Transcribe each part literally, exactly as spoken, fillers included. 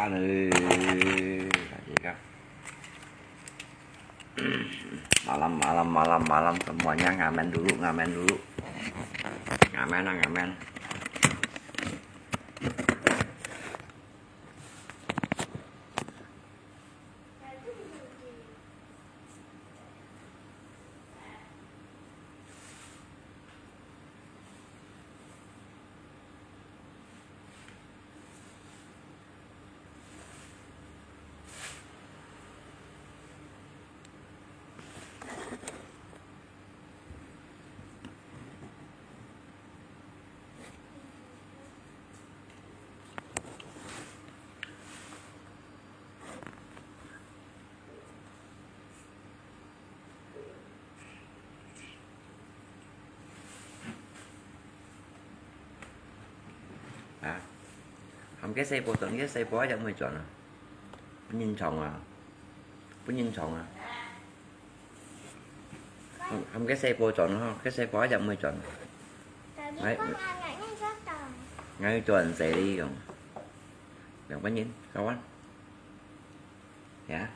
Anu, tadi ka. Malam, malam, malam, malam, semuanya ngamen dulu, ngamen dulu. Ngamen ah, ngamen. 啊，含个細波轉，个細波一隻妹轉啊，分人撞啊，分人撞啊。含，含个細波轉吼，个細波一隻妹轉。哎，哎，轉死你用，兩個人，kawan。 Ya.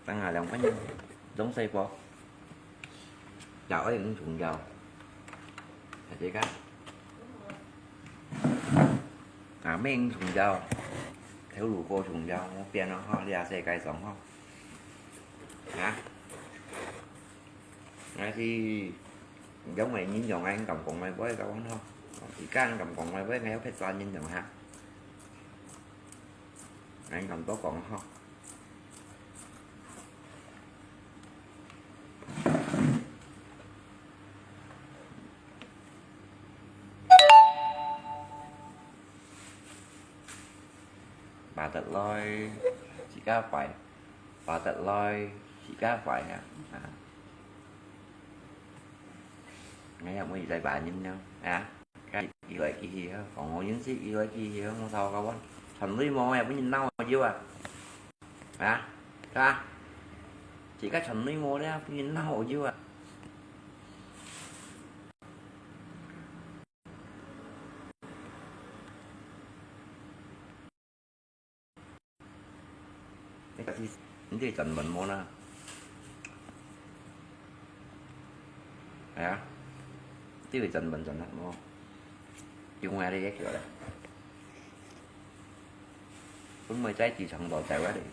Tengah 兩個人，總細波。Chào ấy cũng trùng giàu. Hả chị Cát? À, mấy cũng trùng giàu. Thiếu đủ cô trùng giàu, không biết nó ho, đi à, xe cay sống ho. Hả? Ngay thì giống mày nhìn dòng anh cầm cộng mày với tao không ho. Chỉ có anh cầm cộng mày với ngay hết sao nhìn dòng hả? Anh cầm tốt cộng ho. Bà tật lôi, chị cá phải. Bà tật lôi, chị cá phải hả? À. Ngay hả, mới dạy bà nhìn nhau. À. Cái gì vậy, kỳ gì hả? Còn ngồi những gì vậy, kỳ gì hả? Không sao, không sao. Thành lý mô này, bữa nhìn nâu mà chưa à? Hả? Hả? Chỉ có thành lý mô đấy, bữa nhìn nâu mà chưa à? Ini kasi, ini jangan ban mo na. Ya. Ini jangan ban jangan mo. Yung nga rin yung kaya. Pun mo chay di sang do chay wa rin.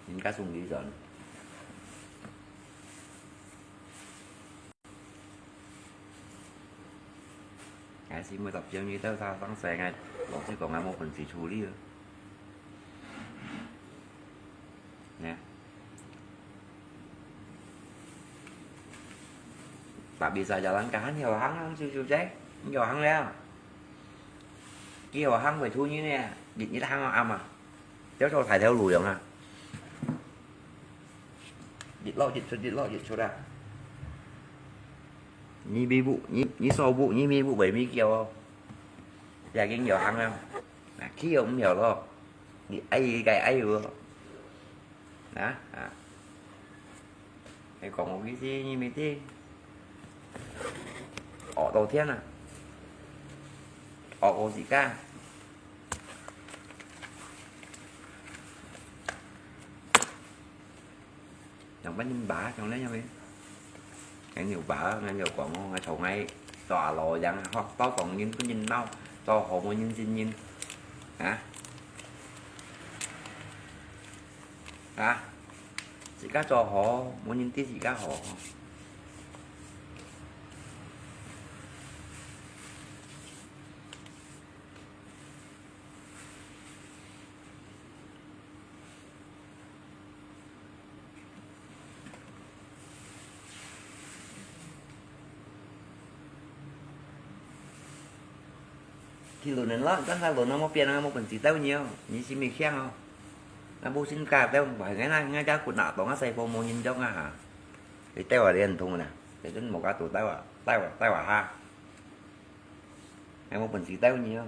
Yung kasung di jangan. Ai, si mui tập trung như tao sao tăng xe ngay, lộc sư còn ai mua phần xì xù đi. Nè. Tapi sa jalan kahan nhiều hăng hăng siu siu cháy, nhiều hăng lẹ. Kia hăng phải thu như nè, dịch như hăng am à. Kéo sau thải theo lùi à. Dịch lọ, dịch sụt, dịch lọ, dịch sụt à. Nhi bi bụ, nhi, nhi sau bụ, nhi mi bụ bảy mươi triệu. Giờ kinh nhiều hăng à. Nà, khi ông nhiều lo. Đi ai, cái ai vừa. Nà, à. Cái còn một cái gì như mình đi. Ở đầu tiên à. Ở có gì cả. Yang bá nhìn bá, trong đấy nhau đi. Ngay nhiều bá, ngay nhiều quảng ngô, ngay thầu ngay. Tòa lò yang, hoặc tao còn nhìn, cứ nhìn nâu. Tao hổ mua nhìn, nhìn, nhìn. Hả? Hả? Chỉ cá cho hổ, mua nhìn tí chỉ cá hổ. Thì lụt nền lắm, chắc là lụt nó một phiền, nó một phần gì tao nhiều, như xin mình khen không? Nó bố xin cả tao, phải ngay này, ngay chắc cũng nạ tao, ngay xây phố mua nhìn dốc à hả? Thì tao ở đây ăn thùng nè, thì đến một cái tủ tao à, tao à, tao à ha. Ngay một phần gì tao nhiều,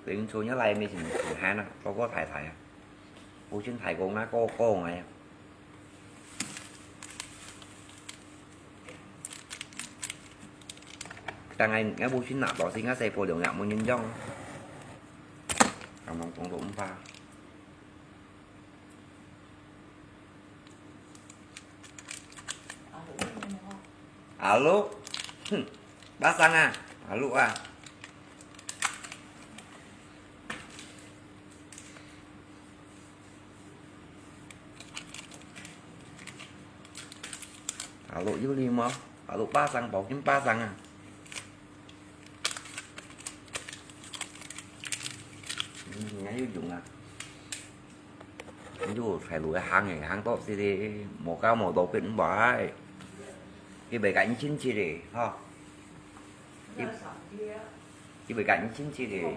thì số nhớ lại mình xin, xin hai nè, có có thải thải à. Bố xin thải cô ngay, cô, cô ngay à. Tang ngai, ngai bu chin na to si ngai sai po liu ngak mo nyin yong. 講講講到五百。阿六，哼，巴生啊，阿六啊。阿六有禮貌，阿六巴生，包金巴生啊。 嗯，人家有用啊。你就在路上行誒，行到這個無搞無到，別人毋愛。佢袂甲你親切誒，吼。佢，佢袂甲你親切誒。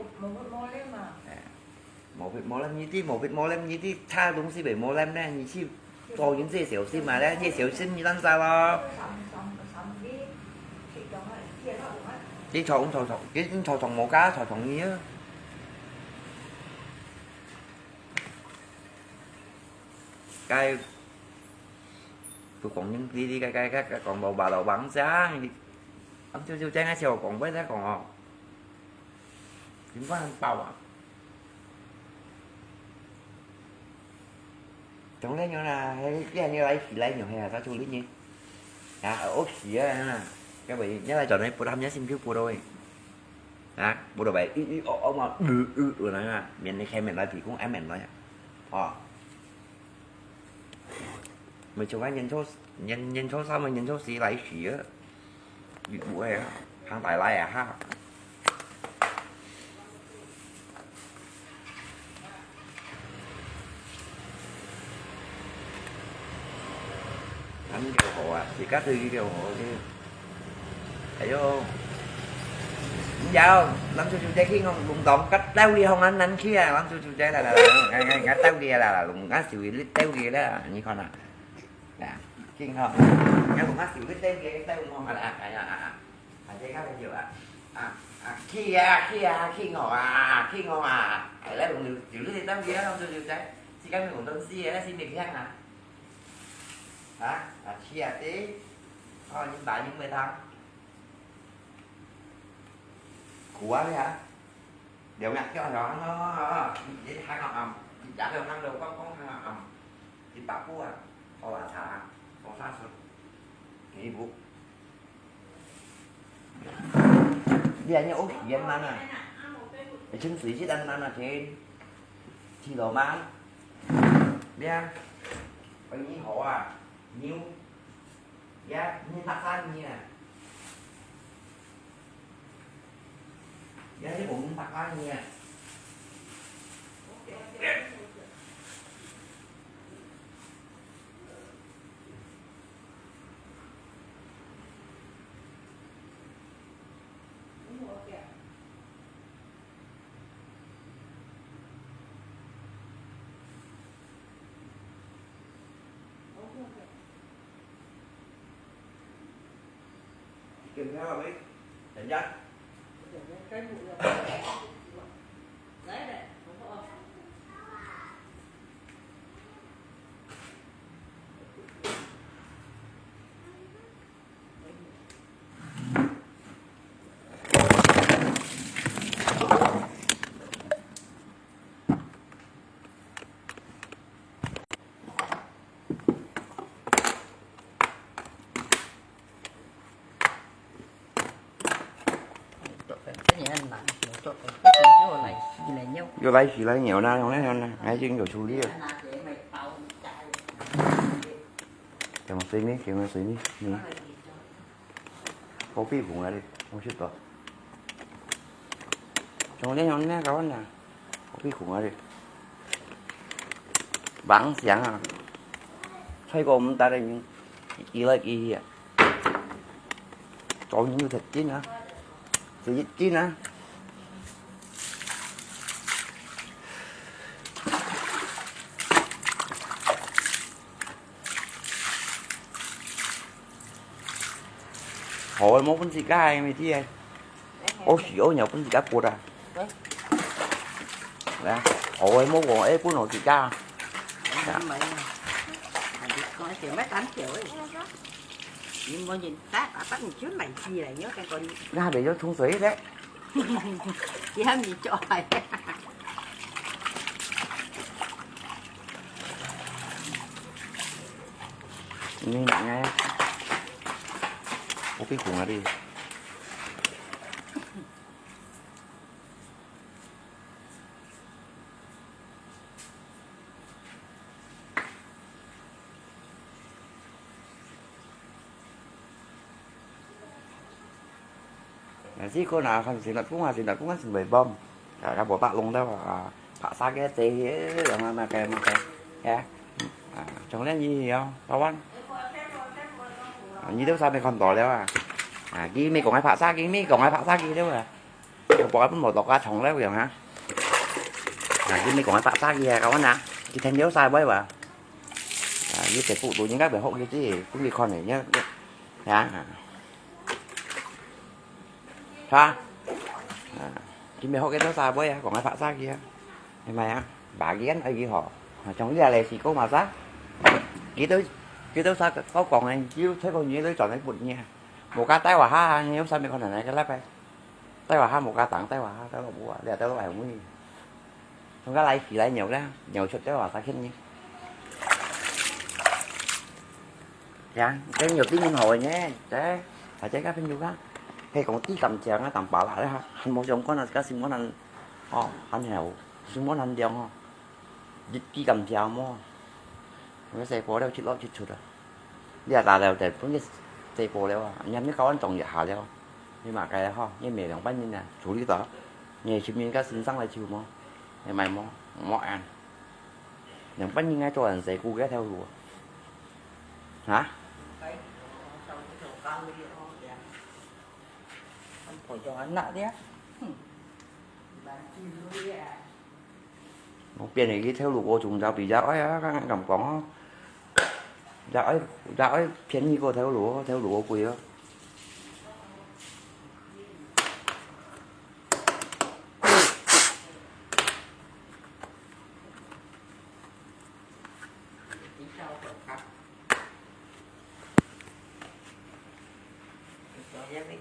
哎，無別無了，你知無別無了，你知差東西袂無了呢，你去 做人最小心嘛咧，最小心你當啥咯。你坐，你坐，你坐，你坐同我家，坐同你啊。該，不講人，你，你，該，該，該，該講老爸老王講，你，俺就，就這樣笑講，不要再講哦。情況很爆啊。 總來講啦，嘿，既然你來洗來用，嘿啊，他處理你。啊，OK啊，那，要不你來找人不他们心就不到位。啊，不到位，嗯，嗯，哦，哦嘛，嗯，嗯，有人啊，免得开免来提供，哎，免来啊。哦。没错啊，年初，年，年初三嘛，年初四来洗啊。 你不會啊，行大來啊哈。恁就好啊，自家對佢就好个。哎喲，你有，男主就在去弄弄當，甲到底好難難去啊，男主就在啦啦啦，哎哎，到底啦啦，弄啊，就到底啦，你看啊。 啊，緊吼，若講啊，就去等佢，等我嘛啦，哎呀，啊，啊，啊，這个朋友啊，啊，啊，去啊，去啊，去我啊，去我啊，哎，來，就，就你等佢啊，就，就在，時間用東西啊，心裡想啊，啊，啊，去啊，對，哦，你爸你會當，苦啊，你啊。 兩日叫了啊，你行啊，啊，一日就行到光光行啊，啊，一百步啊，好啦，茶，好啥事，一步。你還要屋企人嘛呢？你清水去等等啊，天，去了嗎？你啊，你好啊，牛，呀，你大三你啊。 也係無人搭你啊。又來洗了，又來，又來，又來，還真有處理啊。怎麼水呢？怎麼水呢？嗯。 好費工啊你，我識到。從來從來搞呢，好費工啊你。妄想啊，吹過毋得个人，移來移去啊。做人要實際啊，實際啊。 好个，無分自家个，咪知个。我是我有分自家割啊。喂。來啊，好个，無講，哎，分我自家。哎，來啊。毋係啊，你講一條，莫單條个。你無認得，阿爸你就來去了，你要跟講。那還得要沖水个。你還沒做好。你拿个，我给红了的。啊，这个呢，看是那公啊，是那公啊，是没bomb。啊，那我把弄到啊，拍杀个这些，然后那个那个，哎，啊，从那里哦，台湾。啊，你都上面看到了啊？啊，佢没讲系白沙佢，佢没讲系白沙佢了啊？我把佢分我落家床了样啊？啊，佢没讲系白沙佢啊，kawan啊？佢听了晒喂哇？啊，佢这幅度应该会好佢知，分佢看呢，呀，呀，哈？啊，佢没好佢都晒喂啊，讲系白沙佢啊？系咪啊？Bagian lagi ho. Macam dia le siko masa. Gitu, gitu sa kau kong ai, you thấy bao nhiêu lưới chọn ai bụt nha. Một cái tay vào ha, nhiều sao mày còn này cái lắp ai. Tay vào ha một cái tặng tay vào ha, tay vào bùa, dia tay vào ai mui. Không có lấy gì lấy nhiều đó, nhiều chụp tay vào sao khen nhỉ. Dạ, cái nhiều tí nhân hội nhé, thế. Phải chế các bên du khách. Hay còn tí tầm chèo nó tầm bảo lại đó ha. Anh một trong có là các sinh món ăn. Ồ, anh hiểu. Sinh món ăn điêu ho. Dịch ký gầm chèo mò. Cái xe bò đâu chít lót chít chụt à. Đi à ta leo để phun cái xe bò leo à. Nhắm cái con trồng vậy hả leo. Nhưng mà cái ho, nhưng mẹ lòng bánh như nè, chủ lý tỏ. Nhẹ chim mình các sinh sang lại chịu mò. Thì mày mò, mò ăn. Lòng bánh như ngay cho anh xe cũ cái theo đùa. Hả? Phải cho anh nặng đấy. Nó 變成佢頭路過中招比較矮啊，敢敢講哦。較矮，較矮便宜過頭路哦，頭路過貴哦。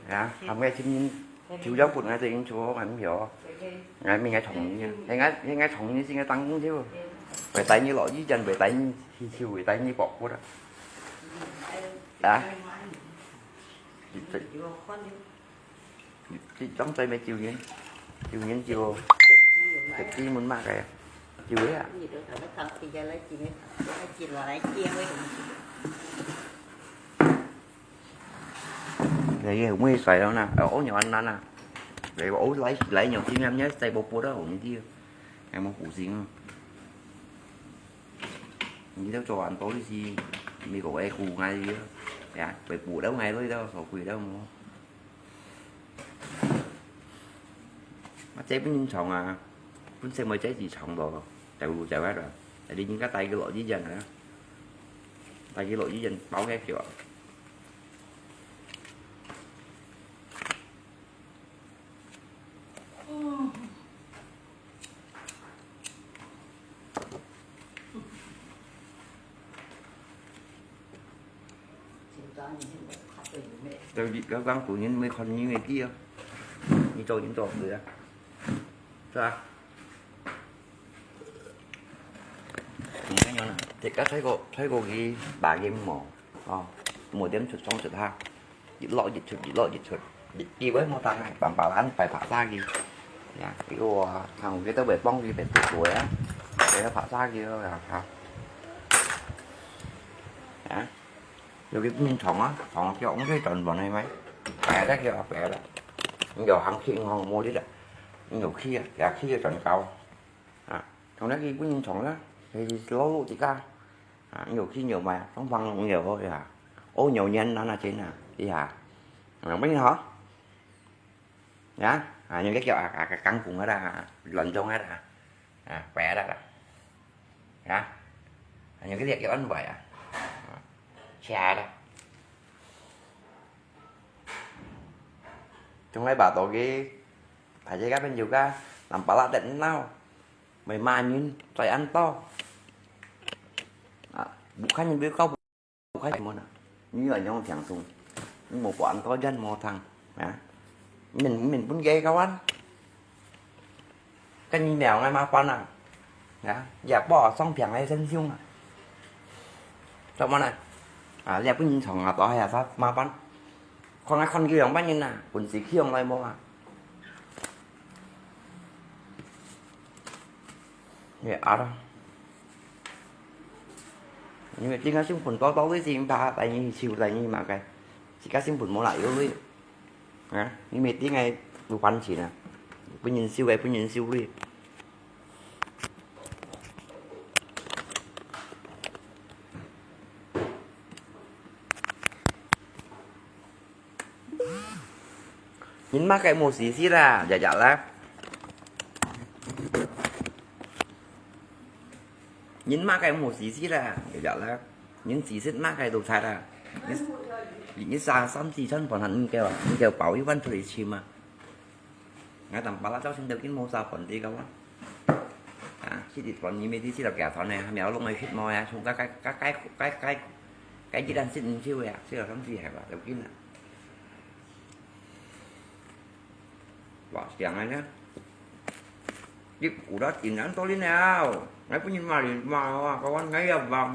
啊，含个亲人，就要分个这因素，俺没有，俺没个同意，应该应该同意是个当工就，会带你落雨天，会带你去修，会带你保护的。啊，这这当在没救人，救人就，这基门嘛个，救呀。 Lei ye mui sai lo na, o nyo an nan na. Lei o lai lai nyo kim yam nya sai bo bo da o ni ti. Ai mo pu sing. Ni da cho an to li si. Mi ko ai ku ngai li. Ya, pai pu da ngai lo da so kui da mo. Mà chế bún nhân chồng à, bún xe mới chế gì chồng đó, tại vì chạy quá rồi. Tại đi những cái tay cái lọ dưới dần nữa. Tay cái lọ dưới dần bảo nghe kiểu. Tao đi kéo găng tụi nhân mới còn như ngày kia. Như tôi, như tôi vậy á. Sao? Nhìn cái nhau nè. Thì các thấy cô, thấy cô ghi bà game mỏ. Ờ, mua điểm chụp xong chụp ha. Dịch lọ, dịch chụp, dịch lọ, dịch chụp. Đi với mua tăng này, bằng bảo ăn phải phá xa ghi. Dạ, cái ô, thằng cái tao bể bóng ghi phải tụt đuổi á. Cái nó phá xa ghi rồi hả? Dạ. Rồi cái mình sống á, sống kiểu ông cái tròn vào này mày. Phải đấy, kiểu phải đấy. Nhiều hàng khi ngon mua đi đấy. Nhiều khi, à, khi tròn cao. À, trong đấy cái mình sống á, thì lâu lâu thì cả. À, nhiều khi nhiều mà, trong phòng nhiều thôi à. Ô, nhiều nhân nó là trên à, đi hả? À, mấy hả? Nhá, à, những cái kiểu, à, à, cái căng cũng hết à, lộn trong hết à. À, khỏe đó. Nhá. À, những cái việc kiểu ăn vậy à. À, xe đó. Trong đấy bảo tổ cái, phải dây các bên dù cả, làm bảo là tận nào. Mày mà nhìn, trai ăn to. À, bố khách nhìn bố khóc, bố khách môn à. Như ở trong thằng Tùng. Nhưng mà bọn có dân mô thằng. Hả? Mình, mình cũng ghê các bạn. Cái nhìn mèo ngay mà quan à. Hả? Dạ, bỏ xong phiền ngay sân siêu à. Sao mà này? 啊，這分人撞啊，到遐煞麻煩。看啊看佢兩班人啊，本事起上來無啊？你啊啦，你咪點解先分多多啲錢吧，第二收，第二嘛个，自家先分無啦，有鐳。啊，你咪點解有還錢啊？分人收个，分人收鐳。 人麼个無事事啦，日日啦。人麼个無事事啦，日日啦。人事事麼个都出啦。你，你三，三四千本還毋夠啊？毋夠包一萬出去尋啊？ 𠊎當巴拉照先頭緊無啥本地个哇。啊，四十本，你每天四十幾本呢，還沒有弄个血毛呀，從該，該，該一旦食毋少呀，食了上去還吧，就緊啦。哇，這樣啊呢？你有了緊張多啲了，𠊎分人罵你罵啊，各位，𠊎也罵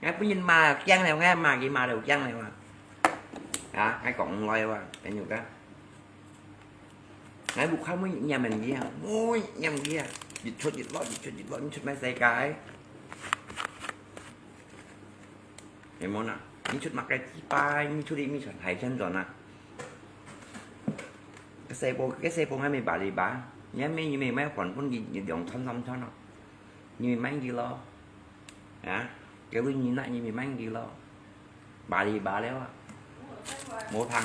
，𠊎，𠊎分人罵驚了，𠊎罵佢罵到驚了啊。啊，𠊎講毋來哇，朋友个。 𠊎屋下每日念佢啊，每日念佢啊，日出日落，日出日落，日出麼世界。係無啊？日出麼个幾擺，日出你咪賺海鮮賺啊？該細波，該細波𠊎咪巴里巴，你還沒，你咪買還分佢兩餐三餐咯。 你買佢咯，啊，該位你拿你買佢咯，巴里巴了啊，無聽。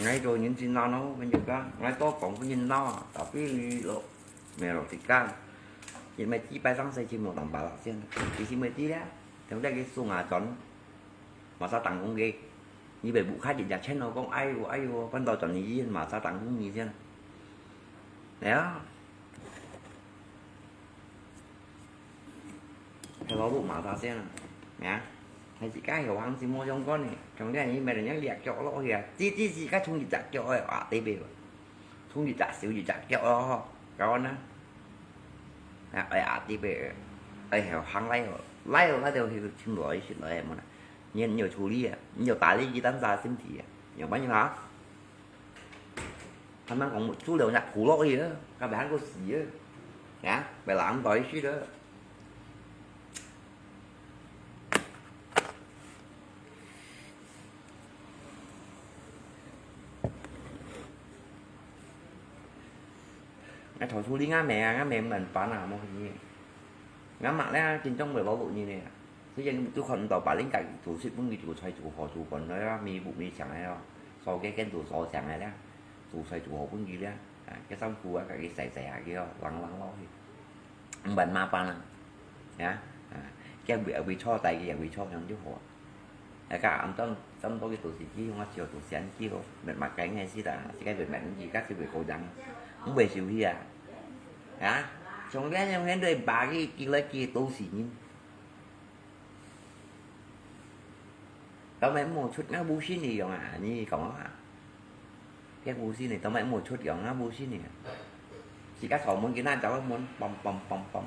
𠊎做人真難哦，跟你講，𠊎多講分人鬧啊，tapi你咯， 無咯，自家，因為幾擺上世就無當巴拉先，其實無知咧，像這个送啊轉，馬上打工个，你被屋下人家牽到講，哎喲，哎喲，搬到轉醫院，馬上打工你先。哎呀，係老母馬上先啊，呀，係自家有行情無相干呢，像這你買人家掠腳落去啊，自，自，自家衝一隻腳哎，啊，對不對？ 衝一隻手一隻腳咯，吼，搞完啦。啊，哎呀，這邊，哎呀，行來哦，來哦，來到去尋來，尋來，無啦。你，你有處理啊？你有打理佢單儕身體啊？有辦法啊？他們講，煮了人家苦落去啊，該還過死啊？啊，被人帶去了。 𠊎頭處理𠊎姆啊，𠊎姆毋能搬啊，無去。𠊎媽咧，緊張會老老人咧，所以都看毋到，把人家做事分佢做菜做好做飯了啊，咪屋咪牆了啊，掃該間做掃牆了啦，做菜做好分佢了，啊，該衫褲啊，家己洗洗下佢哦，冷冷落去。 毋會麻煩啊。啊，啊，佢也會，也會坐，帶佢也會坐，恁樣就好啊。啊，該暗當，差毋多佢到時去，𠊎就到時間去咯，乜嘛該个事啦，自家會買東西，該就會過癮，毋會受氣啊。啊，從來從來都係把佢寄來寄到時人。 到尾無出，𠊎無信你樣啊，你講啊。該無信你，到尾無出樣啊，無信你。自家鎖門，佢那走門，嘣嘣嘣嘣，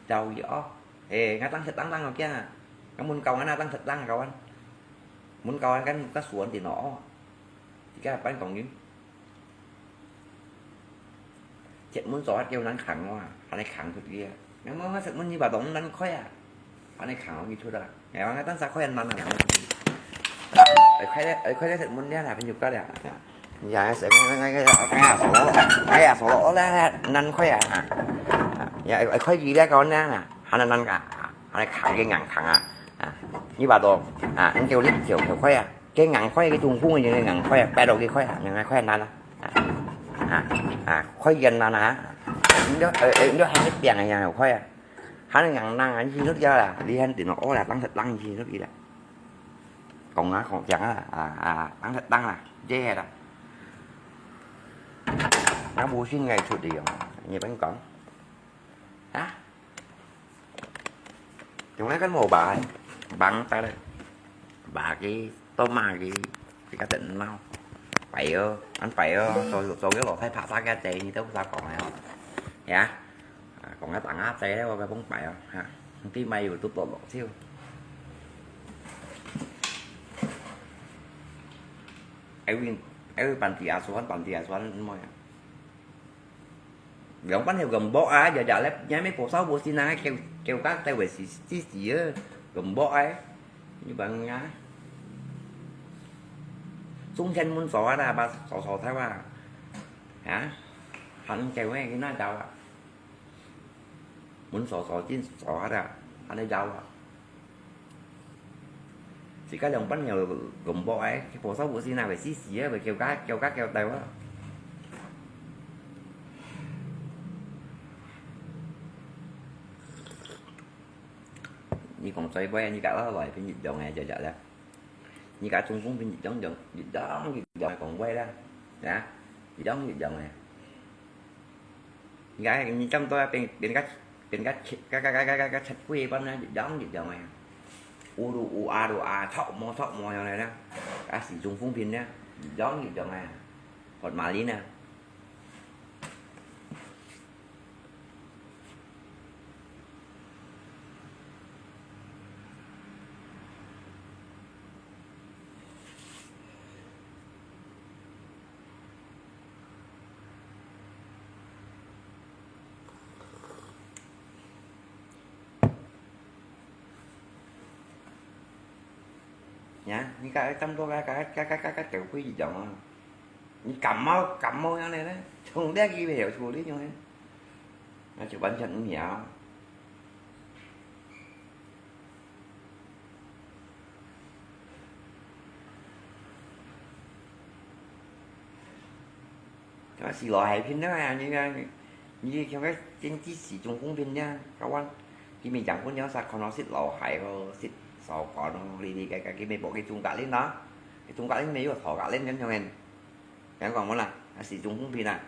走去哦。誒，𠊎當食當當好驚啊，𠊎門搞啊，那當食當搞啊，門搞啊，跟該鎖門定哦。自家搬講人。 出門做下叫人扛哇，恁樣扛出去啊。那麼出門你把門難開啊，恁樣扛好去出啊。哎呀，那當時開難啊，難啊。哎，開了，哎，開了出門了啦，朋友到了。哎呀，哎呀，鎖了，哎呀，難開啊。哎呀，哎，開幾了，搞難啊，還難啊，還扛个硬扛啊。啊，你把到，啊，你叫你叫，叫開啊。 該硬開，該中風个硬開啊，擺落去開啊，硬開難啊，啊，啊，開緊難啊，你都，呃，呃，你都還係病个樣開啊，還硬硬啊，你都要啦，你還頂哦啦，當食當去都去啦，講啊講講啊，啊，啊，當食當啦，這啦，那無信个出去哦，你分講，啊？ 從來間無把，幫得了，把佢，都罵佢，自家等鬧。擺哦，恁擺哦，做，做个老太拍殺个仔，你都毋使講个哦。呀？啊，講个打下仔咧，我个崩擺哦，哈。你買有都多落手。哎，喂，哎，喂，班底啊，算，班底啊，算，毋會啊。 兩班係gembok啊，日日咧，也咩無燒無錢啊，叫，叫家底位是，是，是啊，gembok啊，你講啊。中間門鎖啊，把鎖鎖掉啊，啊，還叫咩，去哪走啊？門鎖鎖緊鎖啊，還得走啊。 自家兩班又gembok哎，無燒無錢啊，會死死啊，會叫家，叫家叫到啊。你講最尾，你家老來變一樣个，日日咧。你家中風變一樣樣，一樣一樣个講話啦，啊，一樣一樣个。 你看，你差不多變，變个，變个七，个，个，个，个，个，个七八班啊，一樣一樣个。有路有啊路啊，臭毛臭毛樣个啦，啊，是中風病啦，一樣一樣个，發麻痺啦。 呀，你个差不多个，个，个，个，个，个，个，个，个，你感冒，感冒樣个呢，從這个會有處理樣个，那就完全毋曉。 啊，食落海片啊，你看，你像个經濟時中風片啊，kawan，佢咪講分了啥，可能食落海咯，食燒乾咯，哩哩个个，佢咪บอก佢中隔離咯，佢中隔離咪有頭隔離咁樣个。 人講無啦，啊，時中風片啊。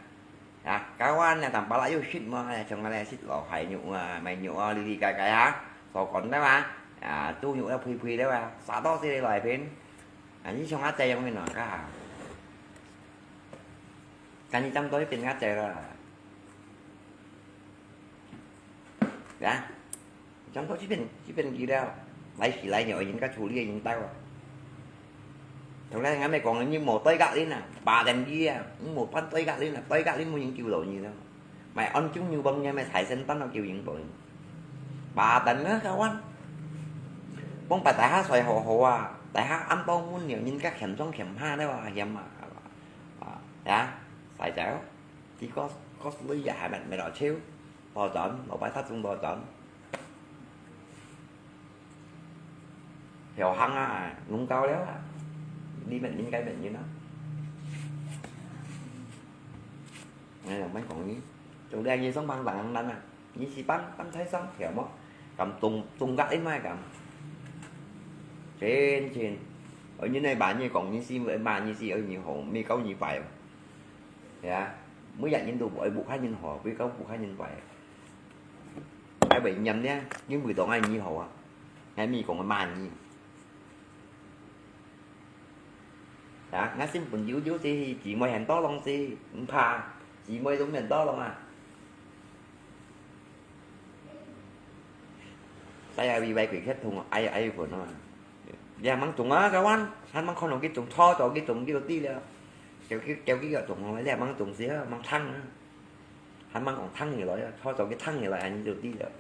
啊，kawan啊，當巴拉又食嘛，像个咧食落海肉啊，買肉啊，哩哩个个啊，燒乾个嘛，啊，豬肉啊，肥肥个嘛，啥都食落海片。啊，你像阿姐樣个喏，个。但你差不多一邊阿姐啦。 呀，講到這邊，這邊佢了，來時來了，人家處理人到啊。從來𠊎咪講，你無對隔離啊，八點幾啊，你無辦對隔離啊，對隔離無人救到你了。買安全有幫人，買財神單都救人到你。八點啊，kawan。講把大家睡好好啊，大家暗到悶了，人家嫌裝嫌怕了啊，嫌啊，啊，呀，晒走。 佢cost，cost鐳也還蠻，蠻多錢，多賺，老闆他中多賺。曉行啊，弄到了啊，你們應該免人啊。哎呀，莫講你，做兩日上班當難啊，你是班，班太上，曉無？咁中，中隔一賣咁。真，真，哦，你那把你講，你是，嘛，你是有你好，沒搞你壞哦。 呀，每日人都愛屋下人好，愛搞屋下人壞。愛會念呢，因為當愛你好啊，𠊎咪講个罵你。呀，𠊎身份悠悠是姊妹很多東西，毋怕，姊妹都很多東啊。 Saya vì vậy佢chết痛，ai ai pun啊。Dia mang tung á，kawan，還mang看到佢中，錯咗佢中，佢就知了。叫佢，叫佢个中，dia mang tung xí，mang thắng啊。還mang講thắng起來啊，錯咗佢thắng起來，還就知了。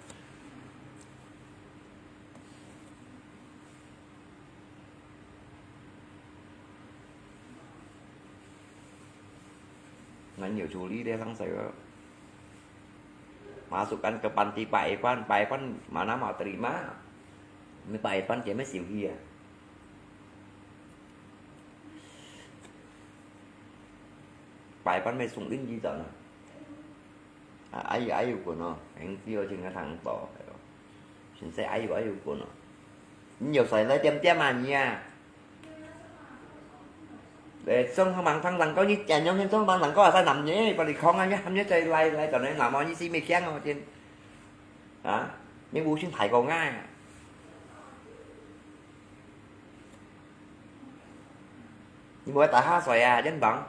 恁有處理這生死个。 Masukkan ke panti Pak Irfan, Pak Irfan mana mau terima? Mi Pak Irfan dia mesti iya. Pak Irfan mesti sung in di sana. Ayu ayu kono, yang dia sing ngatang to. Sing saya ayu ayu kono. Ni yo sai lai tiam tiam ah ni ah. Lê sông hông măng thăng rằng có như chè nhóm hiến sông bằng rằng có ở sai nằm nhé, bà đi không anh nhé, hâm nhé chạy lai lai tao này nằm ở như si mê khiang ở trên. Hả? Những bu xin thải cầu ngay. 你無愛打下水啊，真棒。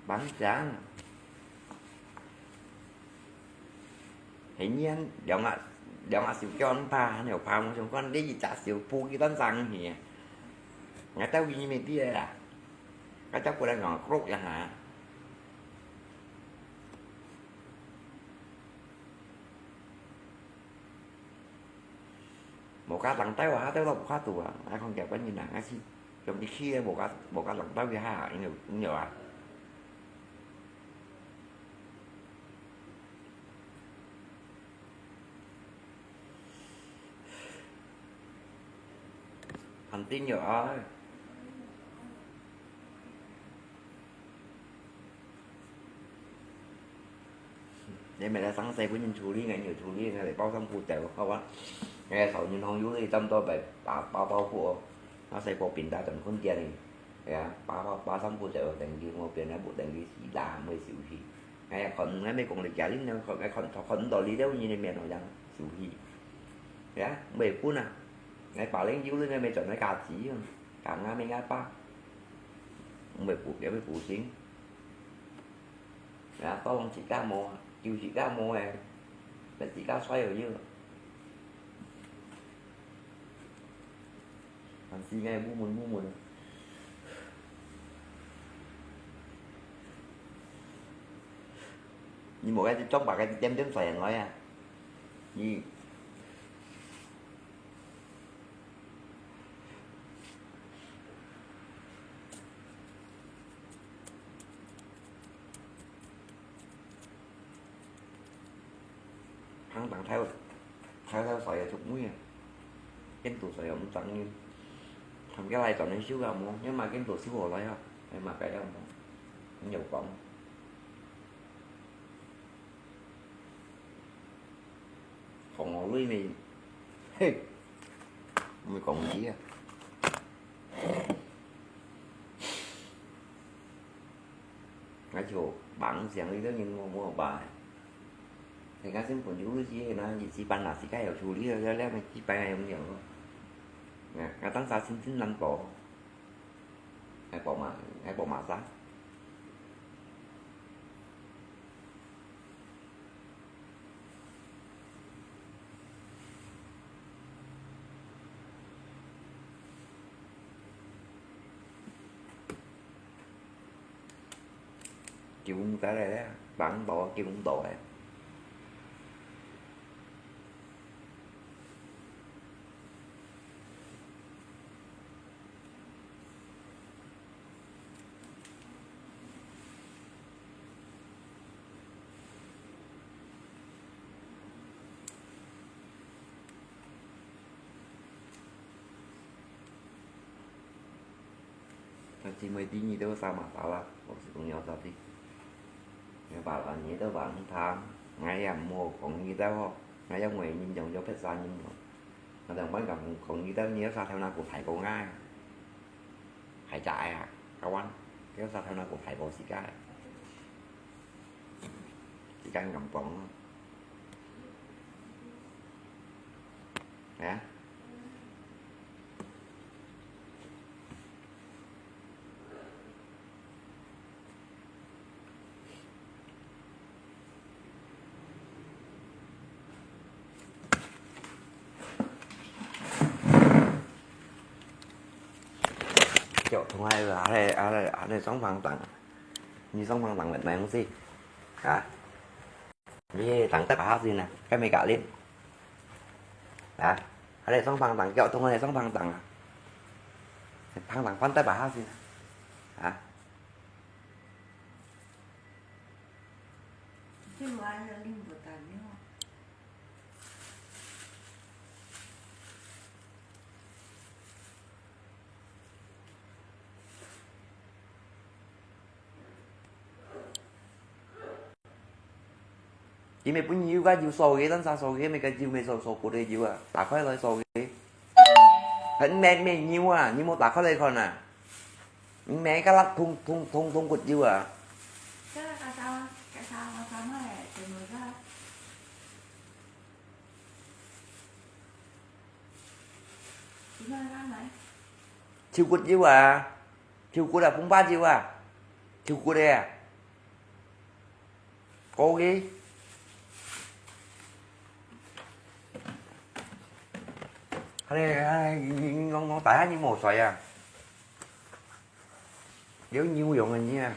棒正。 係你兩下，兩下手腳恁大，你有拍無相關，你一隻手扶佢當生去啊。𠊎兜佢乜知啦，𠊎兜過來講，group一下。無加人兜啊，兜都無法度啊，𠊎看佢本人啊，𠊎是用力氣啊，無加，無加人兜佢下，因為，因為啊。 肯定有啊。你每日上洗分人處理，𠊎有處理，𠊎來包上苦酒，好吧？𠊎手銀行有咧，差不多百八百包貨，啊，洗過冰打等困店咧，係啊，包包包上苦酒，等佢無變啊，無等佢死啦，無休息。 𠊎也看，𠊎乜講你家人，𠊎看，𠊎看，看毋到你兜人个面好像受氣。呀，毋會分啊。𠊎把零有人，𠊎乜轉來家己啊，家下乜𠊎爸。毋會補，也會補錢。呀，到攏自家摸，就自家摸誒，來自家摔而已。 還是𠊎烏悶烏悶。你無該隻裝白該隻點點出來啊？你放當透，透透水啊，足尾啊，見到水啊，毋正經。含佢來轉去修啊，無，因為見到修好來啊，係嘛，該樣無，你有講。講我累咩？嘿，毋係講你啊。 𠊎就忙想你个人，我無辦法。人家先分手就係啦，日子辦啦，自家有處理了，了，了，日子辦還用了。啊，啊，當下心情難過，還寶馬，還寶馬啥？ 救毋得咧，人老救毋到咧。 但是每日你都sama-sama，我是講要啥的。你把人你都把人談，𠊎也無講你兜吼，𠊎也無人用，有別儕人用。𠊎同bạn講，講你兜，你有啥頭那個排過𠊎？ 還在啊，kawan，佢有啥頭那個排過時間，時間咁講咯。係啊。Chịu không hay là ada, ada, ada sóng phan tặng. Như sóng phan tặng lật mạng gì? Hả? Như tặng tất cả hát gì nè, cái mày cả lên. Hả? Ada sóng phan tặng, chịu không hay sóng phan tặng. Phan tặng phan tất cả hát gì nè. Hả? Chứ mà anh là linh của tài nhá. 佢乜分你有个有鎖个，但係鎖个乜个有乜鎖，鎖過个有啊，打開來鎖个。還毋係，毋係油啊，你無打開來看啊？毋係，該粒通通通通骨油啊？手骨油啊，手骨啊，風化油啊，手骨个啊。 高个。還係，還係，你，你講，講大漢你無睡啊？有牛用个你啊。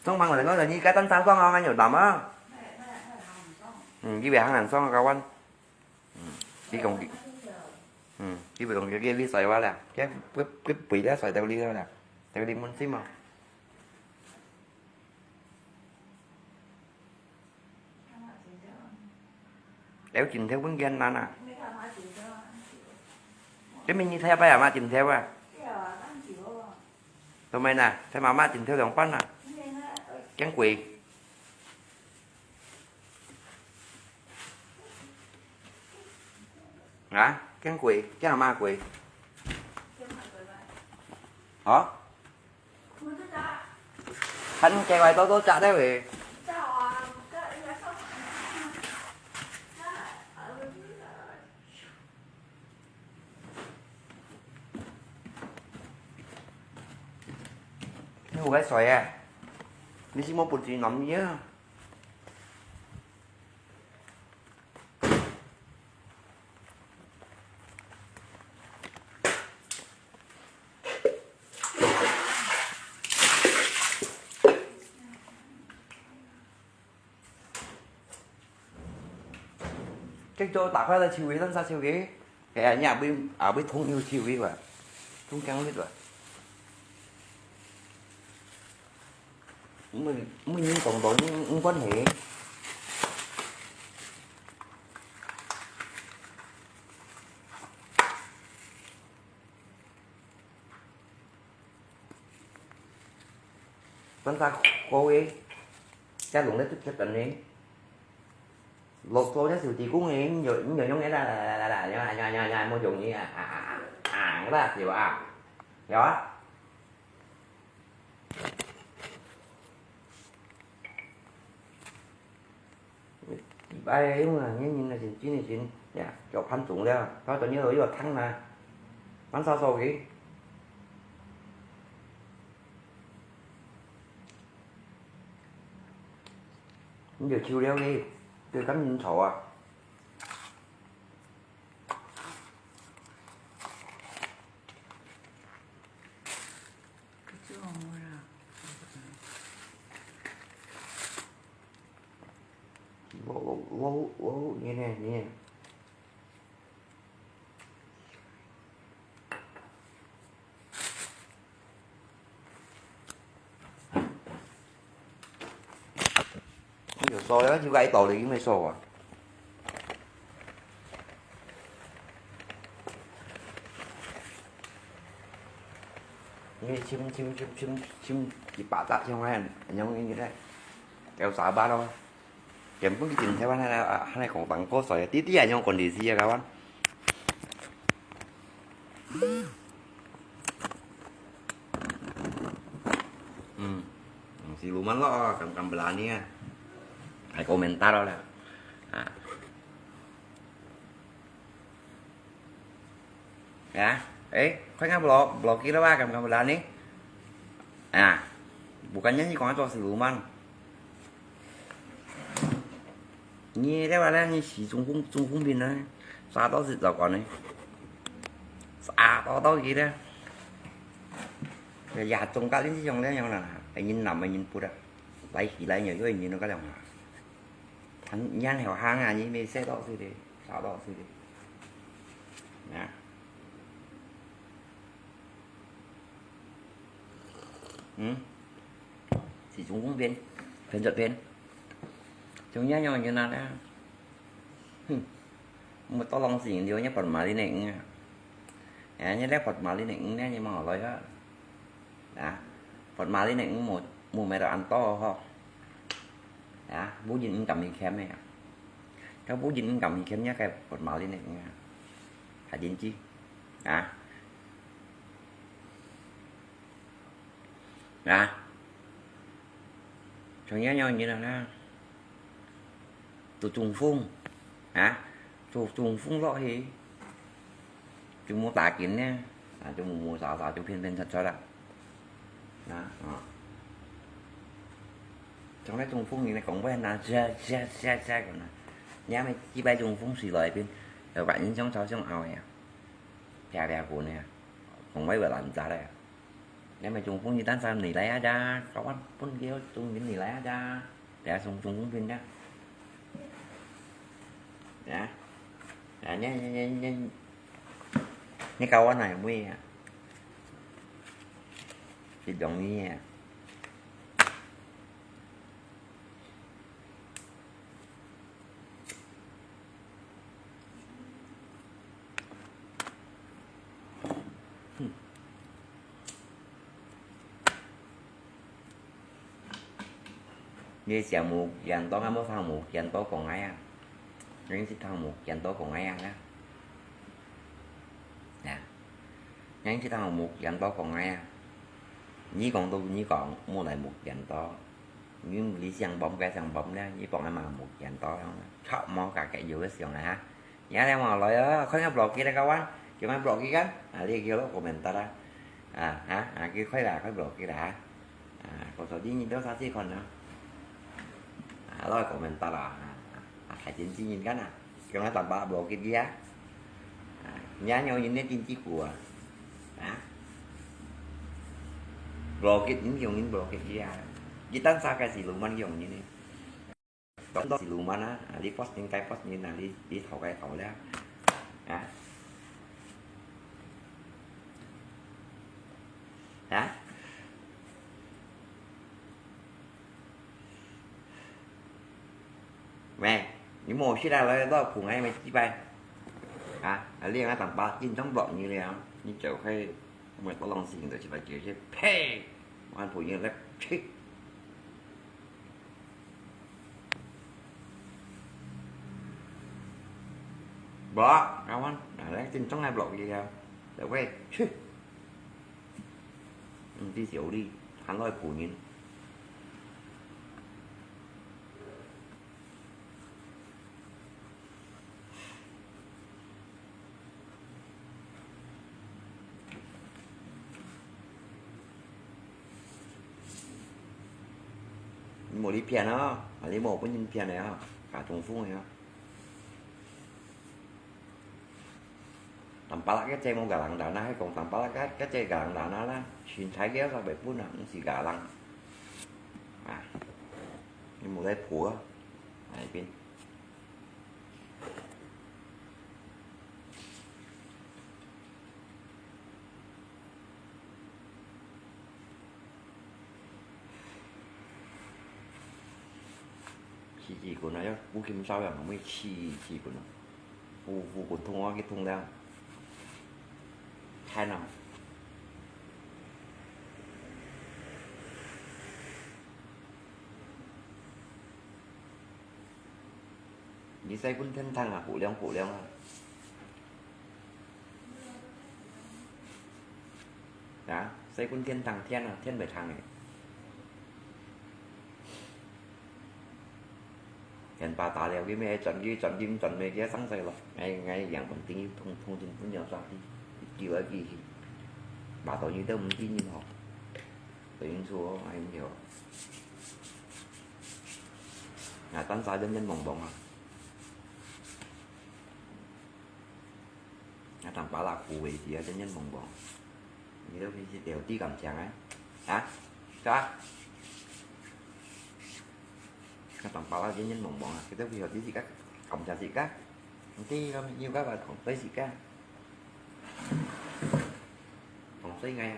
裝忙了，我說你該單車上啊，還有打嗎？嗯，你別行人上啊，kawan。 嗯，你講，嗯，你毋講佢，佢，你睡話啦，佢，佢，佢背了睡到你了啦，到你問題嘛。有今天問題難啊。這明天才拜阿媽今天啊。做咩呢？在媽媽今天上班啊？驚鬼。 啊？驚鬼？驚阿媽鬼？哦？還驚怪多多隻个喂。你有該睡啊？你是無本事男人啊？ 這就打開了手尾，讓它手尾，哎呀，你也會，也會痛有手尾吧？痛驚力吧？ 毋，毋，你講到你，你關係。觀察過个，這弄得直接等呢。 落做隻手指公个，你就，你就用該啦啦啦啦啦，呀呀呀呀，莫用你啊啊啊啊啊，對吧？有啊。哎，用啊，你人啊，真真个真，呀，腳盤腫了，他等於有一个湯啊，蠻少少个。 你就抽了个，對，跟人吵啊。我，我，我，我，你呢，你呢？ 有燒了，就該倒了，因為燒啊。因為浸浸浸浸浸一百隻，像恁樣，恁樣个，有三百咯。 原本佢真台灣，還來，啊，還來講當高帥，弟弟也用管理事業，kawan。嗯，嗯，siluman lo, kam kam berani啊，還komentar咯啦，啊。 Ya, eh, kau ingat blok, blokir apa, kamu, kamu berani? Ah, bukannya ni kau ngaco siluman. Ni dia mana ni si Trung Hung, Trung Hung bin ni. Sa tau si tau kau ni. Sa tau tau kita. Ya, ya, Trung Hung bin si Trung Hung bin yang mana? Ingin nama, ingin pura. Lai hi lai nyo, yo ingin ka yang mana? Anh, anh hẻo hang à, anh mới sẽ đọc gì đi, sao đọc gì đi. Nè. Ừ. Thì chúng cũng bên, bên giật bên. Chúng nhá nhau như nào đó. Hừm. Một tao lòng gì nhiều nhất phần mà đi nè. À, nhớ lẽ phần mà đi nè, nhớ như mà hỏi rồi đó. Đó. Phần mà đi nè, một 無買到恁多吼。啊，無人毋敢去欠个啊。該無人毋敢去欠，也該佛馬林个啊，還真濟啊。 啊，像這樣人啊，都中風啊，中中風落去，就無打緊呢，啊，就無無啥啥，就偏偏出出啦。啊，啊。從來中風人講話那，這這這這个呢，你還沒幾擺中風誰來一遍，有把人像朝向拗呀，啪啪滾呢，講話會爛渣嘞。 你咪中風，你單身你來啊咋？Kawan pun kêu中風你來啊咋？Dia sung sung pun pin dah. Ya. Ya, ni ni ni ni. Ni kawan ai mui ya. Di dong ni ya. 你想無見到，敢無聽無見到講𠊎啊？你係聽無見到講𠊎啊？啊，你係聽無見到講𠊎啊？你講到你講，無來無見到。你你想bomb該想bomb咧，你講𠊎嘛無見到，操，莫搞該有个想啊！ Ya, yang mau loyo, kau yang blokir kawan, cuma blokir kan? Ah, dia kira komentar ah. Ah, ha, ah, kira kau lah, kau blokir lah. Ah, kau tadi ni tu sasi kau na. Ah, lo komentar lah. Ah, ah, kajen sini kan ah. Cuma tambah blokir dia. Ah, nya nyo ini tinci gua. Ah. Blokir ini yung ini blokir dia. Kita sa kasi luman yung ini. 當多係路漫啊，啊，你發展該發展啊，你，你頭該頭了，啊？啊？喂，你無事啊，來，來，碰𠊎咪幾擺。啊，啊，你𠊎當巴，緊張落你了，你就係，我們多東西，你就去把解決，呸！我朋友來，呸！ Blok, kawan. Nah, lek cin cong ai blok dia. Lek wei, cih. Nanti si Oli, han loi punyin. 你無你騙哦，啊，你無本人騙个哦，假中風个哦。Tampalak該隻無galang dana，係講Tampalak該，該隻galang dana啦，身材个三百分啊，毋係galang。啊，你無來破啊，啊，一邊。 氣氣滾啊，要不禁燒呀，乜氣氣滾啊，呼呼滾痛啊，去痛了，太難。 你使滾天窗啊，火亮火亮啊。啊，使滾天窗，天啊，天袂通誒。天把打了，佢咩轉去轉金轉咩，佢生死咯。哎，哎，養分等於通通盡分了上去，一救而去，把到你都毋知你好，等於說，哎，你好。 啊，單儕人人茫茫啊。啊，當巴拉苦个時啊，人人茫茫。你都去去了知感情啊？啊？是吧？啊，當巴拉人人茫茫啊，佢都去學知自家，感情自家。你知咁要个話，講對自家。講衰个啊。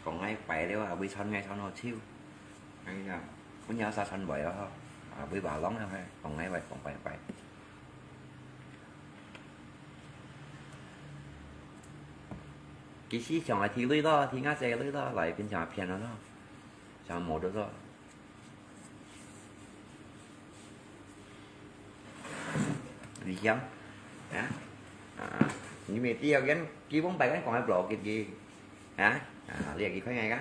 講𠊎壞了啊，會穿𠊎穿好笑。哎呀，本有啥穿壞啊吼，啊，會話浪啊，講𠊎壞，講壞壞。佢係想愛提鐳咯，提𠊎姐个鐳咯，來變成騙咯咯，想無得咯。你想，啊？啊，你咪知啊，佢，佢往擺佢講个邏輯佢，啊？啊，你也去看看看。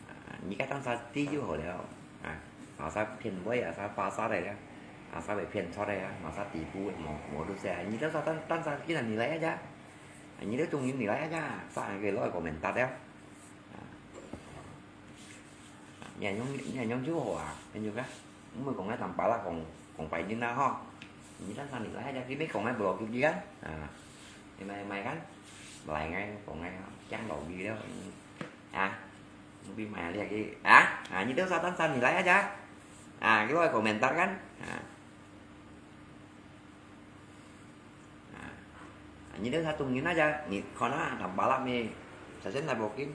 啊，你个單儕知就好了。啊，麼儕騙會，麼儕發煞个了，麼儕會騙錯个啊，麼儕底部無，無就係啊。你單儕，單，單儕，既然你來啊，啊，你都中意你來啊，啥人可以落去comment了。啊，你恁樣，你恁樣就好啊，恁樣个。 毋會講該當巴拉講，講白人啦吼。你單儕你來，你咪講該無邏輯个啊。啊，你買，買个，來个，講个，講邏輯了。啊，你買了个，啊，啊，你都啥單儕你來啊，啊，你落去comment个。啊，啊，你都啥中意啊，你看啊，當巴拉咪，首先來無緊。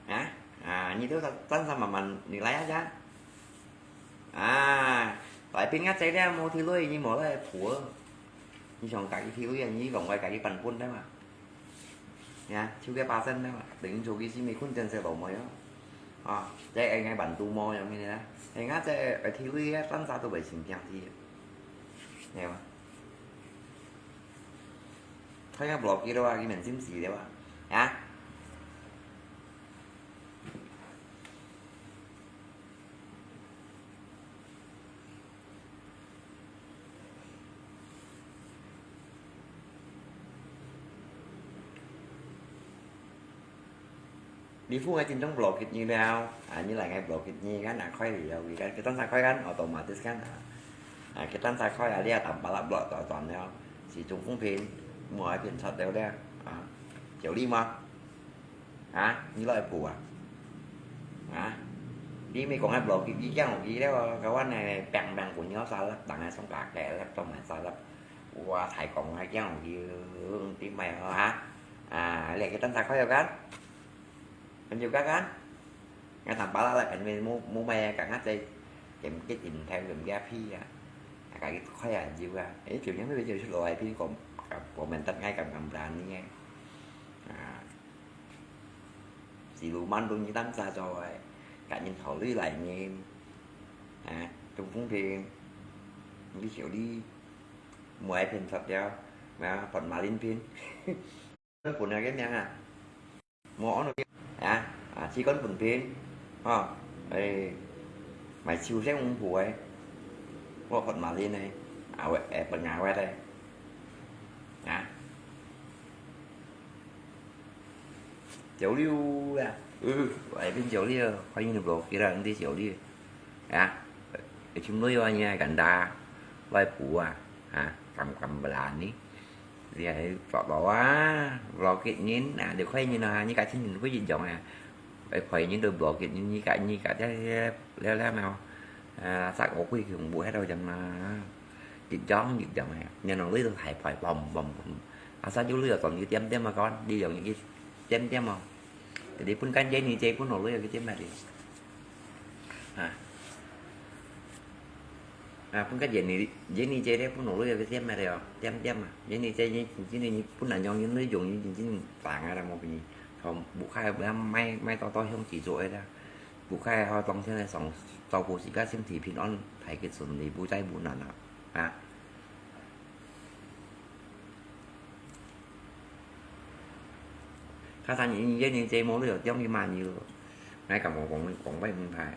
啊，啊，你都啥單儕慢慢你來啊。 啊，來賓个仔了，無提鐳，你無來補哦。你想家己提鐳啊，你用我家己版本對嘛？呀，手機巴掌對嘛？等於手機是沒困真實老妹哦。啊，這應該版圖無有咩啦？人家這愛提鐳个，單儕都袂成正體，對嘛？看个無記錄啊，佢面心死對嘛？啊？ 你付个金钟 block 你了，啊，你來个 block 你，kan啊，開了，佢kan，佢單儕開kan，automatic kan啊。啊，佢單儕開啊，你也當巴拉 block到斷了，是中風片，莫愛騙出了了，啊，有理嗎？ 啊，你來補啊？啊，你咪講个無，佢，佢講佢了，佢阮个病病分你三粒，人个送價格了，做埋三粒。我太講還講佢，你買好啊？啊，你去等下開藥干，很久剛剛，我坦白啦，來，肯定冇，冇買啊，剛剛在，點擊點頭，點擊屁啊，啊，佢開啊，有啊，誒，就因為就出來，邊個，我們得愛咁咁難呢，啊。 Siluman tu ngitam sa coy, kak nyin thau lui lai nyin. Ha, tung phung phin, ngi thiểu li, muay phin sat liao, ma, phot ma lin phin. Con phun ha cái miệng à? Mò nó, ha, à, chỉ con phun phin, ha, ê, mày siêu sáng uống phù ấy, mò phot ma lin này, à, wẹ, ê, phot ngà wẹ đây. Hả? Chiếu Lưu à? Ừ, ở bên Chiếu Lưu, coi như là block kia là đi Chiếu Lưu. Hả? Ở trong lưới hoa nha, gắn đá, vai phủ à? Hả? Cầm, cầm bà lan đi. Thì hãy bỏ, bỏ à, block kia nhìn, à, được khoe nhìn à, như cả trên nhìn có gì giống à. Phải khoe nhìn được block kia nhìn như cả, như cả thế, leo leo nào. À, sắc ổ quy thì cũng bụi hết đâu chẳng mà. Chịu gió, chịu gió này. Nên nó lấy được thải phải bồng, bồng, bồng. À, sao chú lưới còn cái tiêm tiêm mà con, đi giống như cái tiêm tiêm mà. Thì đi phun cán dây ni dây phun nổ lưới cái tiêm mà đi. Hả? À, phun cán dây ni, dây ni dây đấy phun nổ lưới cái tiêm mà đi à. Tiêm tiêm mà. Dây ni dây ni, chính chính ni phun là nhong như lưới dùng như chính chính tảng ra một cái. Còn bụi khai bữa mai, mai to to không chỉ rồi đó. Bụi khai ho tòng thế này sòng, tàu bụi sĩ các xiêm thị phin on, thải cái sườn đi bụi cháy bụi nản à. À. Khá xa nhìn yên nhìn chê mô lửa tiong đi mà nhiều. Ngay cả một vòng, vòng bay mừng thải.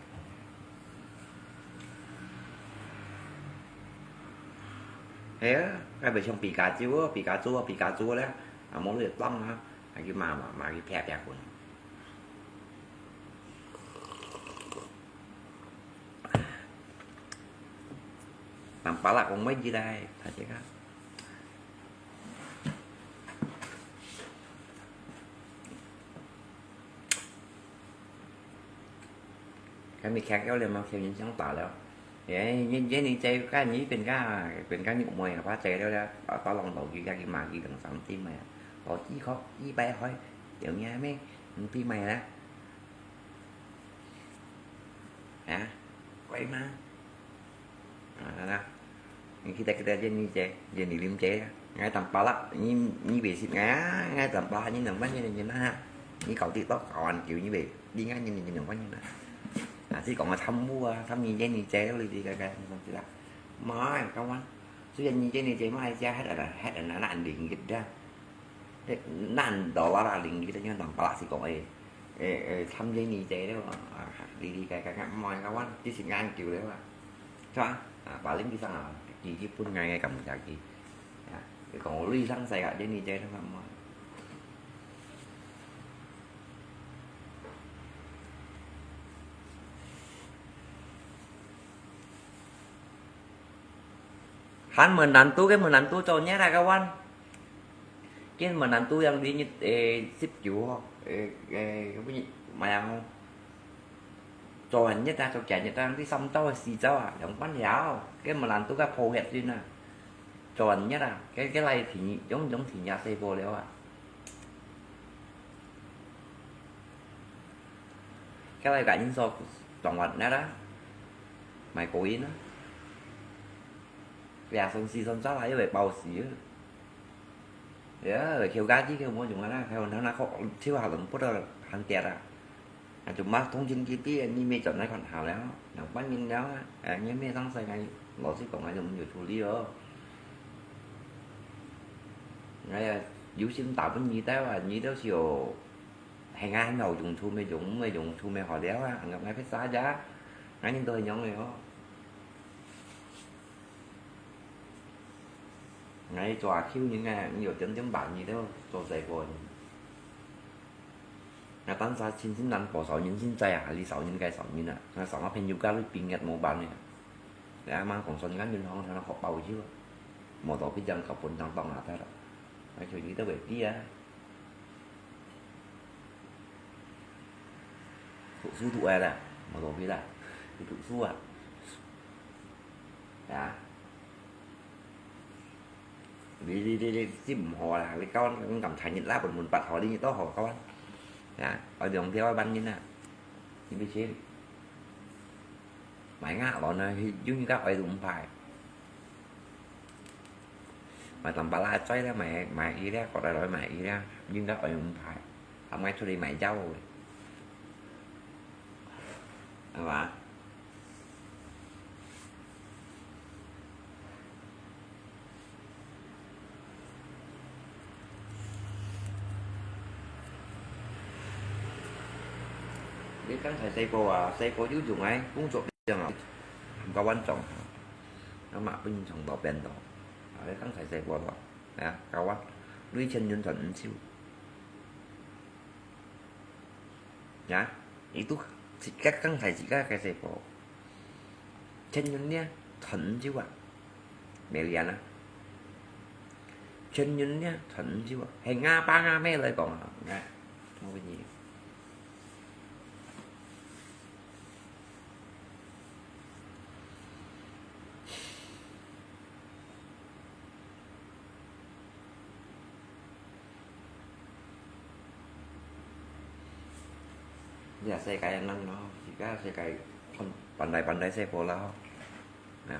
Thế á, cái bởi trong Pikachu á, Pikachu á, Pikachu đấy. À, mô lửa tong á. À, cái mà, mà, mà cái phe phe của nó. Tang pala kong mai ji dai, ta che ka. Ka mi khek yau le ma khek yin chang ta le. Ye, ye, ye ni che ka ni pen ka, pen ka ni mo ya pa che le le, ta, ta long dau ki ka ki ma ki dang sam ti ma ya. Ko ji kho, ji bai hoi, yau nia me, ti ma ya. Hả? Quay mà. À, đó, đó. Kita, kita je ni je, je ni lim je. ，𠊎當巴拉，你，你袂信𠊎啊，𠊎當巴拉，你兩萬元，你拿啊，你搞得到搞完久，你袂，你看你，你兩萬元啊。啊，係講啊，貪污啊，貪你這你這，你這个个，你講知啦。毋係，kawan，雖然你這你這，馬來西亞還ada，還ada nak ringgit dah。 Nan dollar ringgit，你當巴拉係講，誒，誒，誒，貪這你這了，啊，哩哩个个个，毋愛，kawan，這係研究了啊，係吧？啊，paling pisang啊，佢，佢分𠊎个感覺佢，啊，佢講我鐳上世界，這你這了，毋愛。 Kan menantu ke menantu做nyet啊，kawan。Kan menantu yang di nyet, eh, sip ju ho, eh, eh, apa ni, mayang ho. Cho han nyet ah, cho kian nyet ah, nanti sam tau, si tau ah, yang pan liao. Kan menantu ka pho het din ah. Cho han nyet ah, ke, ke lai thi, yong, yong thi nyet se po liao ah. Cái này cả những số trong hoạt nét á, mày cố ý nó. Vì à, son si son sót là như vậy bao xì á. Dạ, rồi kêu gái chứ kêu mua chúng nó, kêu nó, nó không, thiếu hạt lắm, bút ra hàng tiệt à. À, chúng mắc thông tin chi tiết, như mẹ chọn nó còn hào léo, nó bắt nhìn léo á. À, như mẹ tăng sai ngay, nó sẽ còn ngay, chúng nhiều thủ lý rồi. Ngay à, dù xin tạo với nhị téo à, nhị téo siêu. Hay ngai hên hậu dùng thu mê dùng, mê dùng thu mê hò liao á, ngập ngai phết xa giá. Ngai nhìn tôi nhóm này ó. Ngai cho à khiu nhìn ngai, nhiều chấm chấm bảng gì đó, cho dạy của. Ngai tăng xa chín chín năm bỏ sáu nhìn chín chạy à, lý sáu nhìn cái sáu nhìn à. Ngai sáu ngọc phên dù cá lưới bình ngẹt mô bản này. Để mang còn son ngắn nhìn hông, nó khó bao chứ. Mô tô biết rằng có phun tăng tông à, thế đó. Ngai cho như tôi về kia. Tụ su tụ ai là, mà tụ phi là, thì tụ su à. Dạ. Đi, đi, đi, đi, chim hò là, đi con, con cầm thải nhiệt lá, bật mùn bật hò đi, to hò con. Dạ, ở đường theo bắn như nè. Đi, đi, đi. Mãi ngã lắm nè, giống như các ở tụ phải. Mày tầm ba la chơi đó mày, mày y đó, có đại loại mày y đó, nhưng đó ở không phải. Không ai cho đi mày dâu rồi. Hả? Đi cắn thầy xây cô à, xây cô chứ dùng ấy, cũng trộm đi chẳng à. Không có quan trọng hả? Nó mạ binh trong đó bên đó. Ở đây cắn thầy xây cô đó. Nè, kawan, lui chân nhân thuận ứng chiêu. Nè, ý túc, chỉ cách căng thầy chỉ cách cái xe bộ. Chân nhân nhé, thuận ứng chiêu à. Mẹ liền á. Chân nhân nhé, thuận ứng chiêu à. Hay Nga ba Nga mẹ lời còn à. Nè, không có gì. Giờ xe cái năng nó, chỉ có xe cái không, bàn tay, bàn tay xe phố lao. Nè,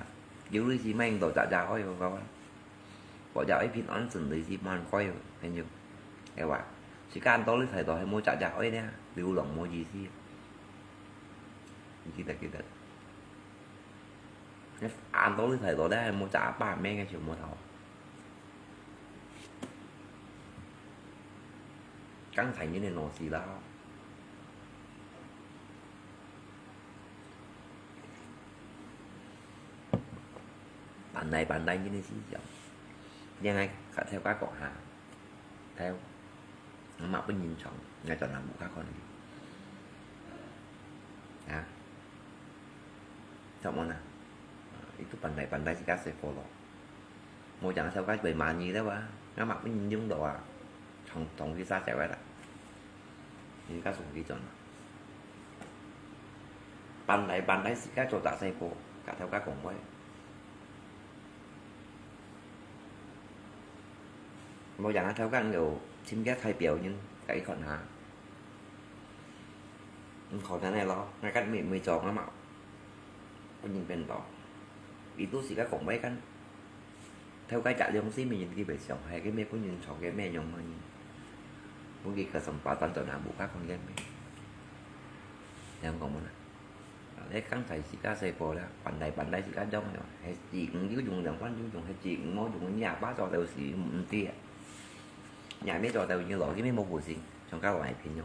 dù lý gì mà anh đổ chả chả ôi, không có. Bỏ chả ôi, pin ăn sừng lý gì mà ăn coi, hay như. Cái vậy. Chỉ có ăn đó lý thầy đó, hay mua chả chả ôi nè, lưu lòng mua gì gì. Kita, kita. An to li thầy đó đấy, mua chả ba mươi ngay chiều mua thầu. Căng thẳng như này nó xì lao. Bàn này, bàn này như này xí chậm. Như này, cả theo các cọ hàng. Theo. Nó mạo bất nhìn chồng, ngay cho làm bố khác con. À. Chậm món à. Itu pandai-pandai si kasih follow. Mau jangan sao kasih mani dah wah. Ngah mak pun nyium doa. Chong chong kita cewek dah. Ini kasih kita. Pandai-pandai si kasih tak saya po. Kat sao kasih kong wai. Mau jangan sao kasih lo. Chim kasih thay piau nyin. Kasih kon ha. Khỏi thế này lo, ngay cắt mì, mì chó nó mạo. Có nhìn bên đó. Ý tú xí các cổng bay cắn. 頭該隻良心个人，佢會想，係个咩分人坐个咩樣个人，分佢kesempatan轉來無較看个咩。你講無啦？啊，你剛才自家細個啦，pandai-pandai自家種个，係自己有用，兩款有用，係自己無用，你阿爸做到時毋知啊。你阿姆做到你老，佢咩無負責，像該來品樣。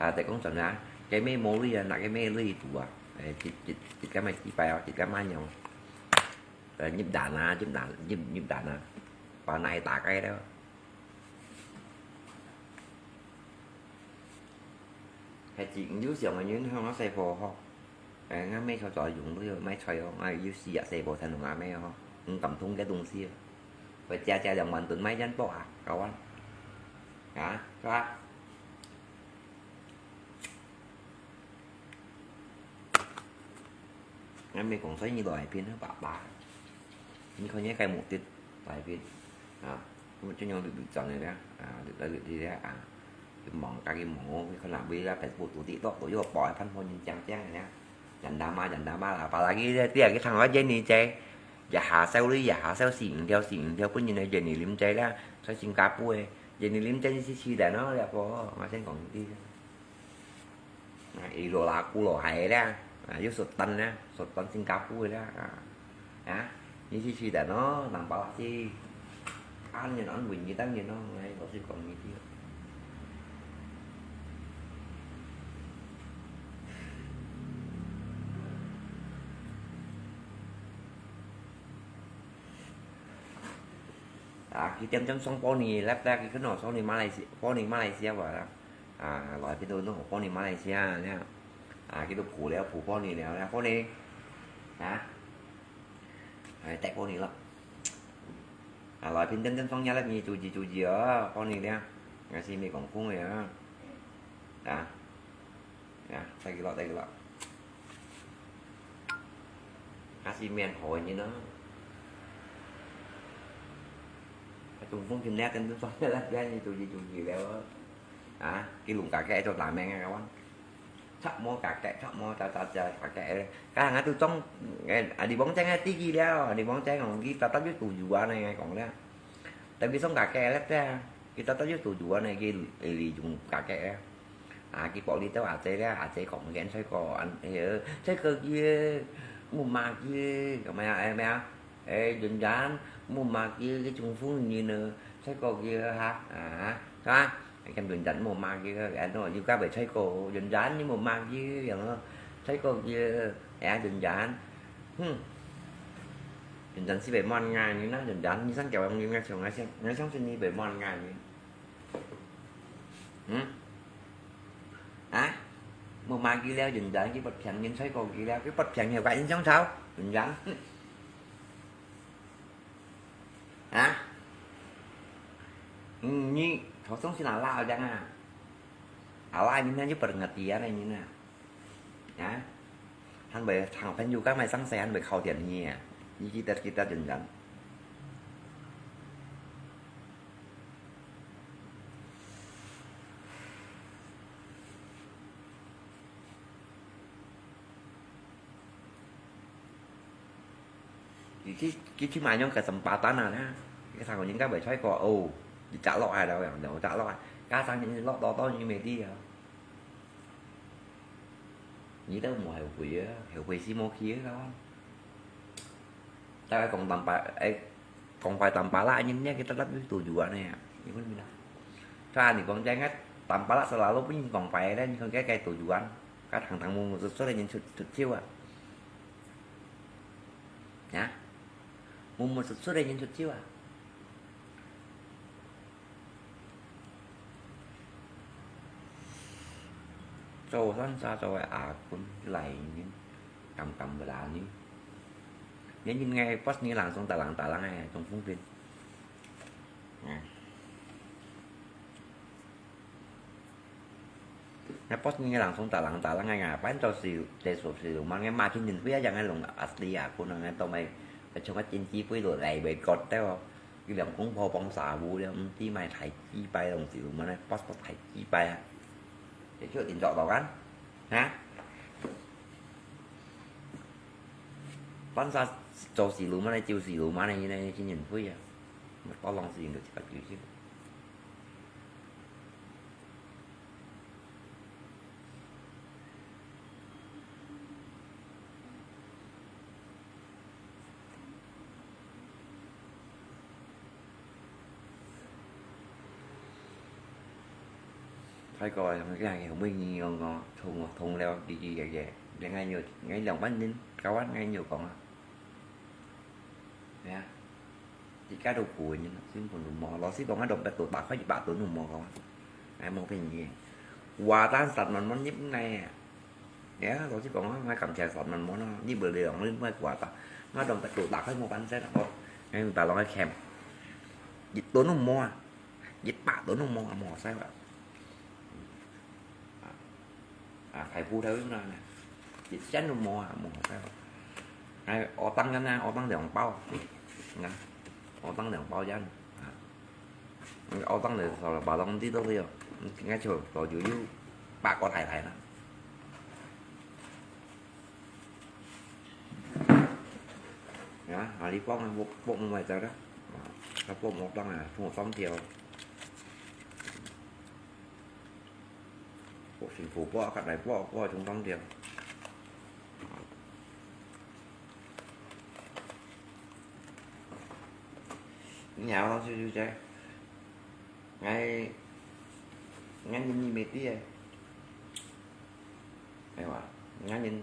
啊，再講真啊，該咩無鐳啊，拿該咩鐳堵啊，誒，一、一、一個咩幾百啊，一個萬樣。 呃，入蛋啊，入蛋，入、入蛋啊，把奶打開了。係自己有想个人，向我細婆吼。哎，𠊎妹坐坐用都有買菜哦，𠊎有四隻細婆才同阿妹吼，毋敢動个東西哦。我家家兩萬噸買煙波啊，搞完。啊，是吧？ 𠊎妹講，所以你來片爸爸，你看你个目的來片啊，我就用綠綠轉个啦，啊，綠綠綠个啊，去忙家己忙哦，去看哪位啦，Facebook都知道，都有報一番好人講講个啦。人打罵，人打罵啦，把那个第二个唱我Jenny姐，一下燒你，一下燒四五條，四五條，本人个Jenny林姐啦，在新加坡个，Jenny林姐是去的喏，了不？我先講你。 啊，佢老laku老害啦，啊，又Sultan啦，Sultan新加坡啦，啊，啊，你去去的喏，人把拉去，安人安穩，你當然喏，哎，老實講你聽。啊，佢點點送玻璃，laptop，佢可能送你馬來西，玻璃馬來西亞吧啦。 啊，來片都弄玻璃馬來西亞了，啊，佢都鋪了，鋪玻璃了，了玻璃，啊，哎，帶玻璃了。啊，來片點點放下了，你注意注意哦，玻璃了，還是沒講空的啊。啊，啊，帶佢了，帶佢了。還是面好的人呢。啊，中風今天點點放下了，你注意注意了哦。 啊，佢弄kakek做打名啊，kawan。Cak mo kakek, cak mo caca-caca kakek. Kang atu cong, eh, adi bongceng eh tiki liao, adi bongceng ong kita tapi tujuan eh ngai kong liao. Tapi song kakek liao tia, kita tapi tujuan eh ki li yung kakek eh. Ah, ki pok li tau aje liao, aje kong gen sai ko an, eh, sai ko ki, mu ma ki, kau mai ah, eh, mai ah. Ê, dần dần, mùa mạc kia cái chung phú như nè, thấy cô kia hả? À, hả? Cái dần dần mùa mạc kia, cái nó, you got phải thấy cô, dần dần như mùa mạc kia, vậy đó. Thấy cô kia, à, dần dần. Hmm. Dần dần si bảy mòn ngày như nó, dần dần như sáng kiểu ông như ngay sáng, ngay sáng sinh như bảy mòn ngày như. Hmm? Hả? Mùa mạc kia leo dần dần, cái bật phèn nhìn thấy cô kia leo, cái bật phèn nhiều cái nhìn sáng sao? Dần dần. Hmm. Hả? Ừ, nhi, thọ sông xin ala jang à. Ala nhi na, nhi perhatian nè, nhi na. Hả? Hăn bai thang phen yu ka mai sang sai hăn bai khâu tian nhi à. Nhi kita, kita dần dần. Ki, ki, ki, ki mai nyong kesempatan à, na. Cái thằng có những cái bài thoại của, ồ, đi trả lọ hài đâu, đâu trả lọ hài. Cái thằng những lọ to to như mày đi à. Nhớ đâu mà hiểu quỷ á, hiểu quỷ xí mô khí á, không? Tao cái còn tầm bạ, ê, còn phải tầm bạ lạ nhưng nhé, cái tao lắp cái tù dụ này à. Như con mình đó. Cho anh thì còn dây ngắt, tầm bạ lạ sao là lúc mình còn phải đấy, nhưng con cái cái tù dụ anh. Cái thằng thằng mua một số này nhìn sụt, sụt chiêu à. Hả? Mua một số, số này nhìn sụt chiêu à. Châu San Sa châu ai à, cũng lại nhìn. Cầm cầm bờ đá nhìn. Nhìn nhìn ngay, post nhìn làng sông ta làng ta làng này, trong phóng viên. Nè. Nè, post ngi làng sông ta làng ta làng ngai ngai, bán cho xì, để số xì mà ngai mà chính mình biết rằng ngai lòng asli à, cô nang ngai tao mày, phải cho ngai chính chỉ với đồ lại về cột đấy không? Cái lòng cũng phô bóng xả bu đấy, không tí mày thải chi bay lòng xì mà nè, post post thải chi bay à. Để cho tiền dọ vào gắn, hả? 搬沙做西路嘛呢，就西路嘛呢，现在今年会啊，包装是用个七八九十。泰國啊，佢係每年講講，同同了，佢佢个个，人家有，人家兩萬人，九萬人有講啊。係啊，自家都苦个人，根本都無。老實講，啊，都百度打開一百度都無講啊，還無便宜。Wah tan sat man mon入來啊！Ya，老實講啊，𠊎感謝sat man mon咯，你無兩日，𠊎苦啊打，𠊎都百度打開無半隻啊，我，𠊎打落去看，一度都無啊，一百度都無啊，無使啊。 啊，啊，開鋪頭恁樣呢，一仙都無啊，無使。哎，學當人啊，學當兩包，啊，學當兩包煙，啊，學當就少了，把東西都有，應該就早就有八個太太了。啊，啊，你幫啊，我幫我買走了，啊，他幫我當啊，幫我當掉。 我辛苦，我較來，我我中當掉。你好，老師就在，𠊎，𠊎人你没底诶，哎哇，𠊎人，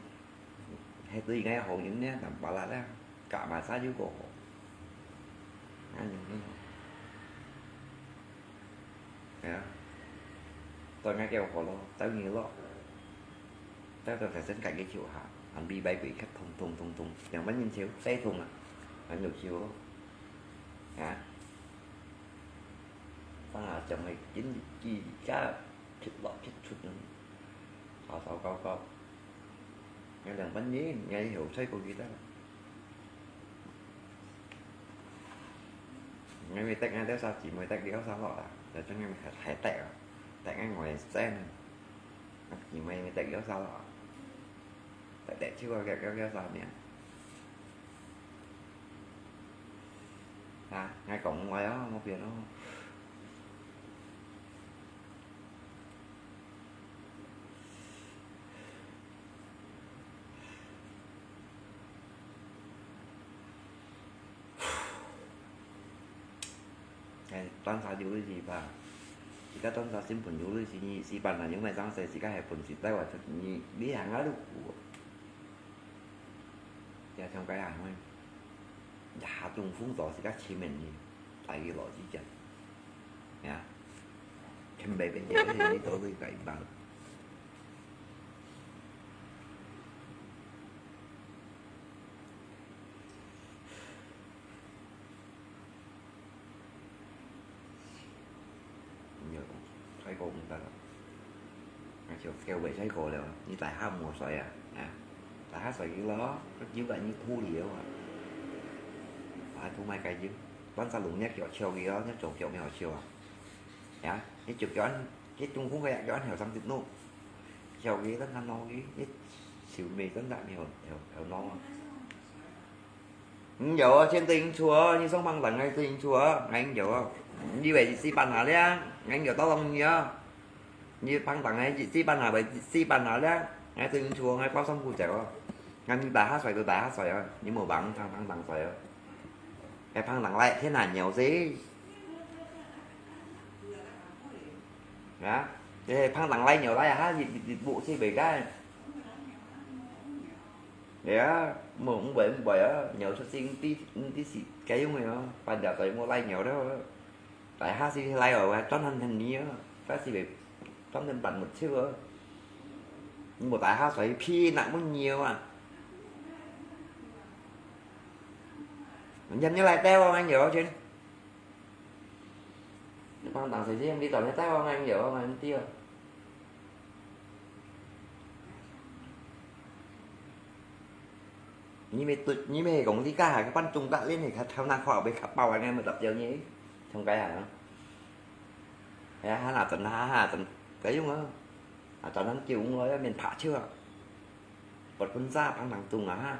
还对𠊎好人呢，淡薄啦啦，加嘛啥就过好，𠊎人你好。 係啊，對𠊎幾好咯，走你咯，走到頭先自己笑下，還比買貴較痛痛痛痛，兩萬銀錢最痛啊，還有笑咯，啊，上下上去緊幾家撇落撇出，搞搞搞搞。 𠊎兩萬人，𠊎以後再過去得。𠊎會得𠊎兜儕姊妹得了儕落啊，就將𠊎還還得啊，得𠊎外甥啊，姊妹會得了儕落啊，得得就啊，了了了儕名。啊，𠊎講話哦，無變哦。 哎，當時有你是吧？自家當時新朋友你是你是吧？那有買上色，自家還本事帶我出你，你還俺都苦。也像該樣，一下中風到自家前面呢，大个老子讲，呀，全部变成你都会改版。 有，太过分了。那就叫尾再过了，你大下莫睡啊，啊，大下睡去咯，有个你苦了啊，啊，同埋个有，半山路你叫笑去哦，你做叫你好笑啊，呀，你就叫，你中风个叫你好上去弄，笑去，但他闹去，你笑没真的没有，有有闹啊。 嗯，有啊，现在已经出啊，你上班人还是已经出啊，还有啊。你以为是四班下了，还有到东你啊。你帮忙还是四班下，还是四班下了，还是已经出，还包上不着啊。那你大下水就大下水啊，你没帮忙帮忙水啊。还帮忙来，天哪，牛子。啊，这帮忙来牛来啊，你你你不是没干。 Ya, mông vậy vậy á, nhiều xuất sinh tí tí xị cái giống này á, bạn đã tới mua lai nhiều đó. Tại ha xị lai ở, trốn hành hành ní á, ta xị về trốn lên bạn một xíu á. Một tại ha xoay phi nặng muốn nhiều à. Nhầm như lai teo anh hiểu chứ. Pang tang sài xiêm đi tỏ nét tao ngang dở ngang tiêu. Nhi mê tụt, nhi mê gong đi cả hai cái pan chung đã lên thì khát thao năng khoa học về khát bao anh em mà tập giao nhé. Trong cái hả? Hả hả là tận hả hả tận cái dung á. À tận năng kiêu ung lôi miền phá chưa. Bật phun ra pang tang tung à ha.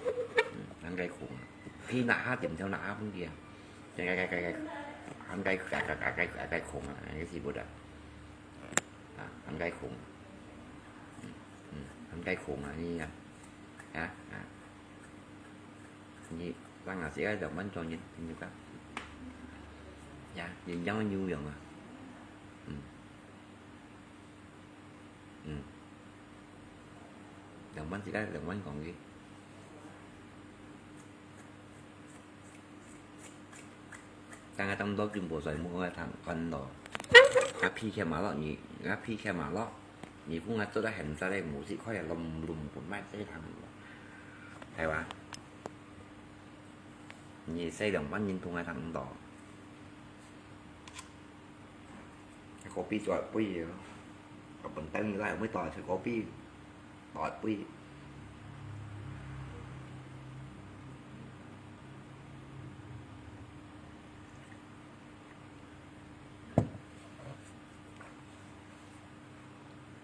嗯，還該空啊，佢拿下點就拿下分佢啊，該該該該，還該該該該該該該空啊，該是不得，啊，還該空啊，嗯嗯，還該空啊，你啊，啊啊，你。 Rang asi ai dong man chong yin, yin ka. Ya, yin yang yu yang a. Hmm. Hmm. Dong man si ai dong man kong ki. Tang a tang dok jin bo sai mo a tang kan lo. Nga phi khe ma lo ni, nga phi khe ma lo. Ni ku nga cho da hen sa le mo si khoi a lom lom kun mai sai tang lo. Thai wa. 你洗涼板人同𠊎差毋多。咖啡做一杯哦，啊，本等你來，每到出咖啡，倒一杯。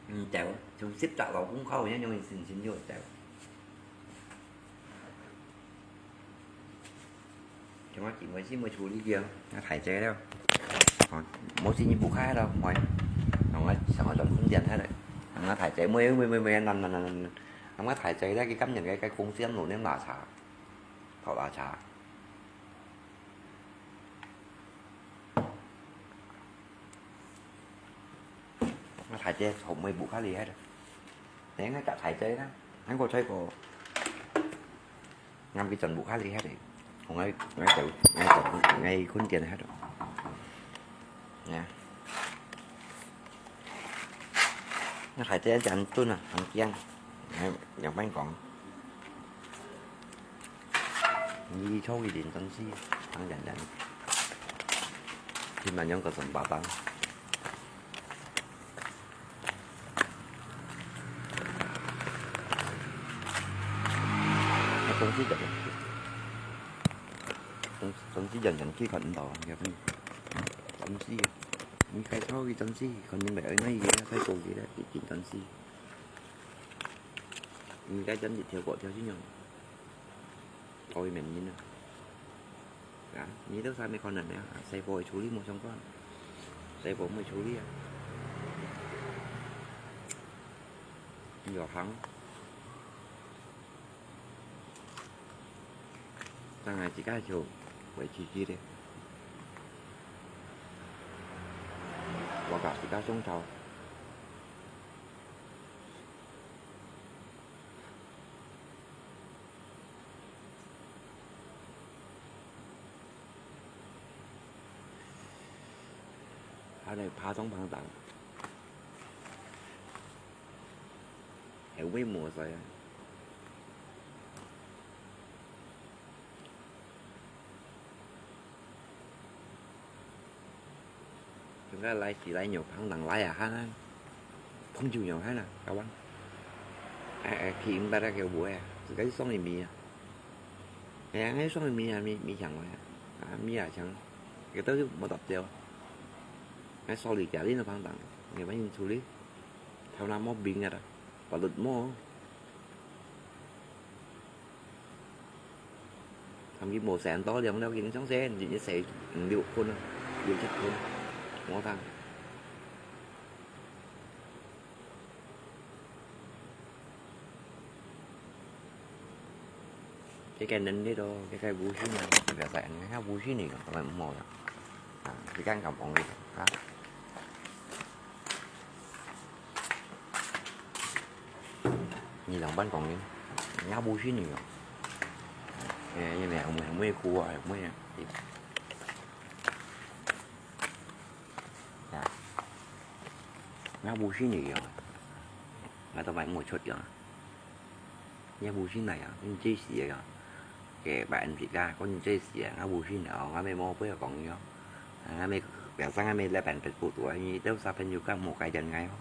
嗯，對，像十隻老公狗一樣，用一身身就對。 像𠊎今晡日先愛處理佢啊，𠊎太濟了。哦，無先不開了，喂，𠊎想愛轉空間忒了。𠊎太濟，每每每每，นั่นนั่นนั่นนั่น，𠊎太濟了，佢感覺該該空間路恁拉差，好拉差。 𠊎大姐好妹不卡哩忒了。你應該大大姐啦，還過再過，俺比全部卡哩忒了。同𠊎，𠊎就，𠊎就，𠊎困見忒了。呀，𠊎大姐真準啊，很驚，兩班講。 你抽一點東西，當然然，起碼兩個準八單。那東西怎麼去？東，東西遠遠去看不到啊，要不然東西啊，你開抽一東西，可能沒有那一個，太高級了，一斤東西。你該真是跳過跳進去。 可以免疫啊。啊，你都還沒可能呢，啊，細胞會處理無相關，細胞毋會處理啊。你有行，當然自家就會去去的，我搞自家種草。 還得爬東爬西，還會摸索呀。該來自來肉，捧等來啊，哈，捧酒肉，哈，啊，kawan。哎，哎，去飲杯那个杯啊，自家去送一米啊。哎呀，哎，送一米啊，米，米香味啊，啊，米啊香，个都是無搭掉。哎，sorry，家里那捧等，你们处理，头那毛病啊啦，法律毛。 他们無生到兩條經常生，一日生五六คน啊，六七คน，無得。這个能力咯，這个無信啊，這个在，你看無信你，可能無啦。啊，你敢敢講你啊？ 你兩班講呢？你也無信你哦。哎，因為有咩，有咩苦啊，有咩啊？啊，你也無信你哦。我都買無出个。你也無信來啊，你最死个啊。 个bạn自家，講你最死啊，𠊎無信哦，𠊎乜無必要講你哦。𠊎乜，biasa𠊎乜來辦Facebook哦，你兜小朋友講無改變𠊎哦。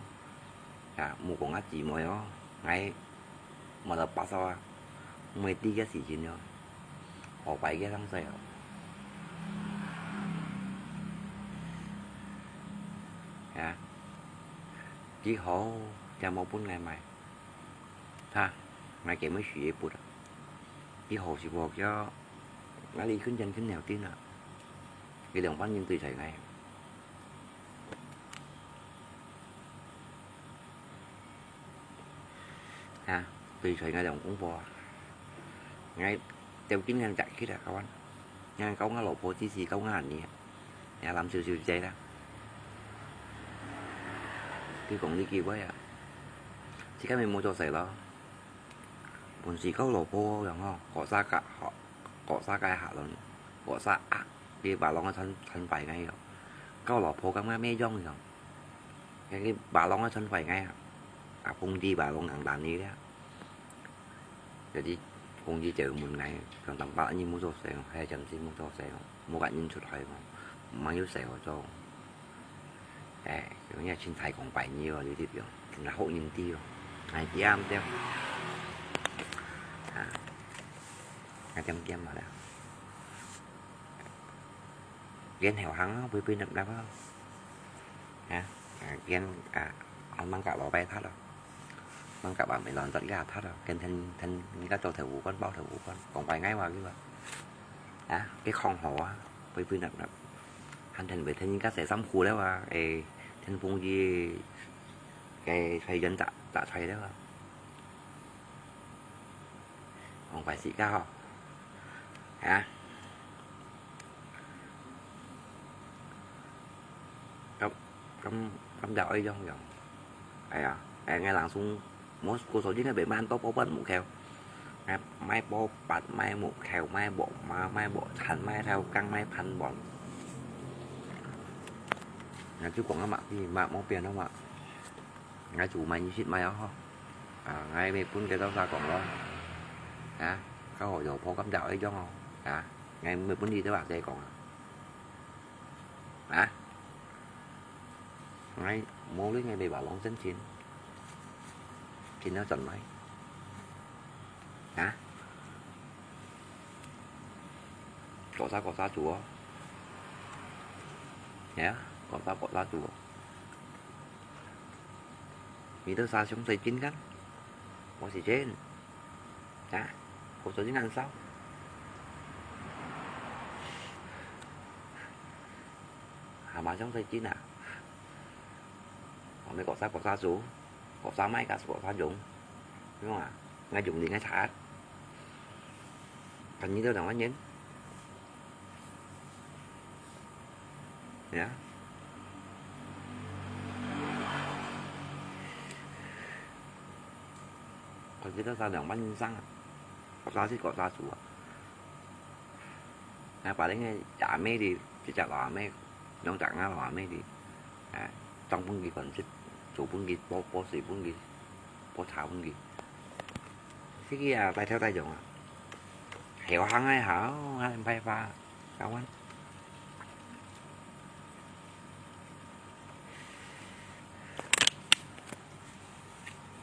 啊，無講𠊎姊妹哦，𠊎無得把手啊，毋會知个事情哦，後擺个東西哦。啊，只好，正無分𠊎買。 哈，𠊎今晡日輸一筆啊！佢好時無叫，𠊎離婚前肯定定啊！佢兩班人追隨𠊎。哈，追隨𠊎兩公婆啊！𠊎 Teo kính ngăn chặn khít à các bạn. Ngăn kau ngăn lỗ phô tí xì kau ngăn nhỉ. Nhà làm siêu siêu dây đó. Cái cũng đi kêu quay à. Chỉ cái mình mua cho sài lo. Buồn xì kau lỗ phô rồi ho. Có xa cả họ. Có xa cái hạ rồi. Có xa à. Cái bà lo thân thân phải ngay rồi. Kau lỗ phô kau ngăn mê dông rồi. Cái, cái bà lo thân phải ngay à. À, phung đi bà lo ngăn đàn đi đấy. Jadi, kong ji jeu mun ngai, kang tang pa ni mu to seng, hai jam si mu to seng, mu ka nyin chut hai mo, mang yu seng o to. Eh, yung ya chin thai kong pai ni o, di di yo, na ho nyin ti yo, ngai diam diam. Ha, ngai diam diam ma da. Gen heo hang, pui pui nap nap. Ha, gen, à, ăn mang cả lò bay thắt rồi. Mang cả bạn mấy lon rất là thắt rồi. Ken thân, thân, người ta cho thầy Vũ con, bao thầy Vũ con. Còn vài ngày mà cái mà. Á, cái khong hổ á, với với nặng nặng. Hẳn thân với thân người ta sẽ xăm khu đấy mà. Ê, thân phung gì, cái thầy dân tạo, tạo thầy đấy mà. Không phải sĩ cao. Hả? Cắm, cắm, cắm đào ấy giống giống. Ai à, ai nghe làng sung, mốt cô số chín là bể man tố bố bận mũ khèo. Mai, mai bố bạt, mai mũ khèo, mai bộ má, mai bộ thắn, mai theo căng, mai phắn bọn. Nói chứ cũng mạ gì, mạ món tiền không ạ? Ngai chủ mày như shit mày ó. À, ngai mày phun cái tao ra cổng lo. Hả? Các hội dầu phố cắm đảo ấy giống không? Hả? Ngai mày phun đi tới bạc dây cổng à? Hả? Ngai mua lấy ngai mày bảo lòng chân chín. Chín nó chân mày. Hả? Có sao có sao chủ á. Nhá, có sao có sao chủ á. Vì tôi xa xuống tay chín cắn. Có gì chết. Hả? Có sao chín ăn sao? Hả mà xuống tay chín à? Mà mày có sao có sao chủ. Có sao mày cả có sao dùng. Đúng không ạ? Ngay dùng thì ngay thả. Thành như tôi đồng anh nhấn. Nhá. Còn cái đó sao đồng bánh xăng à? Có sao chứ có sao chủ à? Nè, bà đến cái chả mê đi, chỉ chả lò mê, nông chả ngã lò mê đi. À, trong bún gì còn chứ, chủ bún gì, bố, bố xì bún gì, bố cháo bún gì. Xí kia, tay theo tay dùng à. Hiểu hăng ai hảo, hăng em bay pha, cao anh.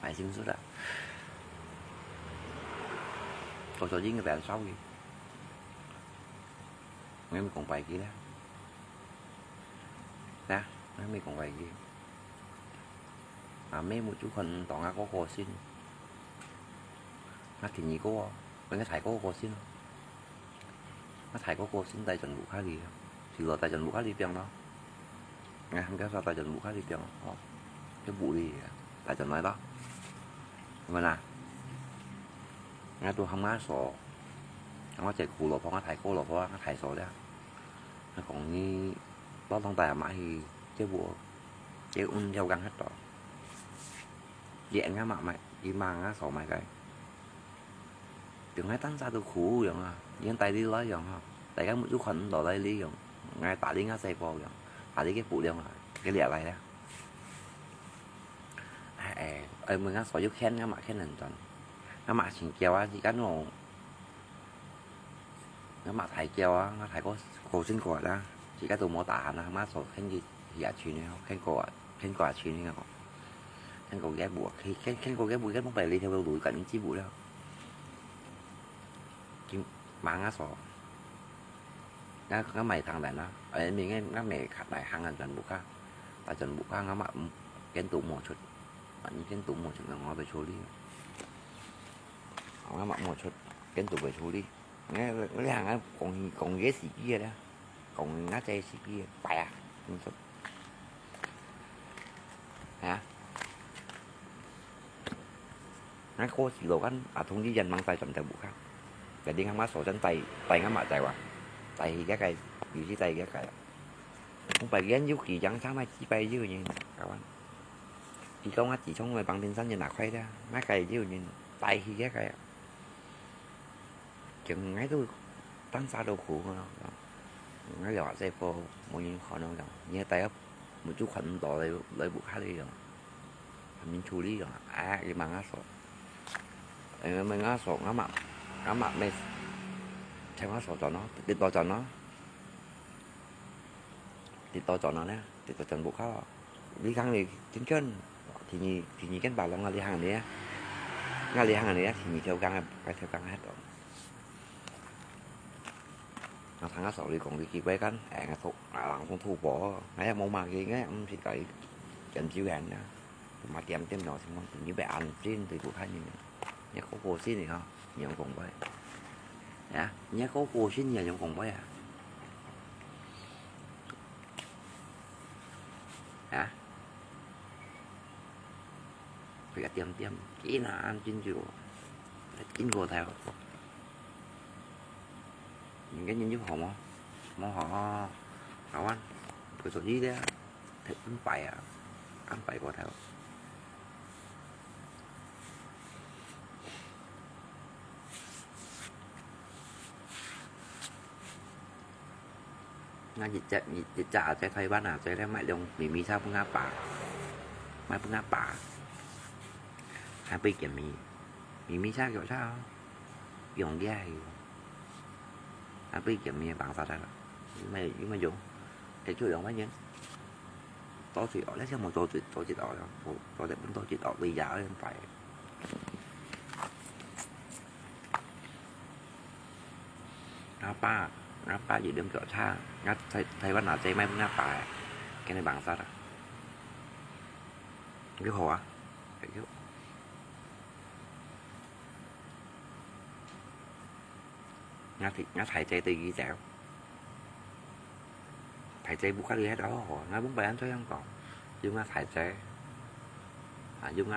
買心事啦。我昨天个白烧鱼，我也没讲白佢啦。啊，我也没讲白佢。啊，妹妹就可能当啊个个性。啊，第二个哦，我个大哥个性哦。 啊，大哥个性大轉屋下哩，除了大轉屋下哩邊咯。哎，毋好說大轉屋下哩邊哦，就屋里大轉來咯。係咪啦？𠊎都喊阿嫂，喊我姐夫老婆，我大哥老婆，我大嫂了。𠊎講你老當大阿媽去，這屋，這屋了gang忒多。佢恁樣嘛買，佢嘛阿嫂買个。 就𠊎單儕都苦樣啊，連帶你來樣啊，大家就看毋到來你樣，𠊎打你𠊎細胞樣，打你个布樣啊，个掠來啊。哎，哎，問𠊎所有牽，𠊎嘛牽人轉，𠊎嘛請教啊，自家弄，𠊎嘛抬教啊，𠊎抬過，過身過啦，自家都無打鼾啊，𠊎所牽佢下去呢，牽過啊，牽過下去呢，牽過个布，牽，牽，牽過个布，牽過來你條路，趕緊進步了。 就嘛𠊎所，𠊎，𠊎買糖來啦，哎，明个𠊎買卡來行啊，全部卡，啊，全部卡，𠊎嘛，嗯，跟都無出，啊，你跟都無出，𠊎會處理，𠊎嘛無出，跟都會處理，𠊎，𠊎行啊，講，講个時機个啦。 講啊，這時機擺啊，你說，啊，𠊎過時了，kan，啊，通知人忙在轉頭屋下，jadi𠊎嘛所轉帶，帶𠊎嘛在哇，帶去該個，有時帶去該個。我白天有幾張車賣幾百有人，kawan。佢講啊，自從我旁邊山人拿開的，那個有人帶去該個。 就𠊎都單儕都苦咯，𠊎了這個無人看咯，你大家目珠看毋到來，來屋下哩咯，還沒處理咯，哎，你問𠊎所，哎，問𠊎所，𠊎嘛，𠊎嘛沒，聽𠊎所轉咯，直到轉咯，直到轉咯呢，直到轉屋下咯。 你行你真遠，第二，第二間巴龍啊，你行你啊，𠊎你行你啊，第二條江啊，該條江啊，都。𠊎聽𠊎嫂你講你幾百間，哎，𠊎吐，啊，人講吐寶，𠊎也無罵佢，𠊎毋識佢，研究人啊，嘛點點咯，什麼，你別安心，對不看你。 你个个性呢，吼，你用講話。啊，你个个性你用講話啊？啊？佢个點點，緊啊，緊就，緊過頭。你个人就好無？無好，好啊，佢做你个。 忒安排啊，安排過頭。𠊎一隻，一隻啊，在台灣啊，在該買兩咪咪車分𠊎爸，買分𠊎爸，還八件米，咪咪車叫車哦，用个係，還八件米放晒了，有沒有，有沒有用？得就兩萬元。 多一哦，你想無多一，多一哦，多，多一本多一哦，為啥恁快？阿爸，阿爸一輛腳踏車，𠊎台，台灣阿姐買分阿爸个，今日放煞啊。幾好啊？幾好。 𠊎大，𠊎大姐對佢走，大姐屋下裡歇到好，𠊎本來恁樣講，有𠊎大姐，啊，有𠊎个，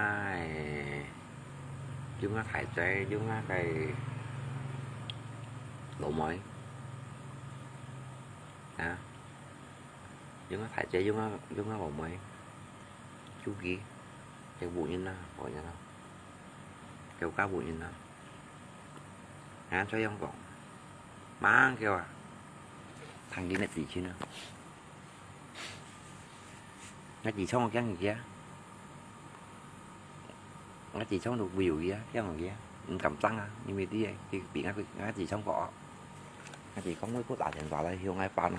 有𠊎大姐，有𠊎个老妹，啊，有𠊎大姐，有𠊎，有𠊎老妹，有佢，就屋人啦，屋人啦，就家屋人啦。 啊，恁樣講，吂叫啊，聽見个事情啊。𠊎自從我驚佢啊，𠊎自從都會有佢啊，驚佢啊，毋敢爭啊，因為知个，佢比𠊎，𠊎自從講，𠊎自講，我一步打電話來向𠊎爸咯，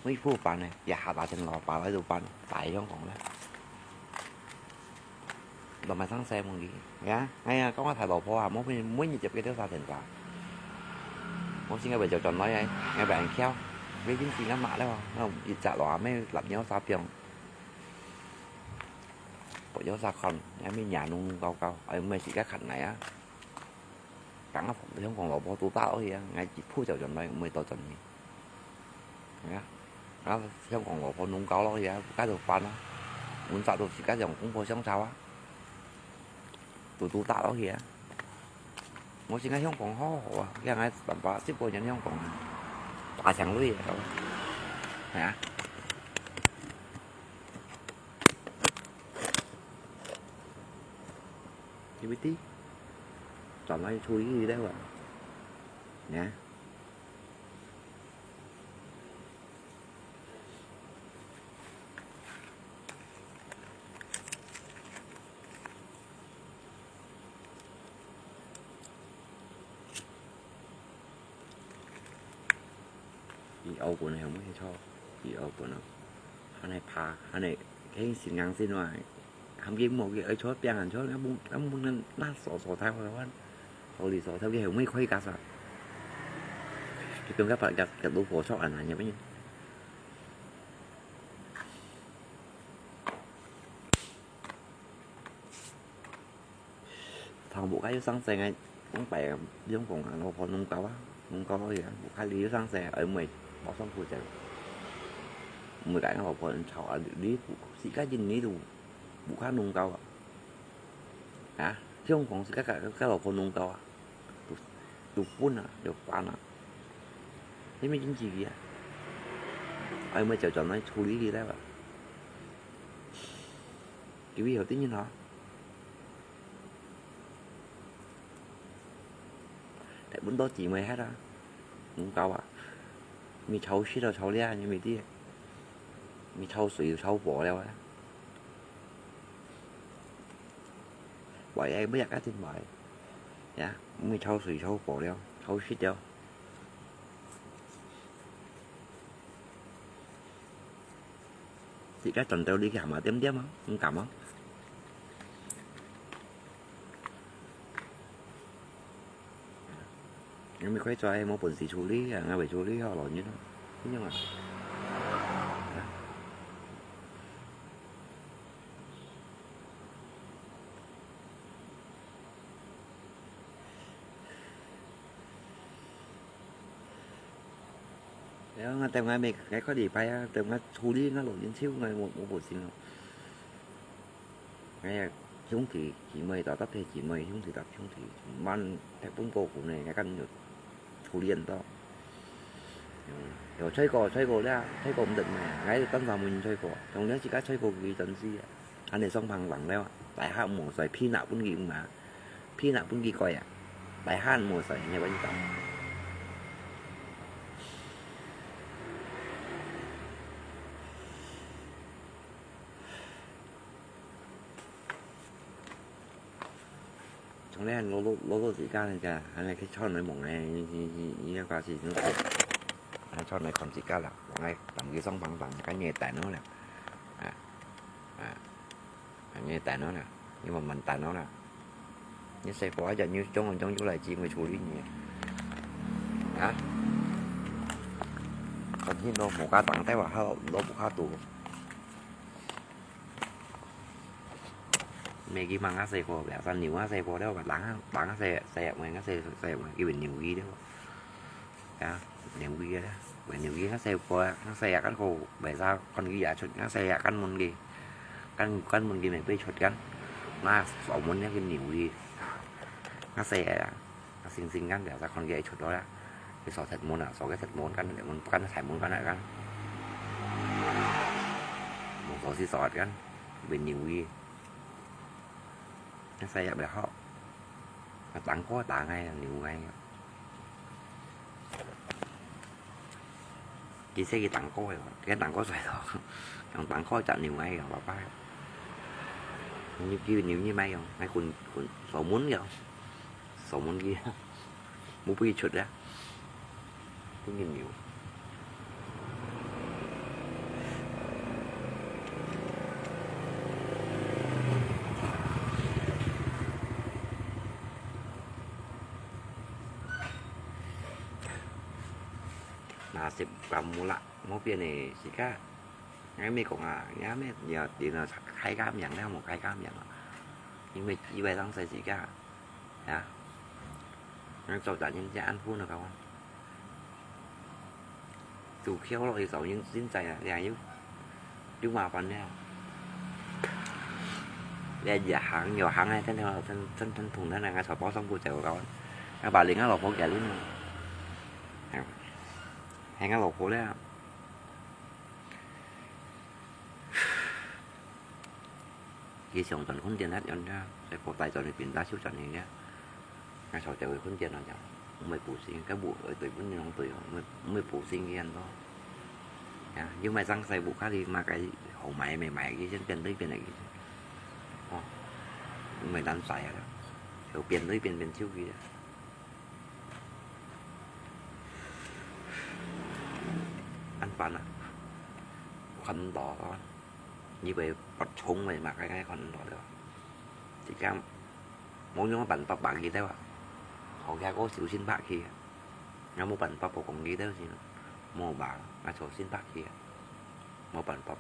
我一步辦呢，也下打電話爸來就辦，大樣講啦。都買生細問佢，呀，哎呀，講我大老婆啊，無每，每日接幾多儕電話。我先个為就轉來个，𠊎為人巧，你真是个嘛了，那一隻羅咩lapnyo沙冰，不要啥看，那咩nhà弄搞搞，哎，毋係自家看來啊。講啊，香港老婆都打落去啊，𠊎一鋪就轉來，毋係倒轉去。 係啊，啊，香港老婆弄搞落去啊，該就煩啊。阮早都自家用公婆相吵啊，都都打落去啊。我自家香港好好啊，像𠊎爸爸十多年香港啊，打搶鐳啊，係啊。你會知，轉來處理佢了啊，呢？ 佢拗本係毋係錯？佢拗本啊，還係怕，還係，佢心硬心話，喊佢無佢愛坐，變人坐，那無，那無，那，那坐坐太好了，好哩坐，他佢係毋係可以加啥？佢變个把，个，个老婆坐安安，也不行。 頭目个有生細个，往擺用講啊，老婆弄搞啊，弄搞落去啊，無較理有生細，哎妹，我上鋪仔，毋會甲老婆人吵啊，你自家人你都無較弄搞啊，啊，香港自家甲甲老婆弄搞啊，都都分啊，又煩啊，你咪真自己啊，哎妹就轉來處理你來吧，佢會有定人啊。 大部分都姊妹歇啊，毋搞啊，咪吵死咯，吵了，你咪知，咪吵水吵火了啊。壞个，不要緊壞，呀，咪吵水吵火了，吵死了。 自家轉到你去行下點點啊，毋敢啊。你咪快做，無本事處理啊，𠊎會處理好咯，你咯，你樣啊。啊？ 哎呀，𠊎等𠊎每，𠊎快禮拜啊，等𠊎處理𠊎老人手，𠊎無，無，無心咯。哎呀，兄弟姊妹，大家弟姊妹，兄弟搭兄弟，慢，大本過分呢，𠊎感覺處理毋到。嗯，有吹過，吹過了，吹過毋得咩？𠊎單方面吹過，從了自家吹過佢轉世啊。 恁呢雙棒棒了，大家無水，皮拿分佢嘛，皮拿分佢蓋啊，大家無水，你會知道。從來老老老老自家人家，還來去吵你忙个，你你你你那个是，還吵你看自家啦，還來等佢雙棒棒，跟你等好了，啊啊。 你等哦啦，你慢慢等哦啦。你細個一日，你將將將來姊妹處理你。啊？看見咯，無家當，但話好，落無下肚。每日嘛，𠊎細個，兩三年，𠊎細個了，人啊，人啊，細細妹，𠊎細細妹，叫佢牛醫了。 啊，牛醫个啦，牛醫𠊎細個啊，𠊎細也間好，為啥看佢也出，𠊎細也間門佢，間間門佢明明出間，那鎖門那个牛醫，𠊎細啊，𠊎星星間為啥看佢出到啦，佢鎖實門啊，鎖个實門間，門間大門間啊間，門鎖匙鎖間，為牛醫，𠊎細也為好，啊，當哥打𠊎，牛𠊎。 佢識佢當哥个，佢當哥衰咯，用當哥隻牛个，用爸爸个。你叫牛你買用，買滾滾鎖門个，鎖門佢，冇俾佢出啊，分佢牛。啊，食飯無啦，無變个時間。𠊎乜講啊，𠊎乜要點了開家名了，無開家名啊，因為意外當時時間，啊，𠊎做大人家安分了，講，做橋落去找人真在啊，這樣又又麻煩了。這也行又行啊，真的真真真痛，真的，𠊎坐包上不走，講，𠊎把另外老婆給恁，還𠊎老婆了。 佢想轉墾田恁樣个，在國大轉去變打手轉去个。𠊎坐車去墾田啊，就毋會補習，該補，呃，對，本人對哦，毋會，毋會補習佢恁多。呀，又買張細補卡哩，買个好買，買買，佢先變對變來佢先。哦，毋會難晒啊，就變對變變手機啊。恁煩啊，看毋到啊。 你會發衝个嘛，該該看到了。自家無用辦法把佢兜啊，好，佢个手先拍去啊，也無辦法，無講佢兜先，無吧，𠊎就先拍去啊，無辦法。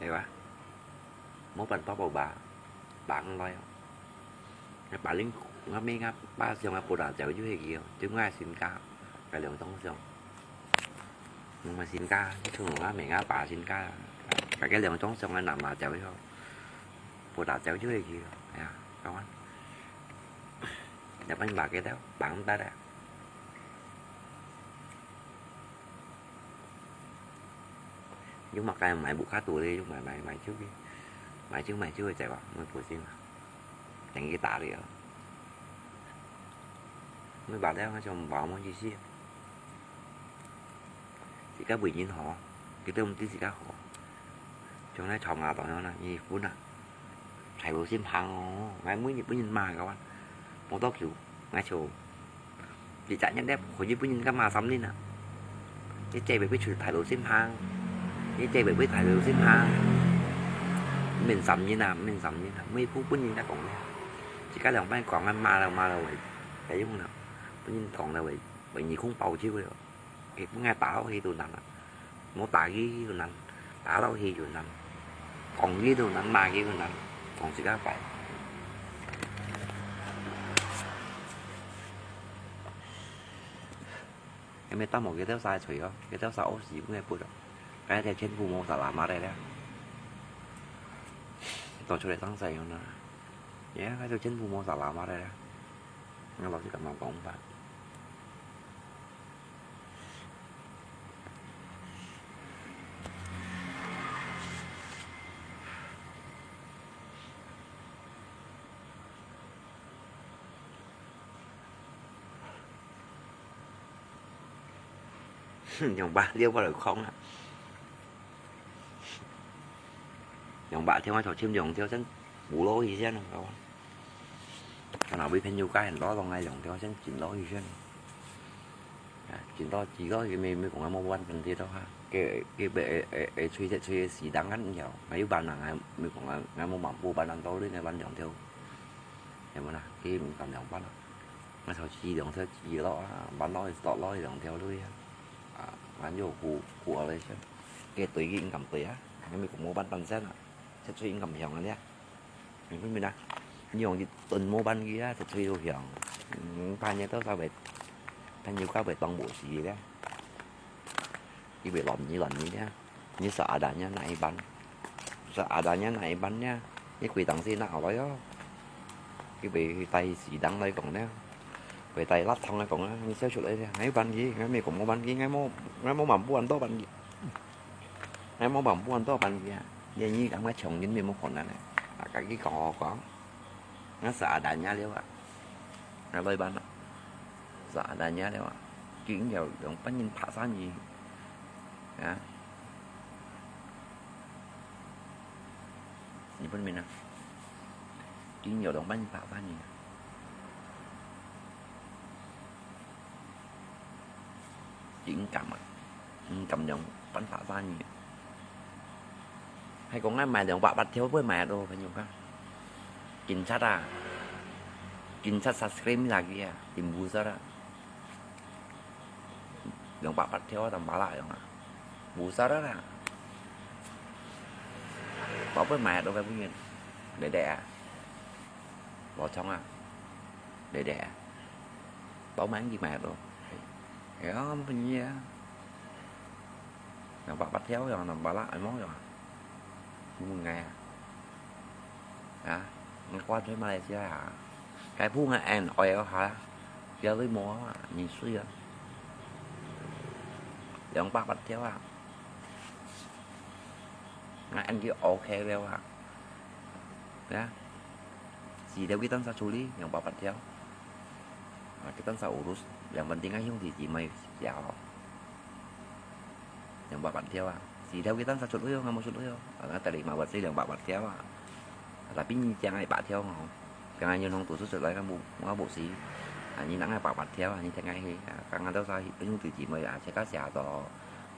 係吧？無辦法，無吧，辦來哦。 該巴林，𠊎姆𠊎爸想个布達走就係佢哦，就𠊎新家，該兩棟想。𠊎新家，就𠊎姆𠊎爸新家，該个兩棟想个南亞走去哦，布達走就係佢哦，哎呀，講啊，日本話个了，辦得了。 有麼个買無較多咧，有買買買少个，買少買少个就係話，毋會補習啊，等佢打了。毋會話了，𠊎就無麼意思。自家為人好，佢都毋知自家好。像該長牙當樣啦，你分啊。 大路線行哦，𠊎每日分人罵个哇，無多久，𠊎就一隻月咧，可以分人家罵三日啊。你這會會出大路線行，你這會會大路線行，毋免三日啊，毋免三日啊，每步分人家講咧，自家兩擺講啊，罵了罵了喂，該用了，分人講了喂，喂，你空包就了。 佢分𠊎打落去都難啊，無打佢都難，打落去都難，講佢都難，罵佢都難，講自家擺。因為打無佢兜儕吹哦，佢兜儕屙屎分𠊎抔哦，𠊎兜全部無儕拉馬來了，到出來當使用啦，耶，𠊎兜全部無儕拉馬來了，𠊎老實同你講吧。 兩百六百來空啊！兩百條，𠊎頭先兩條先補落去先咯。 看哪位朋友介紹到，當𠊎兩條先緊落去先。啊，緊到，緊到，佢乜，乜講𠊎無半分跌到哈。佢，佢會，會，會，會吹，吹死當然有，𠊎有半人，𠊎乜講𠊎，𠊎無辦法半人到你，𠊎半兩條。有無啦？佢毋敢兩半啦。𠊎頭先兩條，緊落啊，半落，落落兩條落啊。啊，𠊎又補，補落去先。佢對佢毋敢對啊，𠊎乜講無半分先啊，出去毋敢響啊咧。 你分明啊，你用一頓無半日啊，就吹到響。嗯，半夜到煞會，半夜到會當無事咧。佢會亂你亂你咧，你seadanya拿一半，seadanya拿一半咧，你歸檔先拿落來哦。佢會帶死當來講咧，會帶垃圾來講啊，你燒出來咧，𠊎有半日，𠊎乜講無半日，𠊎無，𠊎無辦法恁多半日。 𠊎無辦法恁多半日啊，連你感覺窮人乜無可能咧。啊，家己講好講，𠊎seadanya了啊，𠊎來辦啊，seadanya了啊，佢有兩半人拍生意啊，你分明啊，佢有兩半人拍生意啊。 佢毋敢啊，毋敢用辦法生意。還講愛買兩百八條，會買得到，朋友啊？警察啊，警察subscribe lagi啊，真無煞啊！兩百八條啊，當巴拉樣啊，無煞啊啦！寶貝買得到个不遠，弟弟啊，老張啊，弟弟啊，寶買你買得到，哎呀，不便宜啊！ 兩百八條樣，兩百啦，愛麼樣啊？問𠊎啊？啊？𠊎掛在馬來西亞啊？該鋪𠊎恁愛个哈，不要對無啊，你睡啊！兩百八條啊！𠊎恁就OK了啊！ 啊，四條佢單儕處理，兩百八條。啊，佢單儕urus，yang penting啊兄弟姊妹寫好。兩百八條啊，四條佢單儕出去哦，𠊎無出去哦。啊，𠊎tadi嘛buat si兩百八條啊。Tapi你講愛八條哦，講愛銀行吐出出來，𠊎無，𠊎無si。啊，你拿愛八八條啊，你聽𠊎去啊，講𠊎兜儕兄弟姊妹啊，自家寫到。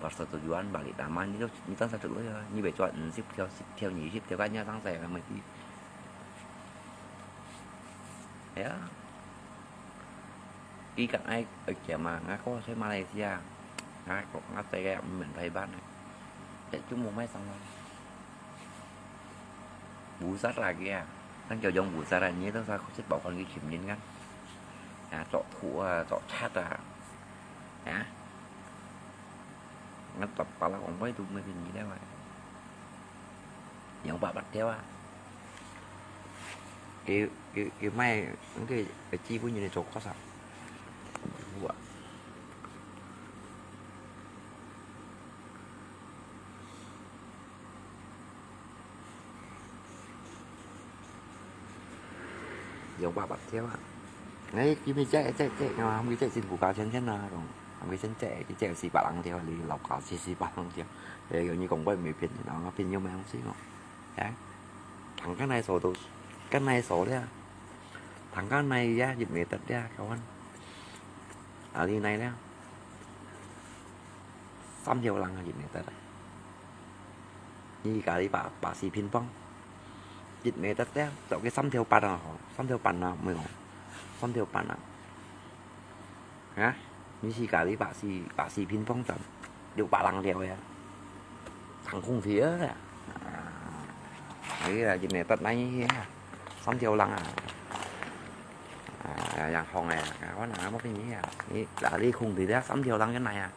Persetujuan balik taman，你都，你當時做个啊，你會做五十條、十條、二十條，該你當時係乜事？係啊，佢講愛，愛減啊，𠊎過去馬來西亞，𠊎講，𠊎在該毋免排班啊，這就無賣生咯。無煞啦佢啊，咱就用無煞啦，你當時去食飽飯去尋人啊，啊，做土啊，做賊啊，啊。 Ngăn tập pala kong pai tu mê pin ni dai mai. Yang pak pat theo à. Kêu, kêu, kêu mai, kêu, kêu chi pun ni chok kasa. Buat. Yang pak pat theo à. Ngai kimi chạy chạy chạy, nó không cái chạy xin của cá chân chân là rồi. Không cái chân chạy, cái chạy xì bả lăng theo, lì lọc cá xì xì bả lăng theo. Thế kiểu như cũng quay mấy phiên thì nó phiên nhiều mà không xí ngọ. Đấy. Thằng cái này số đồ, cái này số đấy à. Thằng cái này á, dịp mẹ tật đấy à, các bạn. À, đi này đấy à. Xăm theo lăng dịp mẹ tật đấy. Ni kali pak, pak si pin pong. Jit me tat te, tok ke sam theo pan à, sam theo pan à, mui hong. Sam theo pan à. Hả? Ni si kali pak si, pak si pin pong tam. Điều pak lăng theo ya. Thằng khung thì á. Ấy là jit me tat nai ya. Sam theo lăng à. À, yang hong à, cái quán nào mà cái gì à. Ni là đi khung thì đó, sam theo lăng cái này à.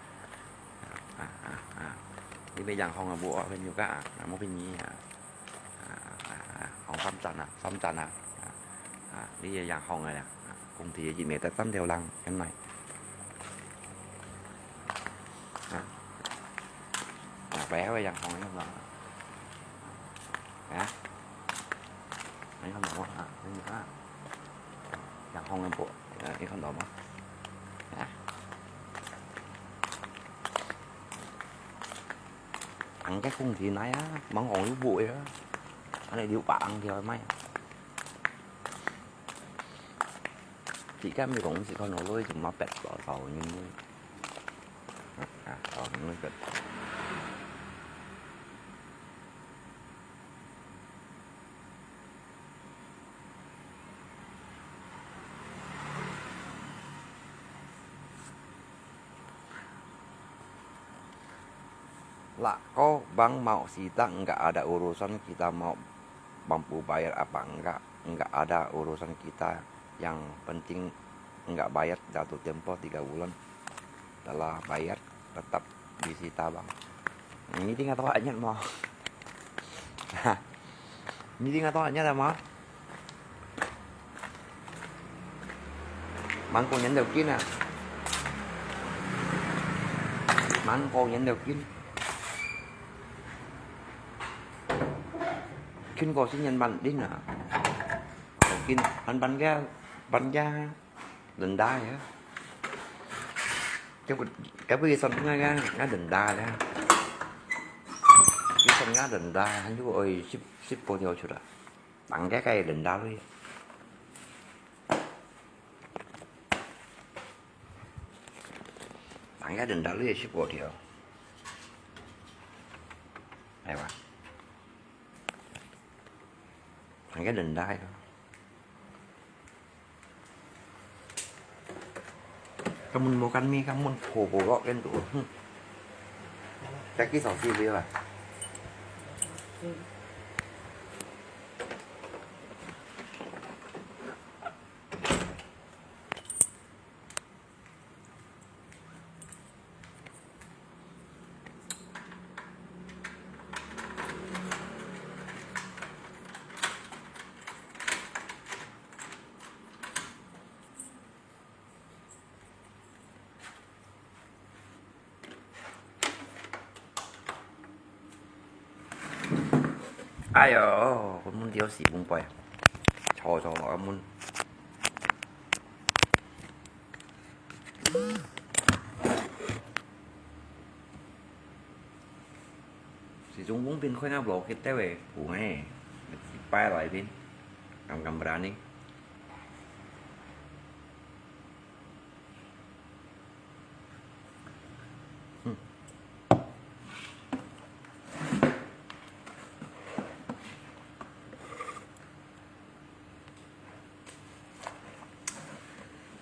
À, à, à. Đi bây giờ không là bộ bên nhiều cả à, à, một bên nhí à. À, à, à, không xăm chân à, xăm chân à. À, à, đi bây giờ không rồi à. À, công ty gì mẹ ta xăm theo lăng cái này. À. À, bé bây giờ không, không lắm. Hả? Anh không懂啊, anh không懂à. Yang hong yang po, ya, ikan doma. Ya. Ang ke kung di nai a, mang hong yu bu ya. Ane liu pa ang di mai. Di kan mi kong si kan lo loi, cuma pet lo tau ni. Ah, tau ni pet. Lah ko bang mau sita, enggak ada urusan kita mau mampu bayar apa enggak, enggak ada urusan kita. Yang penting enggak bayar, jatuh tempo tiga bulan. Telah bayar, tetap disita bang. Ni ting atau anyat mo. Ni ting atau anyat mo. Mang cô nhắn đầu kia nè. Mang cô nhắn đầu kia. Kin cô xin nhắn bạn đi nè. Đầu kia, bạn, bạn kia, bạn kia. Đần đa vậy. Cái, cái bữa sau ngay, ngay, ngay đần đa đấy. Cái sau ngay đần đa, anh chú ơi, ship, ship bao nhiêu chút à? Tặng cái, cái đần đa luôn. Tặng cái đần đa luôn, ship bao nhiêu? Hay quá. 還个人大个。Kamu mau kan mi, kamu po po lo kan tu. Hmm. Kaki sau si bi lah. 哎喲，分蚊叮死分背，吵吵啊蚊。始終分边開那無去兜个步呢，擺來邊，敢敢不然呢？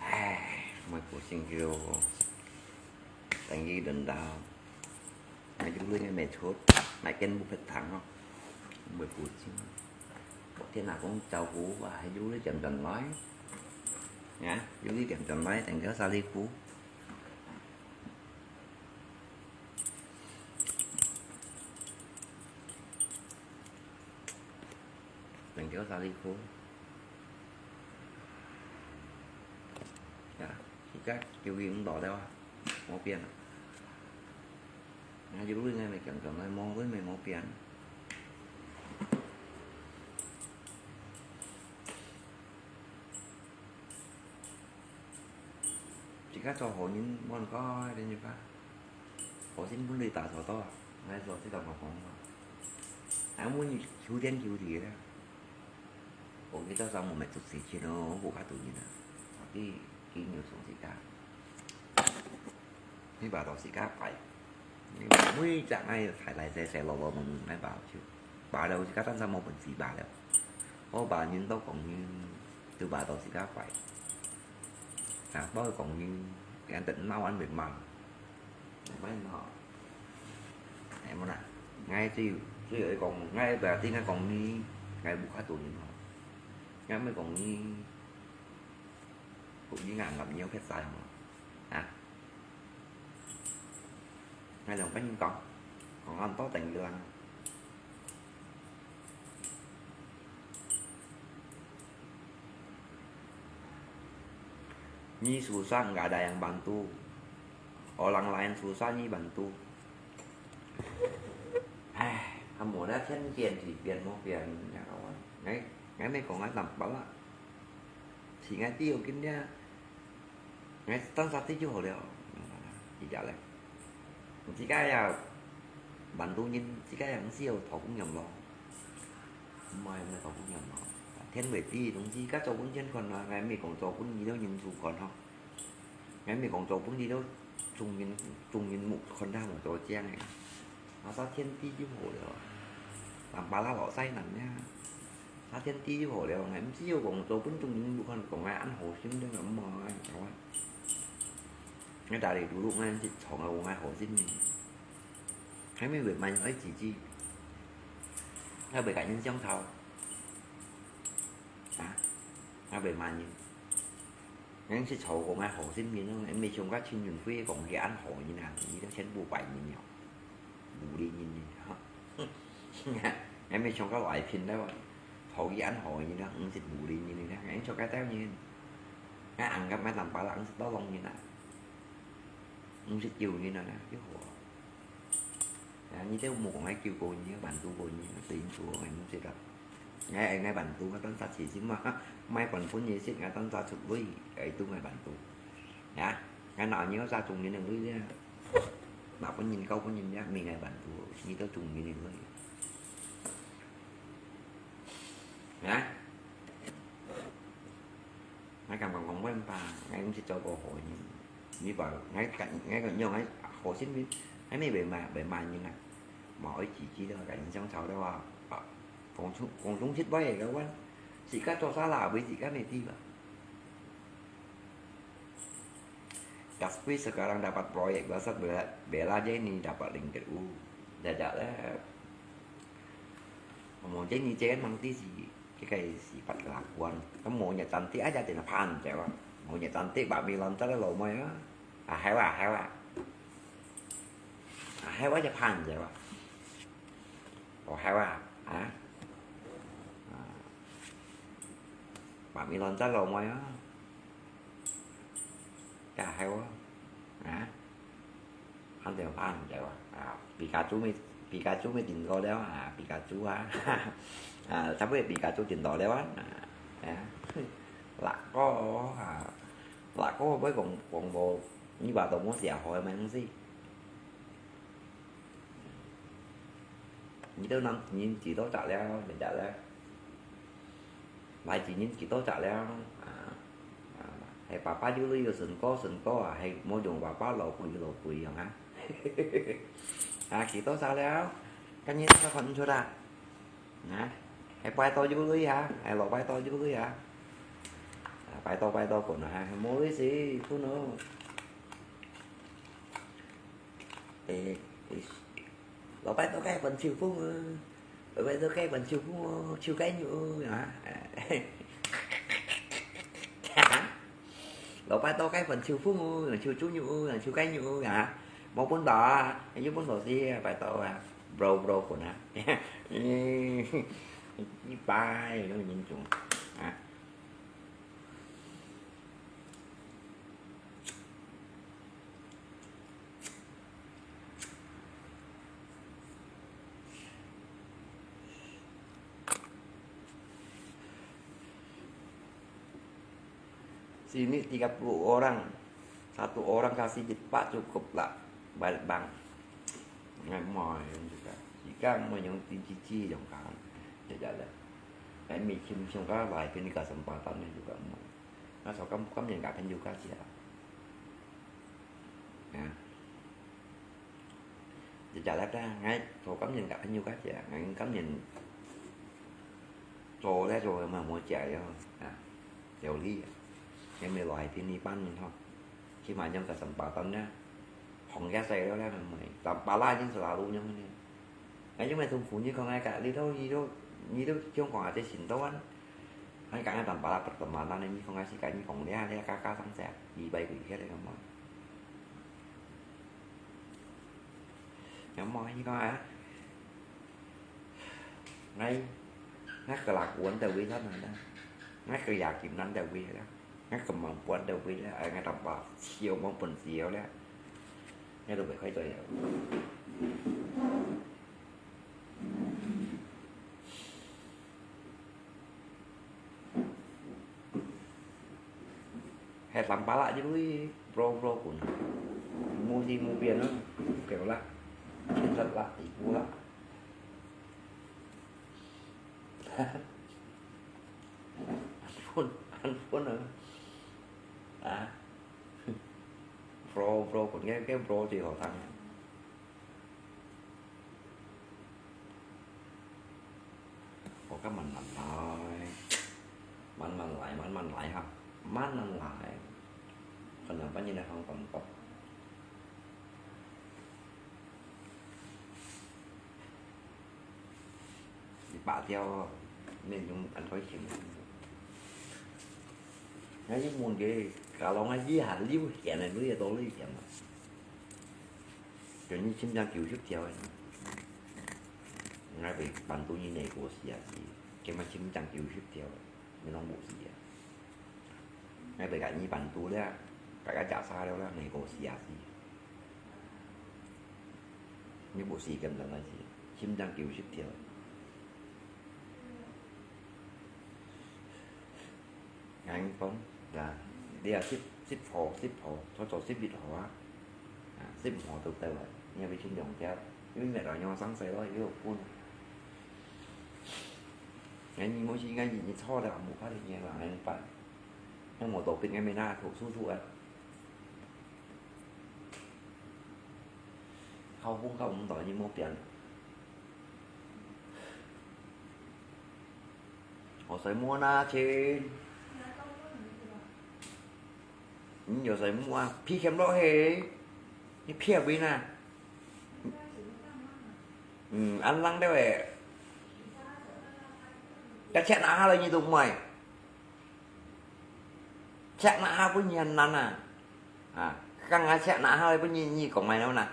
唉，莫過辛苦哦。等佢輪到，那就輪个沒出，那根不會疼哦。莫過辛苦。天啊，講照顧啊，還有你點轉來。啊，有你點轉來，等佢沙哩苦。 等佢沙哩苦。呀，自家就用到了啊，無變啊。那就應該沒講講，那毛都沒毛變。 自家做好人，無人講，你知吧？好心分你打錯到啊，𠊎做這個無講啊。𠊎問你求天求地个，我給到上午買足錢去咯，我無法度人啊，我對金牛座自家。 你拔到自家擺，你每隻愛大大細細、老老嫩嫩愛拔就拔了，自家單單無本事拔了。好拔人都講人，就拔到自家擺。啊，包括講人，人等鬧人袂罵，袂罵。哎，無啦，𠊎只有只有講，𠊎袂定，𠊎講你，𠊎無法度人吼。𠊎毋講你，講你硬硬要撇晒吼。 啊？𠊎同別人講，講恁多等於人。你susah nggak ada yang bantu, orang lain susah你bantu。唉，啊無啦，天變地變，無變，𠊎𠊎毋講𠊎南北啦。 是𠊎知有今日，𠊎單殺知就好了。而家咧，自家也蠻多人，自家也毋需要討供養咯。毋係，毋係討供養咯。天會知，總之，自家做本錢看啊，𠊎毋係講做本你兜人數看吼。 𠊎毋係講做本你兜眾人，眾人目看他無做正个。啊，殺天知就好了啊。南北啦老細人呀，殺天知就好了。𠊎毋需要講做本眾人目看，講𠊎恁好心，恁樣毋好啊，你知無？𠊎打你嘟嘟，𠊎識藏啊，𠊎好心呢。還沒有慢愛自己，還袂甲人相吵。啊，還袂慢呢。 𠊎識錯講𠊎好心人咯，𠊎毋係像該陳雲輝講佢恁好人啊，佢兜全部壞人了，無理人呢，吼。𠊎毋係像該賴平了，討佢恁好人啊，毋識無理人呢，𠊎像該兜人。𠊎硬甲𠊎南北啦，毋識多浪人啊，毋識救人啊，幾好啊。 啊，你兜無講愛救過人，愛bantu過人，對因做𠊎毋識啦。𠊎愛𠊎bantu，𠊎單殺自身嘛，莫管分你食，𠊎單殺出鐳，愛都愛bantu。啊，𠊎拿你殺中人个鐳咧，拿分人救分人咧，毋係𠊎bantu，你兜中人个鐳。啊？ 𠊎感覺講毋會吧，𠊎毋識做過好人。你話𠊎感，𠊎感覺𠊎好心人，𠊎乜會罵，會罵人啊。嘛愛自己咯，甲人相吵的話，啊，講出，講中實話个話，自家做salah，為自家个地方。Kaspi sekarang dapat proyek besar, bela, bela Jenny dapat ringgit. Uh, jajak lah. Ngomong Jenny jen mang ti si, kita si pat kelakuan. Kamu nya cantik aja tina pan jawa. Mau nya cantik bak milon cara lo mo ya. Ah, hewa, hewa. Ah, hewa aja pan jawa. Oh, hewa, ah. Ah. Bak milon cara lo mo ya. Chả hay quá. Hả? Hẳn đều phá hẳn chạy quá. À, Pikachu mới, Pikachu mới tìm coi đó. À, Pikachu hả? À, sắp biết Pikachu tìm đó đó. À, à. Lạ có hả? Lạ có với con, con bộ như bà tổ muốn xỉa hỏi mà không gì. Nyi tau năm, nyi chỉ tau chả leo, mình chả leo. Lai chỉ nyi chỉ tau chả leo. À, à, hay papa dulu yo sân có, sân có à, hay mua dùng papa lẩu quỷ, lẩu quỷ yong ha. À, chỉ tau chả leo. Cái nyi tao còn chưa đã. Hả? Hay pai tao dulu ha, hay lẩu pai tao dulu ha. À, pai tao, pai tao còn hả, hay mua cái gì, phun nữa. Ê, ê, lẩu pai tao cái phần chiêu phun ư. Lẩu pai tao cái phần chiêu phun ư, chiêu cái nhũ ư, hả? Lẩu pai tao cái phần chiêu phun ư, chiêu chú nhũ ư, chiêu cái nhũ ư, hả? Mau phun đó, hả? Hãy phun đó gì, pai tao à. Bro, bro của nó. Bye, nó nhìn chung. Hả? Sini tiga puluh orang, satu orang kasih jepit cukup lah, balik bang. Ngai mai juga. Jika mau yang tinggi-tinggi yang kan, tidak ada. Ngai mi chim chim ka lai pin ka sempatan ni juga mau. Ngai so kam kam yang ka pin juga sia. Ya. Jadi lah dah, ngai so kam yang ka pin juga sia. Ngai kam yang so lah so yang mau mau sia ya. Ya. Jauh li. Yang mai lai pin ni pan ni ho. Khi mà trong cái sân bảo tấn á, không ghé xe đó là mình tắm ba la nhưng là luôn nhưng mà ngay chúng mày thùng phủ như không ai cả đi đâu gì đâu, như đâu trong còn ai xin đâu anh. Anh cả tắm ba la bật tắm mà nó nên không ai xin cả như không ghé ghé cá cá sắm xe đi bay quỷ ghé đây không mà. Nhóm mò như con á. Ngay, ngắt cái lạc uốn tàu vi thắt này đó. Ngắt cái giả kim nắn tàu vi đó. Ngắt cái mỏng buồn tàu vi đó. Ở ngay trong bọc, siêu mỏng buồn siêu đó. Ngay tụi mình khỏi tụi. He tắm bá lạ chứ lui, bro, bro cũng mua gì mua tiền đó, kiểu lạ, chiến thuật lạ, tí cú lạ. Ăn phun, ăn phun nữa. À. Bro, bro, còn nghe cái bro thì họ thằng. Có các mình làm lại. Mình, mình lại, mình, mình lại ha. Mình, mình lại. Phần làm bao nhiêu là không còn có. Đi bả theo, nên chúng ăn có chừng. Ngay cái môn cái, cả lòng ngay cái hạt liu hiển này, liu hiển đó, liu hiển mà. Kiểu như chim chang kiu sip tiao. Ngay bị bản tu như này của xì à xì. Cái mà chim chang kiu sip tiao. Mình không bộ xì à. Ngay bị cả như bản tu đấy à. Cả cái chả xa đâu là này của xì à xì. Như bộ xì kèm lần này xì. Chim chang kiu sip tiao. Ngang phong là đi à sip, sip hồ, sip hồ, cho cho sip vịt hồ á. À, sip hồ từ từ vậy. Nghe với chim dòng theo. Những mẹ đó nhau sáng say đó, yêu phun. Ngay như mỗi khi ngay như cho là một phát hiện là ngay bạn. Nhưng mà tổ kịch ngay mình na thủ su su ấy. Hao phung hao phung tỏi như mua pian. Hao 水摸那親。你有水摸啊？皮欠落去，你撇位呢？嗯，恁冷了誒。該check那下了，你都毋愛。check那下分你還難啊。啊，剛剛check那下了分你，你講麼个呢？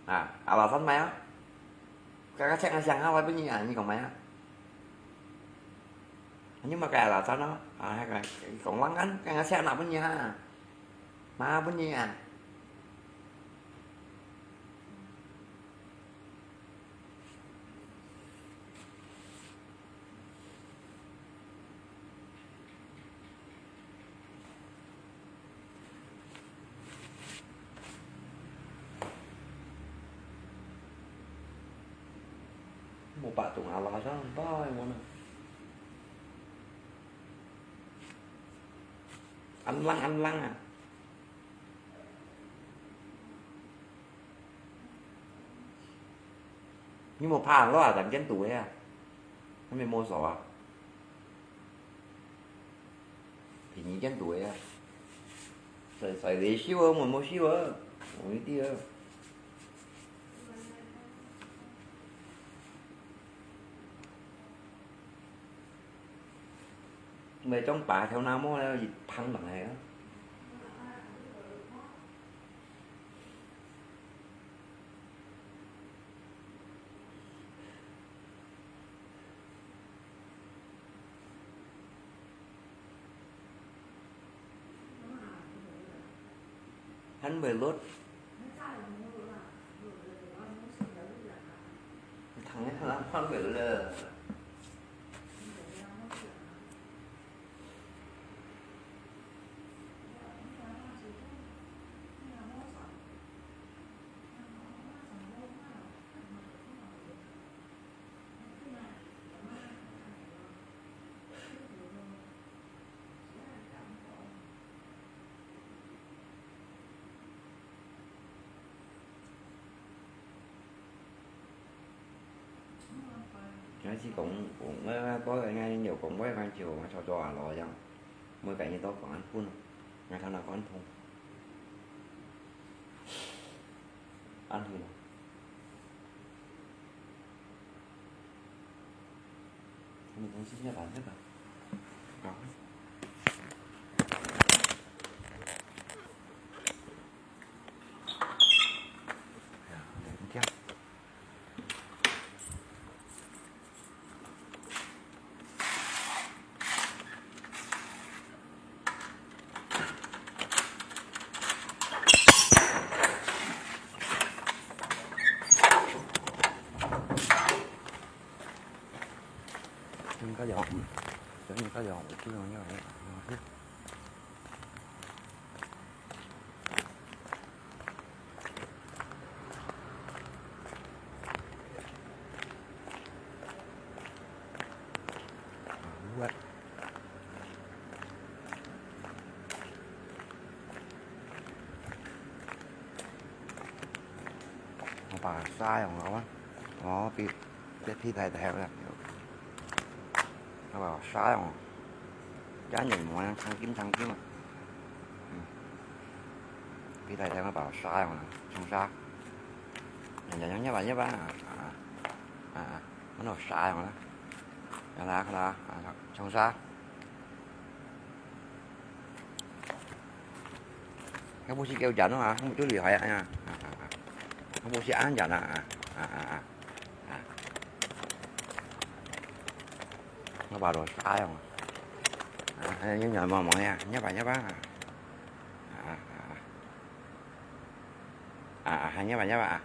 啊，阿老三買啊？該个check啊，想好，我分你啊，你講買啊？你莫該阿老三咯，啊，該个講完啊，該个check拿分你啊，拿分你啊。無辦法，阿拉上拜我呢。恁冷恁冷啊！你無怕冷啊？咱間肚个啊，還沒摸手啊。 便宜間肚个啊。在在你燒啊，我無燒啊，我一定啊。你將把條那摸了，一碰上來啊。 還袂落。糖个糖還袂落。 假使講，𠊎𠊎𠊎𠊎有講，𠊎𠊎就𠊎坐坐下咯，樣，每個人都講恁分咯，𠊎頭腦講恁痛，恁去咯。你東西要拿這個，好。 真个有，真个有，我不能要。 我把沙用了啊，哦，比，這皮太太了，我把沙用了，這樣子模樣，長金長金啊，嗯，皮太太，我把沙用了，長沙，人家用一把一把啊，啊，啊，啊，我拿沙用了，好啦好啦，啊，長沙。 佢毋係叫人啊，佢最厲害啊，哎呀，啊，啊，啊，佢毋係恁人啊，啊，啊，啊，啊，啊，我把它殺了，啊，還有人毛毛呀，你把，你把，啊，啊，啊，啊，啊，你把，你把，啊。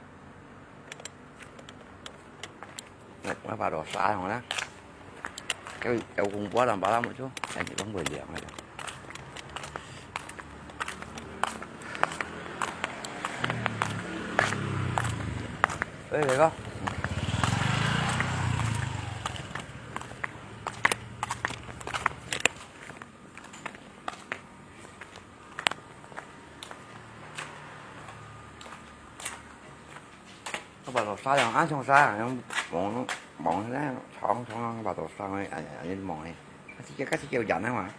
我把它殺了啦。有，有公婆人把它們就，哎，你講會涼啊。哎，那個。 我把它殺了，安全殺了，用忙，忙个，長長个，把頭上个，哎呀，哎呀，忙个，該係叫，該係叫人啊嘛。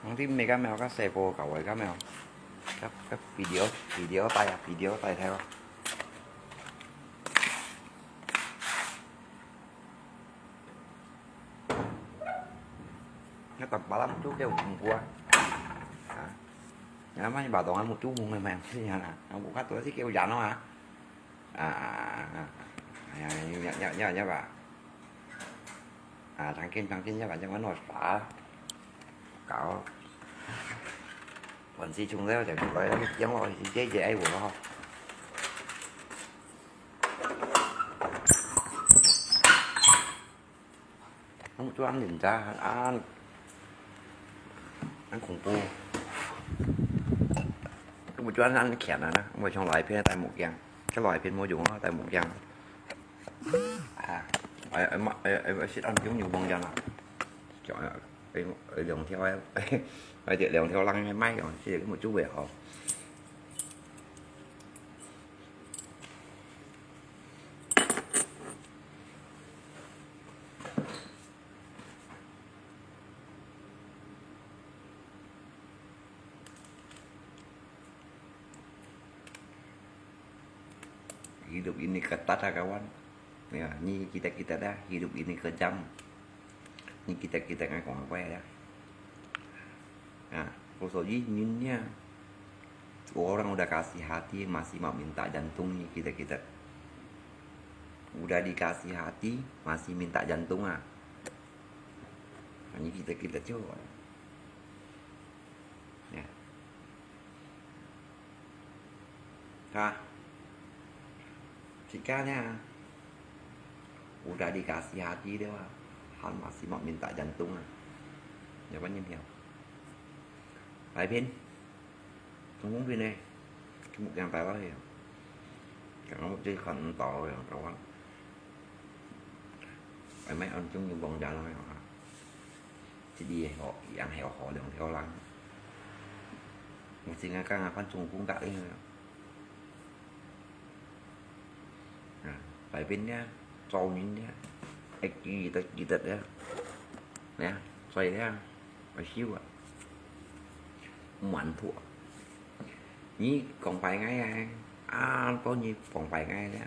Nanti mi kami ka sepo ka wai kami. Ka, ka video, video tay, video tay theo. Nga tang palam tu kêu hùng cua. Ha. Nga mai ba dong mu tu hùng mai mai sih ya na. Nga buka tu sih kêu jan ha. À, à, à, à. À, nhớ, nhớ, nhớ, nhớ, nhớ bà. À, thằng Kim, thằng Kim, nhớ bà, nhớ bà nội bà. Cáo. Còn si chung leo, thì cũng nói cái tiếng lo, si dễ dễ ai buồn không? Không cho ăn nhìn ra, ăn, ăn khủng bố. Không cho ăn, ăn khiển à, không cho loại phê tai một gang. Cái loại phê mua dùng á, tai một gang. À, ai, ai, mà, ai, ai, ai, sit ăn giống như bông gan à. Trời ơi, ai, ai, lòng theo em. Ai, tiệt lòng theo lăng hai máy rồi, chỉ có một chút về họ. Hidup ini ketat, ah, kawan. Ya, ni kita-kita dah, hidup ini kejam. Ni kita-kita ngai kong apa ya dah. Nah, kosong ji nyinnya. Orang udah kasih hati, masih mau minta jantung ni kita-kita. Udah dikasih hati, masih minta jantung, ah. Nah, ni kita-kita cuy. Ya. Ha. Jika nya, udah dikasih hati dia, han masih mau minta jantung, ah. Nyawa nyen hiau. Lai pin. Tung tung pin eh. Kí mục yang tai lo hiau. Kang mục ji khan tao yang kawan. Ai mai ăn chung yung bong jan lo hiau ha. Chỉ đi họ, ăn hẻo họ đường theo lăng. Một xin ngay căng ăn chung cũng cả đi. À, phải bên nha, sau nhìn nha. Ê, kì tật, kì tật nha. Nè, xoay nha. Phải siêu à. Muộn thua. Nhí còn phải ngay à. À, có nhí còn phải ngay nha.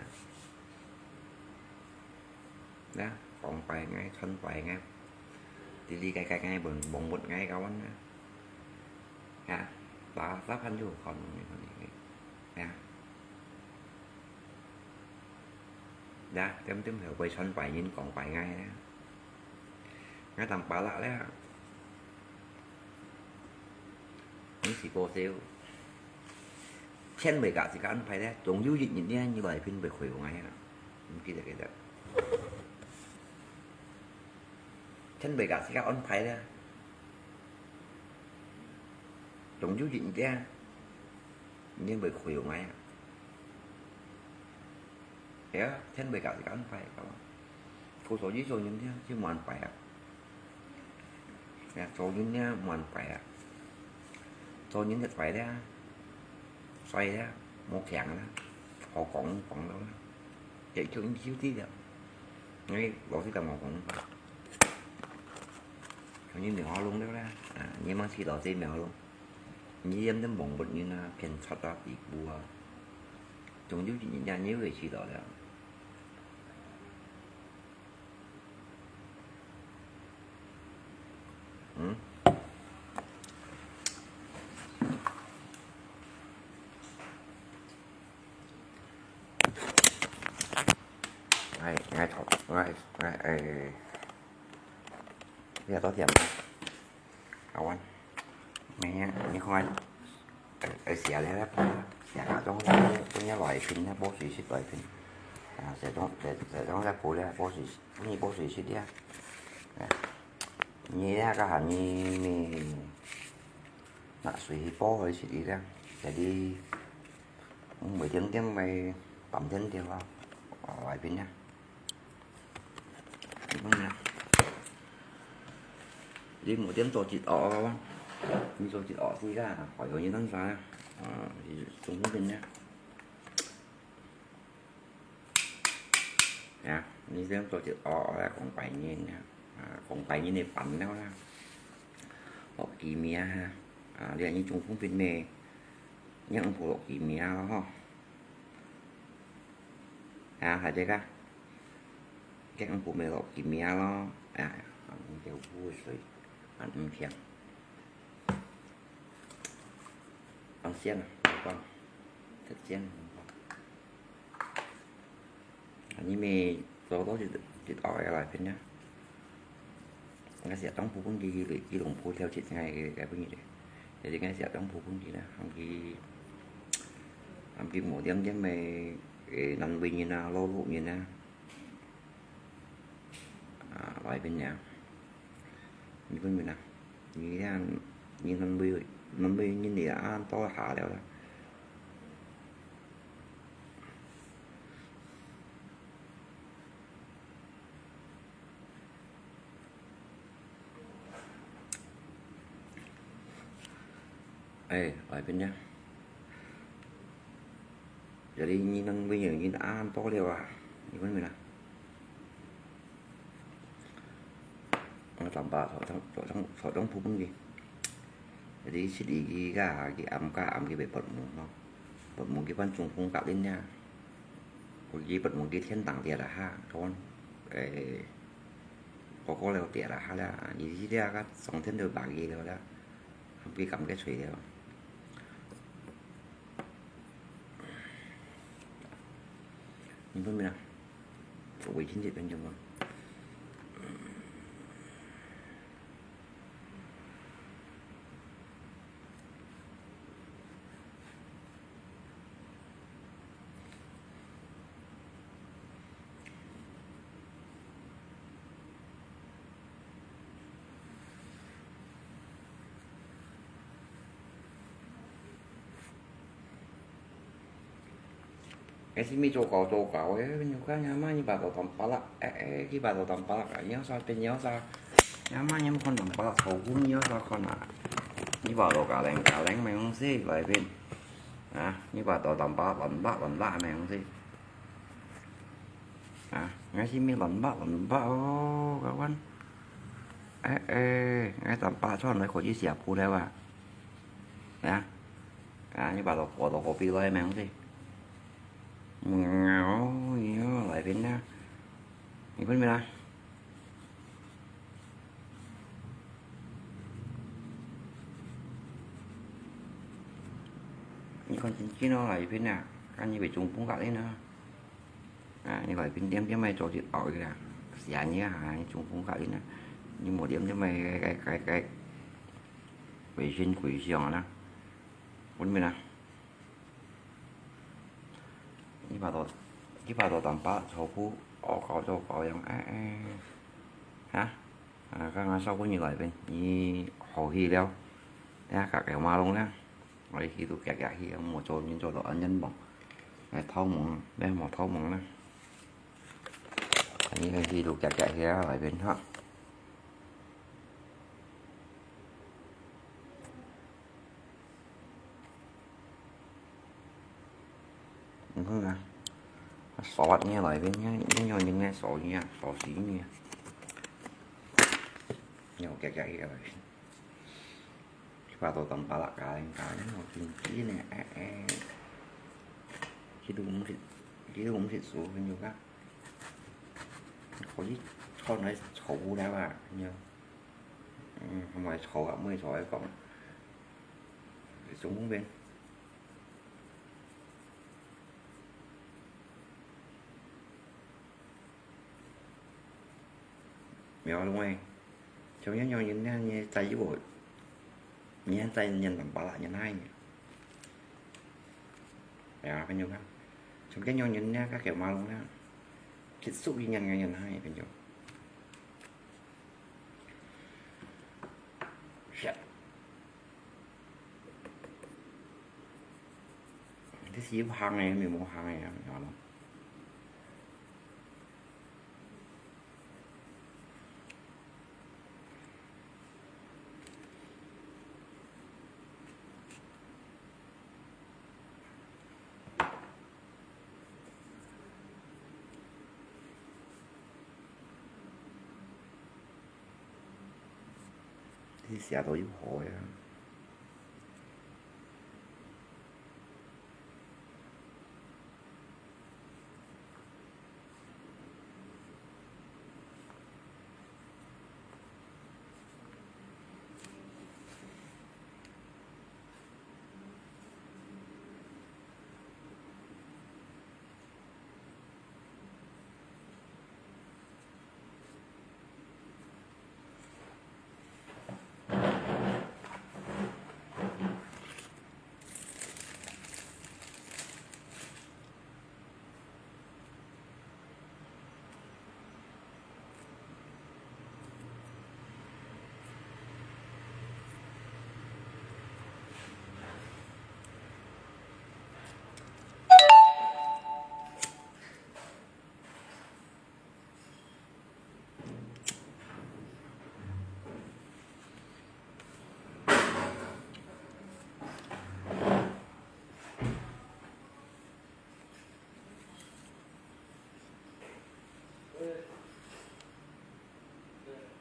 Nè, còn phải ngay, thân phải ngay. Đi đi cái cái ngay, bận, bận bận ngay, kawan nha. Nè, ta, ta phan du, còn, còn, nè. Nè, tem tem hiểu quay thân phải nhìn còn phải ngay nè. Ngay tầm pá lạ đấy. Những gì cô xíu. Chen bai ka si ka an phai le, zong yu yit nyit ne, nyi lai phin bai khui ngai ha. Ki de ki de. Chen bai ka si ka an phai le. Zong yu yit nyit ne, nyi bai khui ngai ha. Ya, chen bai ka si ka an phai ka. Ko so yi so nyin ne, chi muan phai a. Ya, zong yu ne muan phai a. Zong yu ne phai le. Sai le, mo kiang le. Ho kong kong lo le. Ye chung yu ti le. Ngai lo si ta mo kong. Nyi miao ho lung le le. A, nyi mang si lo si miao ho lung. Nyi yam dem bong bot nyi na, pian chat a, ti bu a. Zong yu nyi ya nyi wei si lo le. Hmm? Ngai, ngai thok, ngai, ngai, ê. Ê, tao tiam. Kawan. Mẹ, nhi không ai. Ê, ê, xia lê, xia cả trong, trong nhà loại phim, nhà bố sĩ xích loại phim. À, xia trong, xia, xia trong nhà bố lê, bố sĩ, nhi bố sĩ xích lê. À. Nhi lê, cái hả, nhi, nhi, nạ suy hi bố hơi xích đi lê. Jadi, 每天店买半天的话，啊，外边呀。嗯呀，你每天做一蚵啊，你做一蚵是啦，还有一顿饭啊，啊，中午边呀。啊，你這樣做就哦，哦，講白人啊，啊，講白人个煩惱啦。落機名啊，啊，你看你中風病咩？你毋好落機名咯吼。啊，還這个，你毋好落機名咯，啊，你就污水，啊，毋聽。 放線啊，放，直接放。啊，你咪做到一，一下个來片呢。𠊎寫當鋪分佢去，佢攏鋪條直，𠊎，𠊎分佢咧。就是𠊎寫當鋪分佢啦，喊佢，喊佢無點點个，誒，南北人啊，老陸人啊。 啊，來片呢。你分明啊，你看，你南北，南北人你啊，到下了啦。哎，來片呢。 Jadi，你南北人恁多了啊，你分明啊。𠊎當巴坐當，坐當，坐當鋪分佢。Jadi，食佢个，佢暗个，暗佢會發夢咯。發夢佢扮中風甲恁樣。佢發夢佢天頂跌啦哈，講，誒，高高了跌啦哈啦，你這个上天都白佢了啦，佢感覺衰了。 你分明啊，我已经这边就问。 Ê, si mi做狗做狗，ê，你看，你看，你把头当巴拉，ê，ê，你把头当巴拉啊，你要啥，你要啥，你看，你看当巴拉，头公，你要啥看啊？你把头嘎灵嘎灵，没东西，来宾，啊，你把头当巴拉，乱拉乱拉，没东西。 啊，𠊎是毋係亂擘亂擘哦，kawan。哎，哎，𠊎當巴出來可以寫譜了哇。啊，啊，你把它過到隔壁來，沒東西。嗯，哦，喲，來片啦。你分明啦。 你看真緊哦，來片啊，看你會中風甲恁啊。啊，你來片點點仔做一包个啦，寫你啊，你中風甲恁啊，你無點點仔，該，該，該，該，會先跪上啊啦，分明啊。 你把到，你把到當巴坐鋪，哦，搞做搞樣，哎，哎，哈？啊，剛剛少不你來邊，你好去了，等下隔隔馬路呢，我去都夾夾去，莫做人做到恁樣忙，來偷忙，來莫偷忙呢。你去都夾夾去啊，來邊哈。 你看啊，鎖你來邊，你，你用你个鎖你啊，鎖死你啊。你有夾夾去啊，一把刀當巴拉加人加人，我真气呢，哎，哎。佢都毋識，佢都毋識數，朋友啊。可以坐來坐下了啊，朋友。嗯，還無坐啊，毋會坐來講。 中風病。無啊，因為像恁樣人呢，你在意我，你還在意人家巴拉人害你。哎呀，朋友看，像恁樣人呢，佢叫馬龍呢，佢屬於人家人害，朋友。是啊。 這是有行个，無無行个啊，你看咯。寫到又好个啊。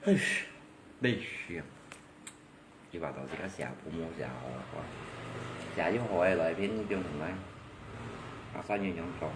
唉，累死啊！這把刀自家寫，不摸寫好了，寫就好了，來片你不用很慢，啊，三年兩手。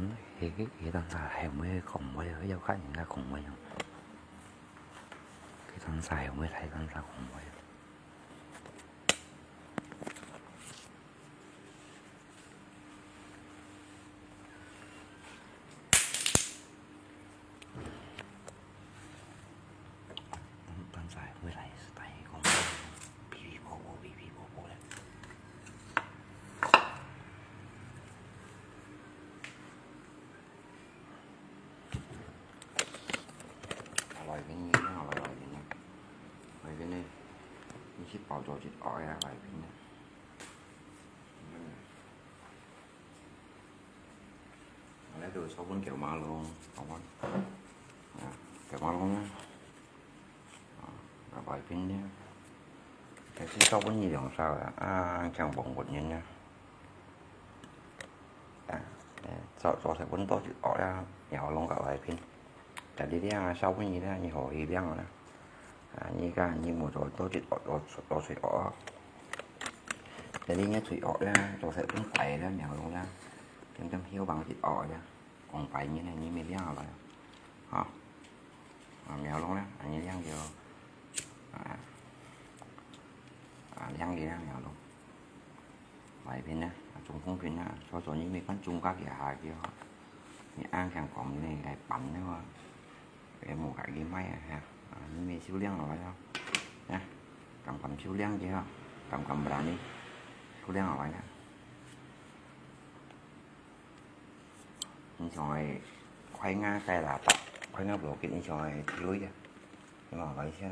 嗯，佢，佢，佢當下係毋係講話，佢要看人家講話樣。佢當下係毋係，佢當下講話。 當下會來係大家講，嗶嗶啵啵，嗶嗶啵啵咧。包做一盒个來品呢。嗯。啊，這就炒粉狗馬龍，好無？啊，狗馬龍呢？啊，啊，來品呢？這係炒粉二兩燒啊，啊，像黃骨仁啊。 啊，誒，做，做食本多一盒啦，然後弄个來品。家己量啊，小朋友啦，你好去量啦。啊，你看，你莫做多一盒，多，多出盒啊。這裡你出盒啦，做食本快啦，然後弄啦，點點香放一盒啦，講快人呢，你咪量下來。好。 啊，苗龍呢，恁樣靚个哦。啊，啊，靚个啊，苗龍。來一片呢，啊，中風片啊，所以說你每款中價个下去哦。你恁樣講呢，來辦个話，也無價去賣啊，哈。啊，你咪收靚落來哦。啊，敢敢收靚个哈，敢敢不然呢，收靚落來啊。 你像个快牙該喇叭，快牙無要緊，你像个T V啊，你望下一下。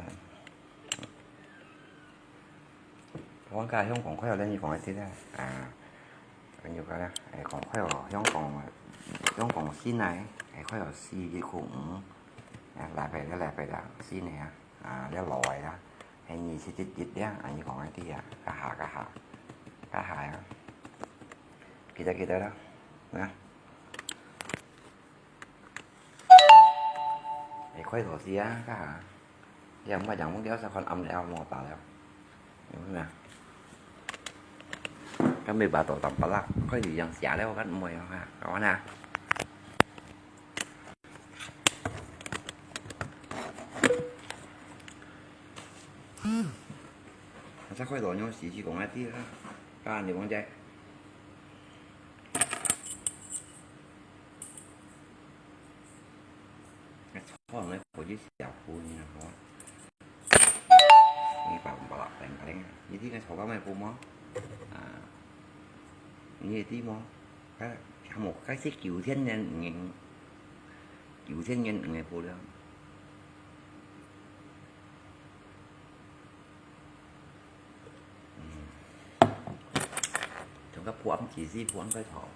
我講香港快樂，你講个對啦，啊，朋友講啦，哎，講快樂，香港，香港新來，哎，快樂四一五，啊，禮拜六，禮拜六，新个啊。 啊，這老个啦，係二十一日了，恁樣講个對啊，較下，較下，較下啊。記得，記得啦，啊。會快到死啊，較下。你也毋好講，𠊎叫啥款暗了，無打了。有無啊？該尾巴都淡薄啦，快點樣寫了，我看毋會啊，搞完啊。 啊，這塊老肉是，是講愛滴啦，啊，你忘記？哎，炒人个火就小火呢，吼。你把，把，把，把，你這個炒到咩火嗎？啊，你也滴嗎？哎，還無，該是九千年，嗯，九千年，嗯，个火了。 嗯。同个盤子是盤个頭。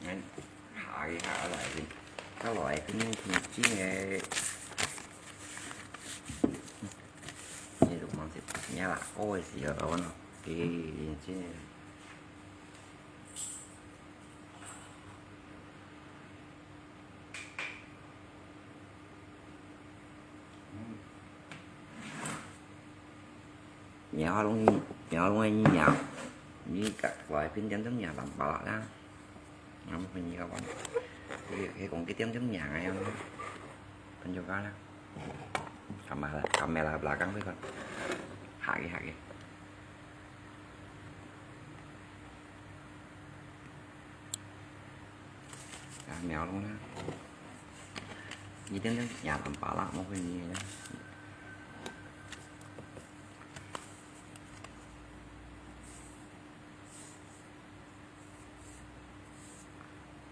哎，下一下來，再來，肯定挺近个。你就望一下，你那个時候，我呢，挺近个。 Nyawa lung, nyawa lung ni nyawa. Ni ka kuai pin tiam tiam nyawa lam pala na. Ngam pin ni kawan. Ni he kong ki tiam tiam nyawa ya. Pin juga na. Kamera, kamera belakang pin kan. Hagi, hagi. Nyawa lung na. Ni tiam tiam nyawa lam pala mo pin ni ya.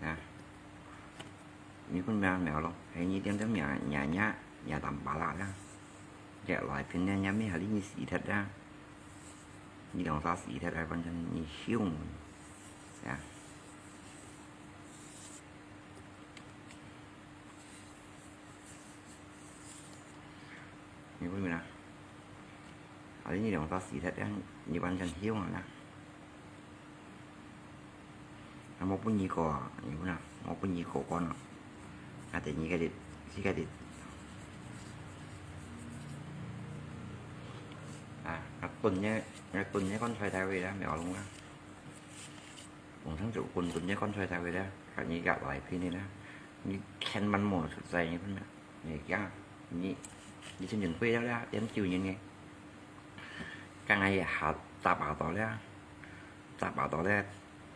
Nah. Ni pun mèo mèo lo, hai ni tiam tiam nya nya nya nya tam pala lah. Jek lai pin nya nya mi hari ni si thet dah. Ni dong sa si thet ai pun ni hiung. Ya. Ni pun mina. Hari ni dong sa si thet dah. Ni pun jan hiung lah. Amo pun ni ko, ni pun ah. Amo pun ni ko kon ah. Ate ni kadit, si kadit. Ah, ngatun ni, ngatun ni kon thai thai wei dah, mèo lung ah. 往上就滾滾个棺材頭个啦，還有一個來拼个啦，你千萬莫出世，你分啦，你呀，你，你千千歲了啦，點九年个，剛剛也下十八度了，十八度了，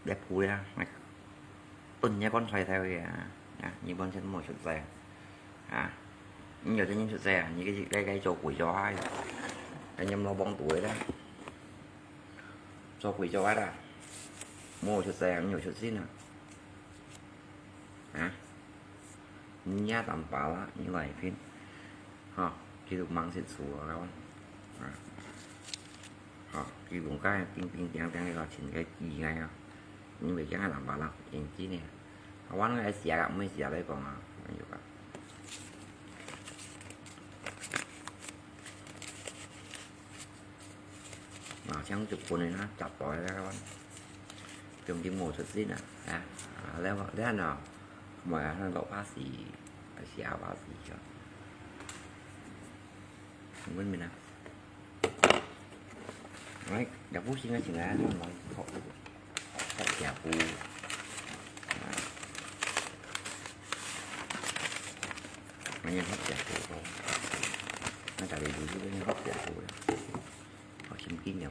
也鋪了，那蹲个棺材頭个啊，啊，你完全莫出世啊，你有真正出世啊，你个个个做鬼做下，个你莫帮တူ个啦。 做鬼做怪啦，無出世啊，無出身啊。啊？你也當巴啦，你來拼。吼，佢就忙死出啊，啊。吼，佢用个叮叮叮叮个，尋个機會啊。你袂驚啊，當巴啦，認真个。啊，我那个寫啊，毋會寫來講啊，哎呦啊。 啊，像日本个啦，十代个啦，中間無出身啊，啊，啊，了，了喏，莫啊，落巴士，啊，寫巴士去。問明啊。哎，也不行啊，行啊，那來，好。 好，寫布。啊。哎呀，好寫布哦。那家己就是好寫布了。好，先pinnya哦。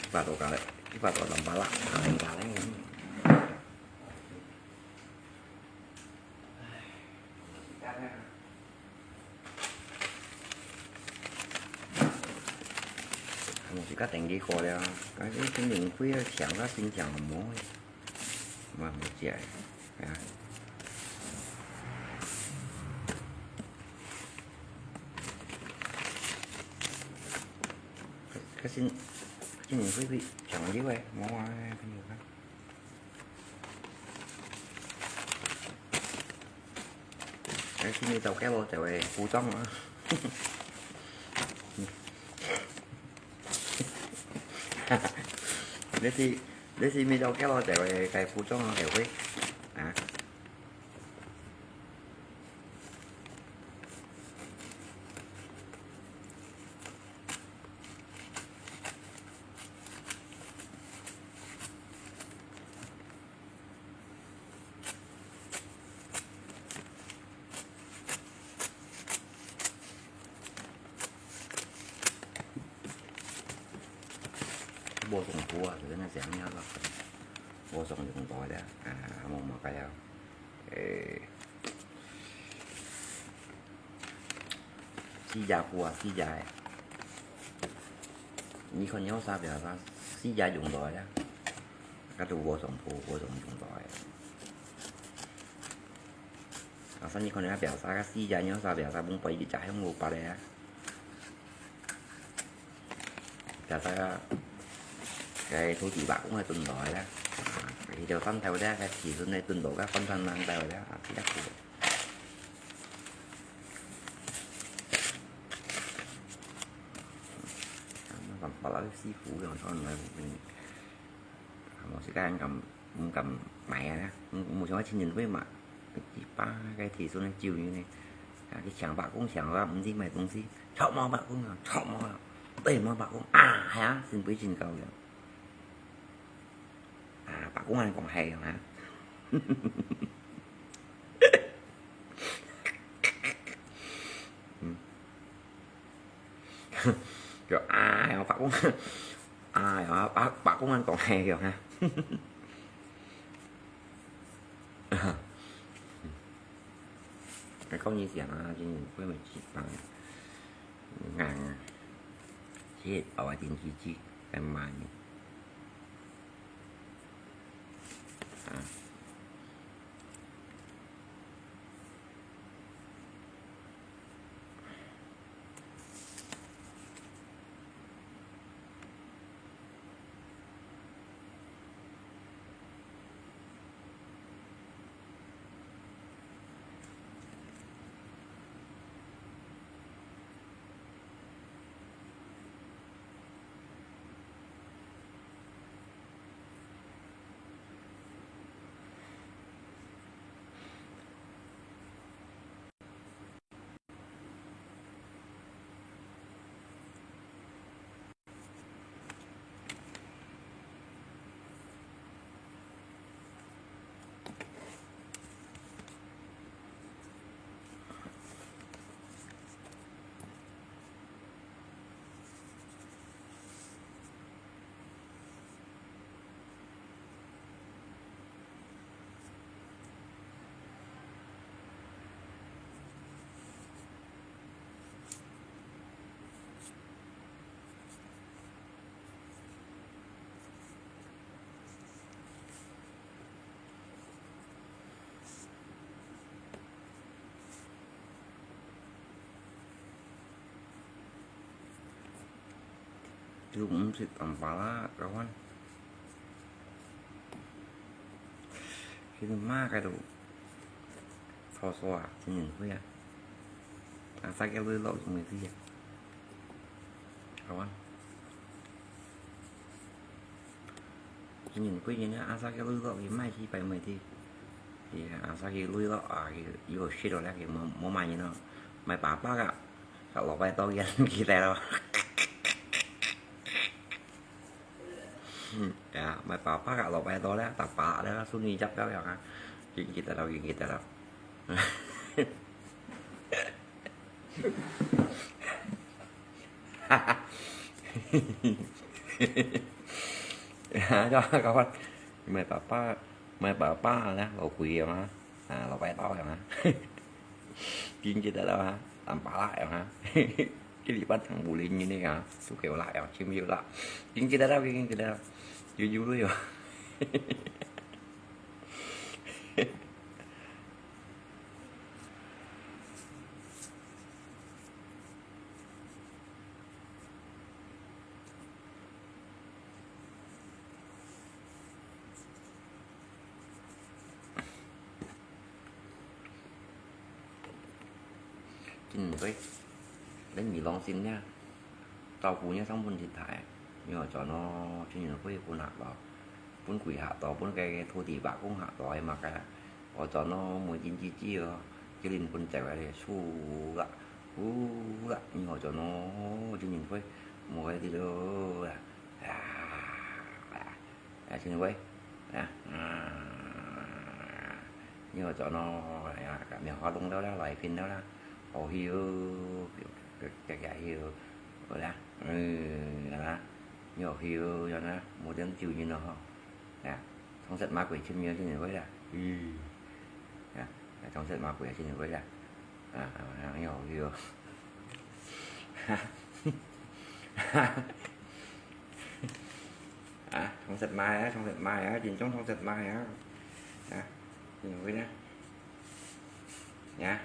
一百多个嘞，一百多两百啦，两百嘞。 我自家登記過了，但是今年費啊，強啊，新強無，我無食个，啊。可是今年費費強啲个，無啊，朋友啊。 你係咪到該路就會故障啊？你係，你係咪到該路就會該故障啊？就會啊？ 無上鋪啊，就係該樣樣咯。無上用到个，啊，無麼个啊。誒，四隻鋪啊，四隻个。你看你有啥表啥，四隻用到个啊。該都無上鋪，無上用到个。 啊，所以可能表示个時間有啥表示分佢一隻向無法个啊。表示个，該土地伯公个蹲落來啦。啊，佢就翻頭咧，該時陣咧蹲落个翻翻翻頭咧，啊，比較苦。啊，那種巴拉西服用上來，嗯，啊，我是个人敢 毋敢買啊，毋，毋想愛親人買嘛，一百个提出來救人呢，啊，去請伯公請到毋知買東西，臭毛伯公啊，臭毛啊，對毛伯公啊，係啊，真不真高了。啊，伯公還講係啊。嗯。就，啊，伯公，啊，伯，伯公還講係啊。 該講以前啊，真係會毋會食飯，硬啊，食後啊，真係食，還慢呢。啊。又毋識當巴拉，kawan。佢都罵該度，吵吵啊，真人會啊。啊，啥个雷落就沒事啊，kawan。真人會人家啊，啥个雷落佢買去擺沒事。佢啊，啥个雷落啊，佢又學了那个某某買人咯，買爸爸个，啊，老板到人佢來咯。 Ya, mai papa kak lo pai to le, tapa le, sunyi cap kau yang ah. Kin kita tau, kin kita tau. Ya, cho kawan. Mai papa, mai papa le, lo kui yang ah. 啊，老板到了啊，经济得了啊，淡薄啦呀哈，一礼拜当五零银的啊，都给我啦呀，听没有啦？经济得了，经济得了，有有了有。真對，恁迷狼心呢，照顧呢上問題大，你話轉咯，真正會分下咯，分鬼下到，分該土地伯公下到，係嘛个？我轉咯，每日日子哦，一輪分走个咧，輸啦，輸啦，你話轉咯，真正會，無个啲咯啦。 啊，啊，真會，啊，啊，你好做喏，哎呀，苗花弄了啦，來拼了啦，好唏哦，這這這唏哦，好啦，嗯，啊，你好唏哦，樣啦，無點酒癮了吼，啊，從食馬鬼吃麵真會啦，嗯，啊，從食馬鬼真會啦，啊，啊，你好唏哦。 啊，同食買啊，同食買啊，認真同食買啊。啊，認為呢？呀。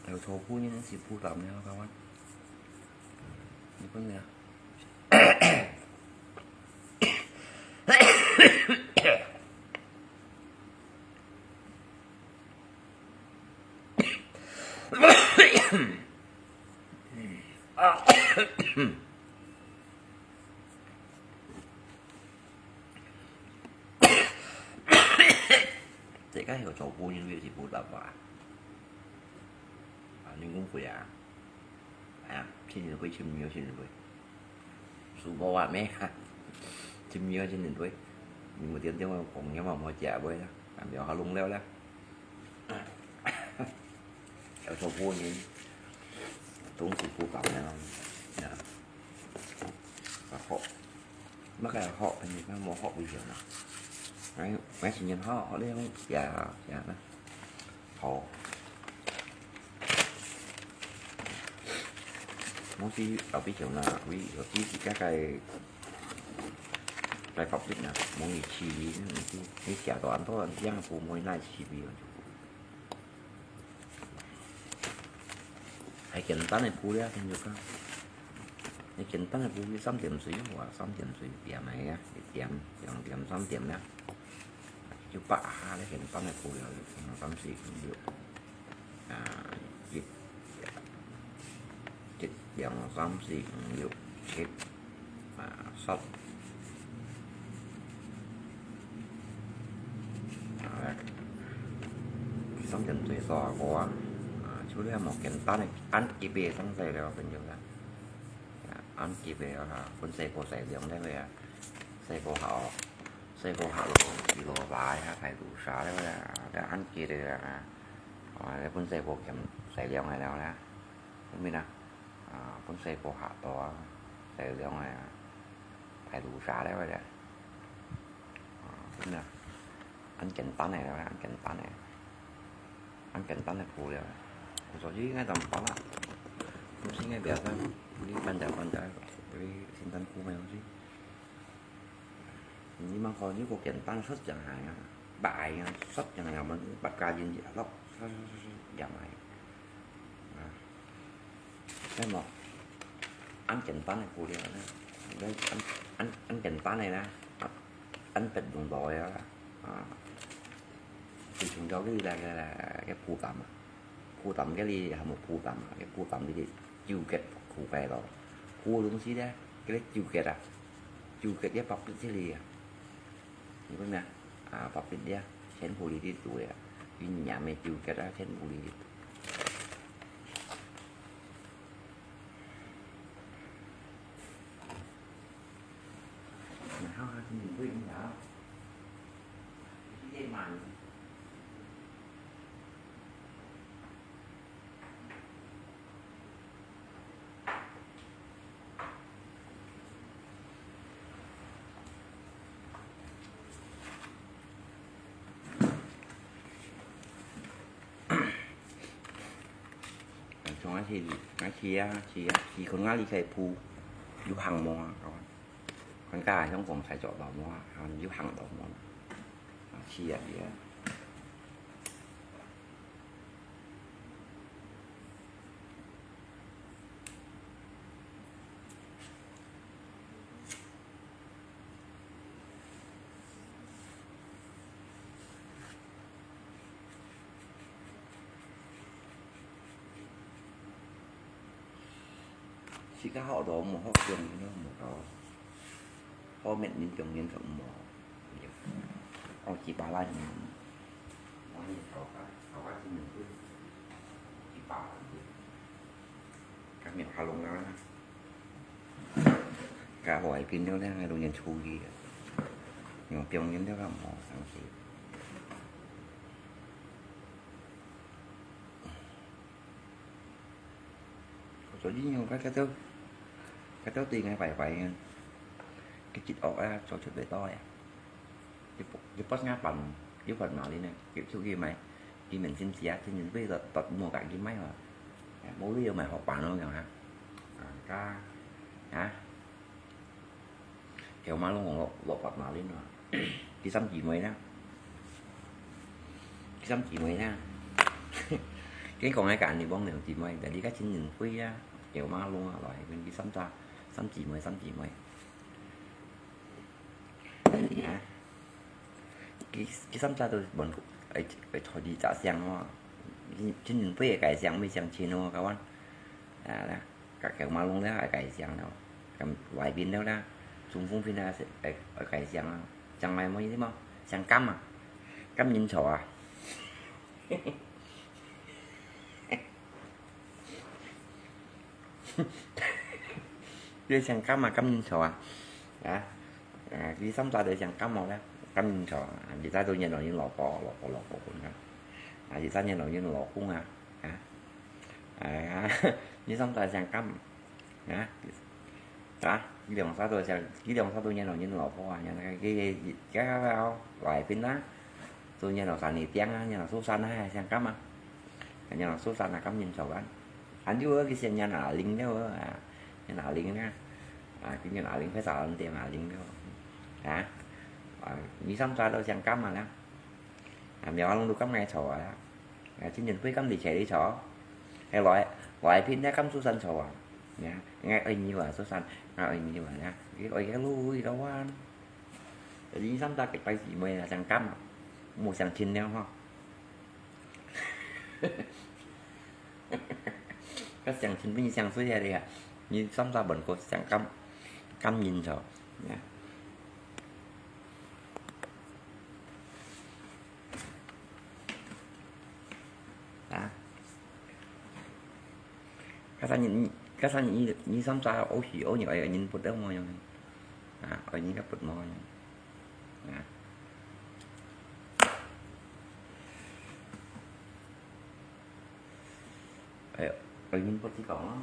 有草埔人是不敢了，kawan。你不能啊。這个有草埔人也是不敢啊。啊，你講會啊？哎呀，真人會，真人會，真人會。 輸無啊，咩？真命真人會。你無點點我講，你嘛無食會啦，啊，苗下弄了啦。有做過年，總是不敢了，呀。啊，好，那个好，你看無好危险啊。哎，哎，新年好，好，你讲，呀，呀，那。 好。我是後壁上啦，為後壁自家个，个public啦，無你趣味，你食到恁多人這樣，無無你哪趣味啊？還簡單个布料，跟你講。你簡單个布，你三點水，哇，三點水點个啊，一點、兩點、三點啦。就八下咧，簡單个布料，一、二、三、四、五、六，啊，一、一、兩、三、四、五、六、七、啊，十。啊，三點水掃過啊，啊，就這麼簡單个，恁基本个東西了，朋友啦。 啊，恁急个啊，分細哥洗涼了个啊，細哥好，細哥好咯，洗咯，來啊，大肚沙了个啊，這恁急个啊，啊，分細哥兼洗涼个了啦，後面啊，啊，分細哥下到啊，洗涼个啊，大肚沙了个啊。 啊，真个，恁簡單个，恁簡單个，恁簡單个布料。我早就應該怎麼辦啦？不是應該不要這樣，你搬家搬家，你先生姑沒有去。你們可能有個簡單實際个啊，擺啊，實際个啊，我們把家人也落，也買。啊。 該無，恁簡單个布料呢，恁，恁，恁，恁簡單个呢，恁，恁別用到个啦，啊，最重要个來，來，來，該布擔啊，布擔該裡還無布擔啊，該布擔裡底糾結苦个咯，苦个東西呢，該裡糾結啊，糾結个白筆這裡啊。 你講咩啊？啊，白筆了，全部裡底堵了，你黏个糾結啊，全部裡底。然後啊，今天不一樣啊，今天嘛， 從該時，該時啊，時啊，時空啊，你可以鋪，有行無啊？看家鄉講才做到無啊？有行到無啊？啊，是啊，是啊。 自家學到無學中，無搞。學乜人中人就無。哦，幾百萬人。我呢，頭家，頭家真係幾百萬人。 該苗下弄啊，該外邊了呢，還弄人出去啊，用中人了，該無生事。所以用該，該兜，該兜對𠊎壞壞啊，佢一惡啊，做出袂到啊。 你不，你不ngah pan，你pan mà đi nè，佢出去買，佢明星姐啊，天天飛到，到莫改佢買嘛。哎，無理由買好辦咯，樣啊。啊，該，啊，條馬路落，落發馬鈴啊，佢三姊妹啦，佢三姊妹啦。佢講个間你幫兩姊妹，但係佢天天飛啊，條馬路啊，來，佢三隻，三姊妹，三姊妹。 啊，佢，佢三隻都問，會，會拖二隻箱哦。佢，佢今年飛个該箱，尾箱千哦，kawan。啊，該，該馬龍了，該箱了，咁外邊了啦，中風邊啊，係，會，會該箱啊，箱來麼意思嘛？箱柑啊，柑仁茶啊。 你想柑啊，柑仁茶啊？啊，啊，佢三隻都想柑哦咧，柑仁茶啊，你在都認老人老婆，老婆，老婆分啊，啊，你在認老人老公啊，啊，哎呀，你三隻想柑，啊，啊，佢兩隻都想，佢兩隻都認老人老婆啊，認老佢，佢，佢，佢，佢，來賓啊，都認老三年定啊，認老蘇珊啊，想柑啊，認老蘇珊啊，柑仁茶啊。 Anju ke sian nyan aling nyo, ah, nyan aling na. Ah, ke nyan aling, phải xả ăn tiêm aling nyo. Hả? Ah, mi sam sa đâu siang cam mà na. Ah, mèo along du cam ngai chò à. Ah, chính nhân pui cam đi chạy đi chò. Hay loại, loại pin na cam su san chò à. 呀，𠊎愛你話，蘇珊，𠊎愛你話呀，佢愛个路一个彎。你三隻結拜姊妹啊，相感啊，無相親了吼。佢相親比相衰啊，你啊，你三隻本過相感，感人咗，呀。啊。 該三日，該三日，你三儕屙屎屙尿，愛人潑都無用，啊，愛人家潑無用，啊。哎喲，愛人潑自家啊。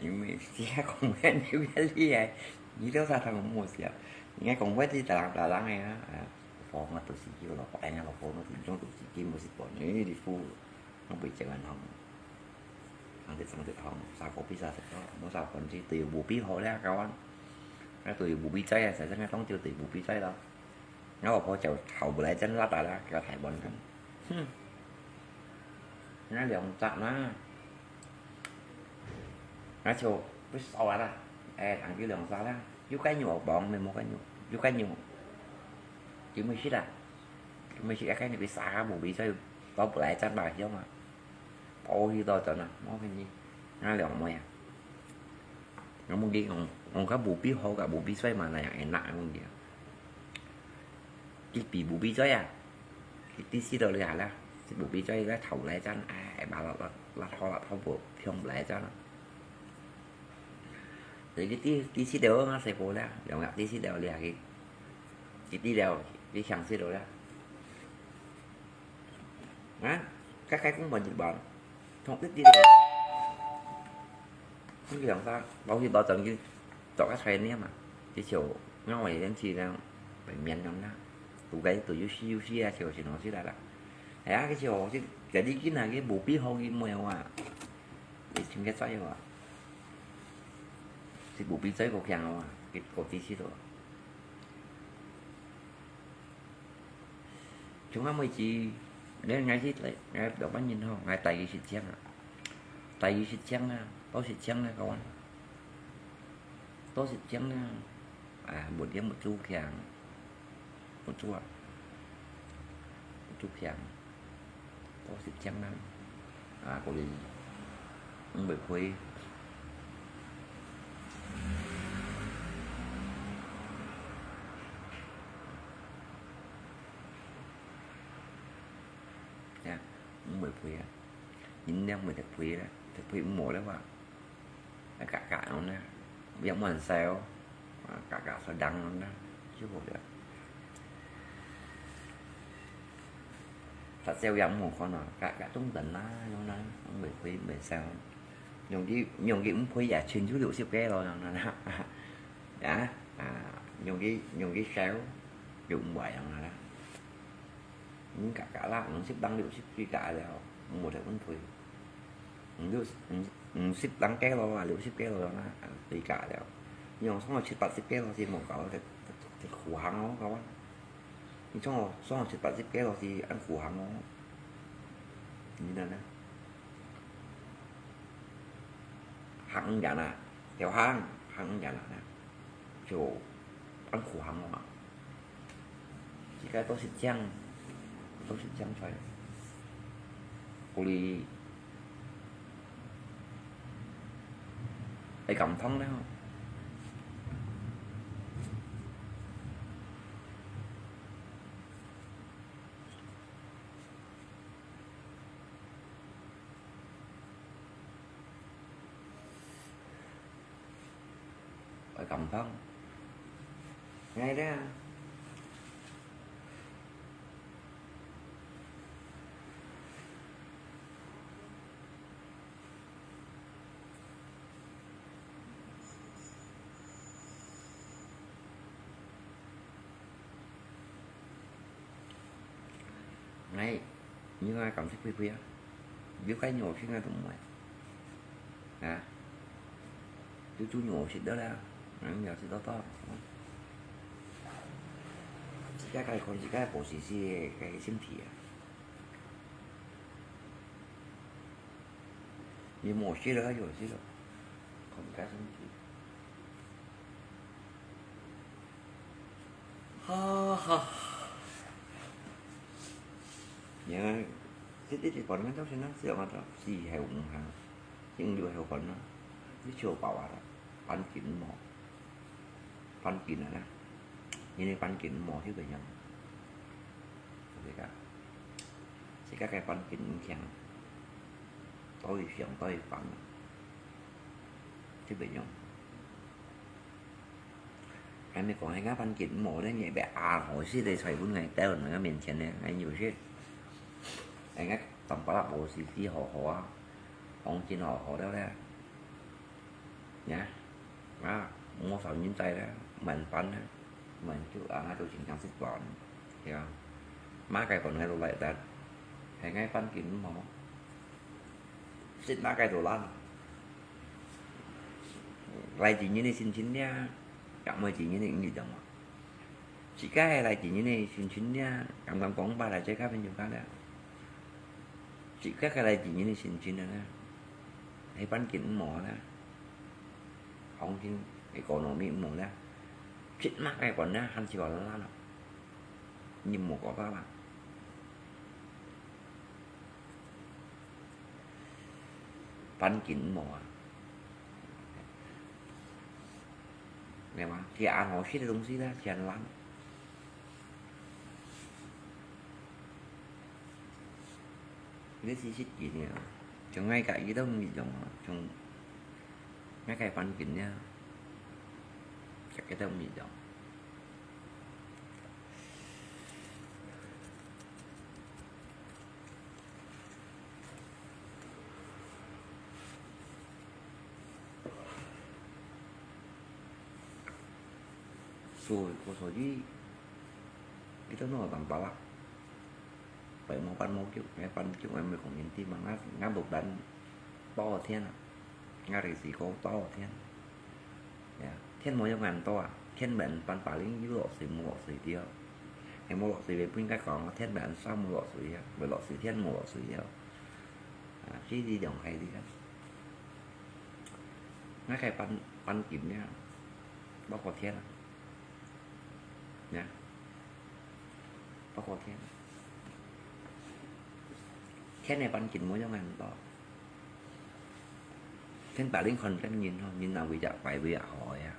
因為這講話有壓力啊，你都啥通無笑。應該講話是打人打人个啊，啊，老婆，我肚屎叫，老婆，哎呀，老婆，我肚屎叫，肚屎叫，我是婆，你，你夫，我袂接人好。上得上得好，啥个比啥得到，我啥个本事都有無比好了，kawan。那都有無比在啊，才正个當就都有無比在咯。 𠊎老婆就頭來真拉達啦，叫台灣人。哼，那兩隻啦，那就不少啊啦，哎，人就兩隻啦，有个肉，無，無个肉，有个肉，就沒食啦，就沒食，該你被殺啊，無比在，到不來戰吧，曉嘛？ 哦，去到真啊，我跟你，那兩妹啊。我問你，我，我看無比好个，無比帥嘛，那樣enak，我問你啊。佢比無比帥啊，佢第四到了啦，無比帥个頭來戰，哎，把拉拉拉好拉好不，平來戰啊。所以佢第，第四條我細個啦，兩个第四條了，佢，佢第了，佢想四條啦。 啊，該該公文一般，同一啲个，佢兩个，包起包整个，做个菜呢嘛，就像我以前去那北面那啦，都该都有西有西啊，就先拿起来了。哎呀，个就就jadi今那个无比好个没有啊，你听个在有啊，是无比在个强啊，个个地区都。 像𠊎妹子，你，𠊎係，𠊎兩萬人吼，𠊎帶佢食青啊，帶佢食青啊，多食青啊，kawan，多食青啊，啊，目珠目珠強，目珠啊，目珠強。 多食青啦，啊，過去，毋會虧。呀，毋會虧啊，人了毋會忒虧啦，忒虧毋好了哇。 啊，價格恁呢，也無人使哦。啊，價格所當恁呢，就好了。實際也無看啊，價格中等啦，恁呢，袂貴袂少。用佢，用佢毋貴也千九六十个咯，恁呢啦。啊，啊，用佢，用佢少，又毋壞恁呢啦。 你價格啦，五十零六十最價了，無得問題。五六，五，五十零个咯，啊，六十个咯啦，啊，最價了。你用上去七八十个咯，先無搞，忒，忒，忒苦行咯，搞啊。你上去，上去七八十个咯，是恁苦行咯。你呢？ 行遠啊，條行，行遠啊，就恁苦行啊。自家都係這樣，都係這樣出來。故所，會感動了。 會感動。𠊎咧，𠊎，你看感覺會不會啊？有个肉現在都無啊。啊，就豬肉食了啦，嗯，了食到到，嗯。自家个看自家个保持个个身體啊。你無食了，有食了，看自家身體。哈哈。你看，這這這，本來就是那，只有那个四還有五行，正六還有分啊，你就飽啊，半斤無，半斤啊啦，因為半斤無就个樣，這个，這个个半斤毋強，多一項多一半啊，就个樣。 𠊎毋係講，𠊎个半斤無咧，你別啊，好食个菜分𠊎兜人个面前咧，𠊎有食。𠊎个當巴拉無時時好好啊，黃金好好了咧。呀，啊，無少人在咧，滿班咧，滿就啊，𠊎都經常食飯，對啊。麼个分𠊎都來得，𠊎个半斤無。 食麼个都爛。來自人个心情呢，也毋係自人个意思嘛。自家係來自人个心情呢，敢敢講吧，來自家朋友家了。自家係來自人个心情了呢，係半斤無呢，黃金个economy無呢，食麼个講呢，還是講爛了，你無講法嘛。 半斤無啊。明白嗎？佢恁好食个東西咧，佢恁爛。你試試佢呢，像𠊎家己都毋一樣啊，像𠊎个半斤呢，食个都毋一樣。 所以，所以，kita no tampak lah. Pai mau pan mau kiu, ngai pan kiu, ngai mai kong inti mang ngat, ngat buk dan. 多少天啊？𠊎个時過多少天？呀，天無有恁多啊，天無恁多，白領有落水無落水个哦。係無落水个，不應該講啊，天無恁少無落水啊，無落水，天無落水个哦。啊，這係兩回事啊。𠊎个半，半斤呀，包括天啊。呀，包括天啊。天个半斤無有恁多。 天白領看見人吼，人啊，為隻壞，為隻好个啊。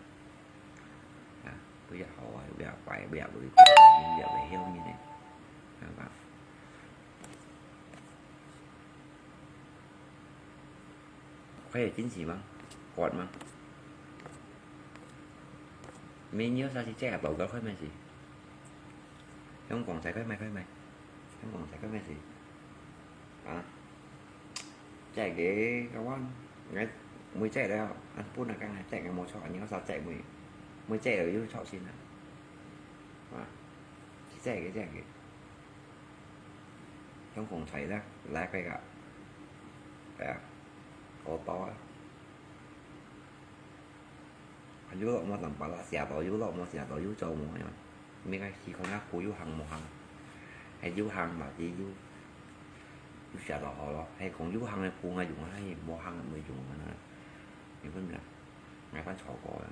啊，為隻好啊，為隻壞，為隻會，為隻會曉人个。啊，可以進去嗎？關嗎？沒有啥事，這個寶寶快沒事。用光彩快沒，快沒。用光彩快沒事。啊？ 這個个話，𠊎每隻了，恁本來講，這個無錯，你講啥這個，每隻有有錯先啊。啊，這個，這個，用光彩啦，來，快个，哎呀，好多啊。 有落無當巴拉，寫到有落無寫到有做無樣。每個時空啊，鋪有行無行，係有行嘛，就有，有寫到好咯。係講有行个鋪啊用啊，係無行个無用啊。你分啦，𠊎看錯過啊。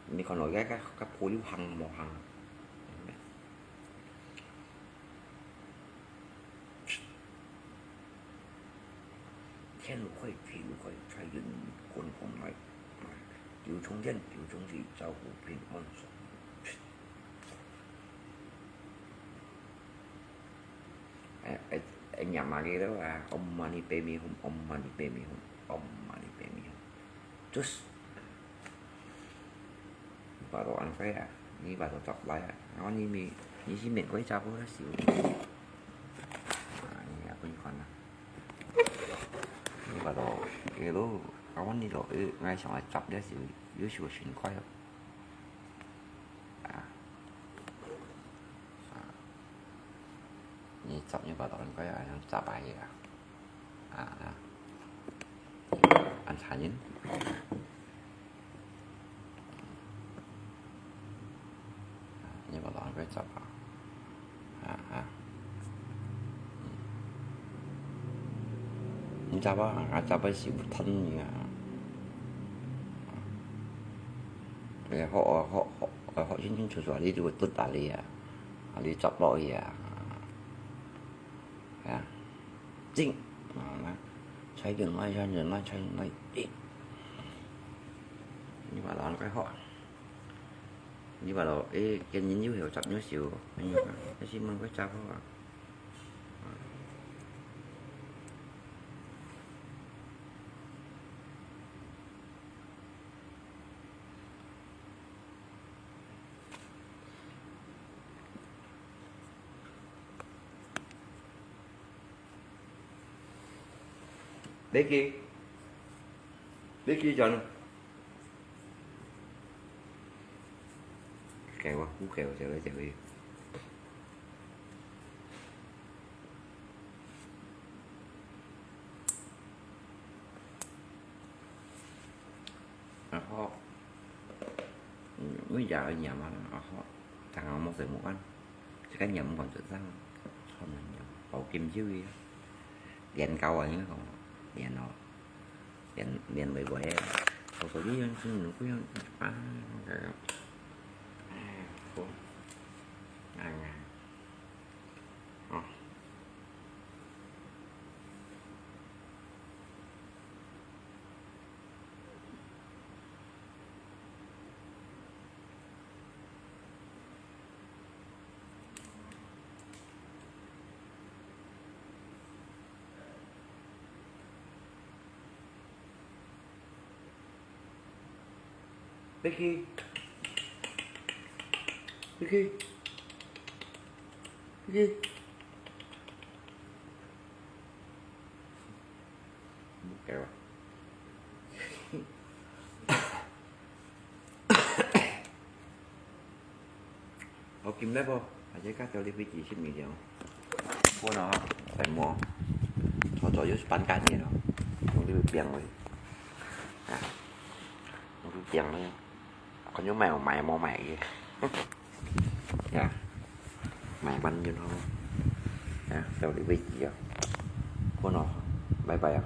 你看到該個，該鋪有行無行啊？ 天路開，地路開，財運滾滾來。九重天，九重地，照顧平安順。哎，哎，哎，念麼个了啊？Om Mani Padme Hum, Om Mani Padme Hum, Om Mani Padme Hum. Terus. Baru ang saya, ni baru tak layak. Awan ni mi, ni si min koi capo lah siu. Ah, ni aku ni kona. Ni baru, elo, awan ni lo, eh, ngai siang ai cap dia siu, yu siu sin koi lo. Ah. Ah. 你執你把刀應該愛恁樣執啊，啊，啊，恁殘忍。你把刀應該執啊，啊，啊。你執啊，啊，執啊是有疼你啊。哎，好，好，好，好，清清楚楚，你就會得啊你啊，啊，你執落去啊。 啊，整，啊，那，才用來，才用來，才用來，整。你把它弄開好啊。你把它，誒，跟人有有雜有少，哎呀，還是慢慢執好啊。 Vicky，Vicky，John。給我，不給我，這位，這位。 然後，嗯，每日愛唸啊，然後，當然無食無ăn，這個唸毋完就這樣，好難唸，包金就一樣，練到啊，應該講，練咯，練，練會會，我說你用心，你不用，啊，那個，哎，我，哎呀，哦。 Vicky。Vicky。Vicky。 好，今日啵，還係較早你位置食物了。我呢，在摸，做做又係半個月了，用這個餅喂。啊，用這個餅喂，看有賣無賣，無賣个。呀，賣完然後，呀，到你位置啊。好咯，拜拜啊。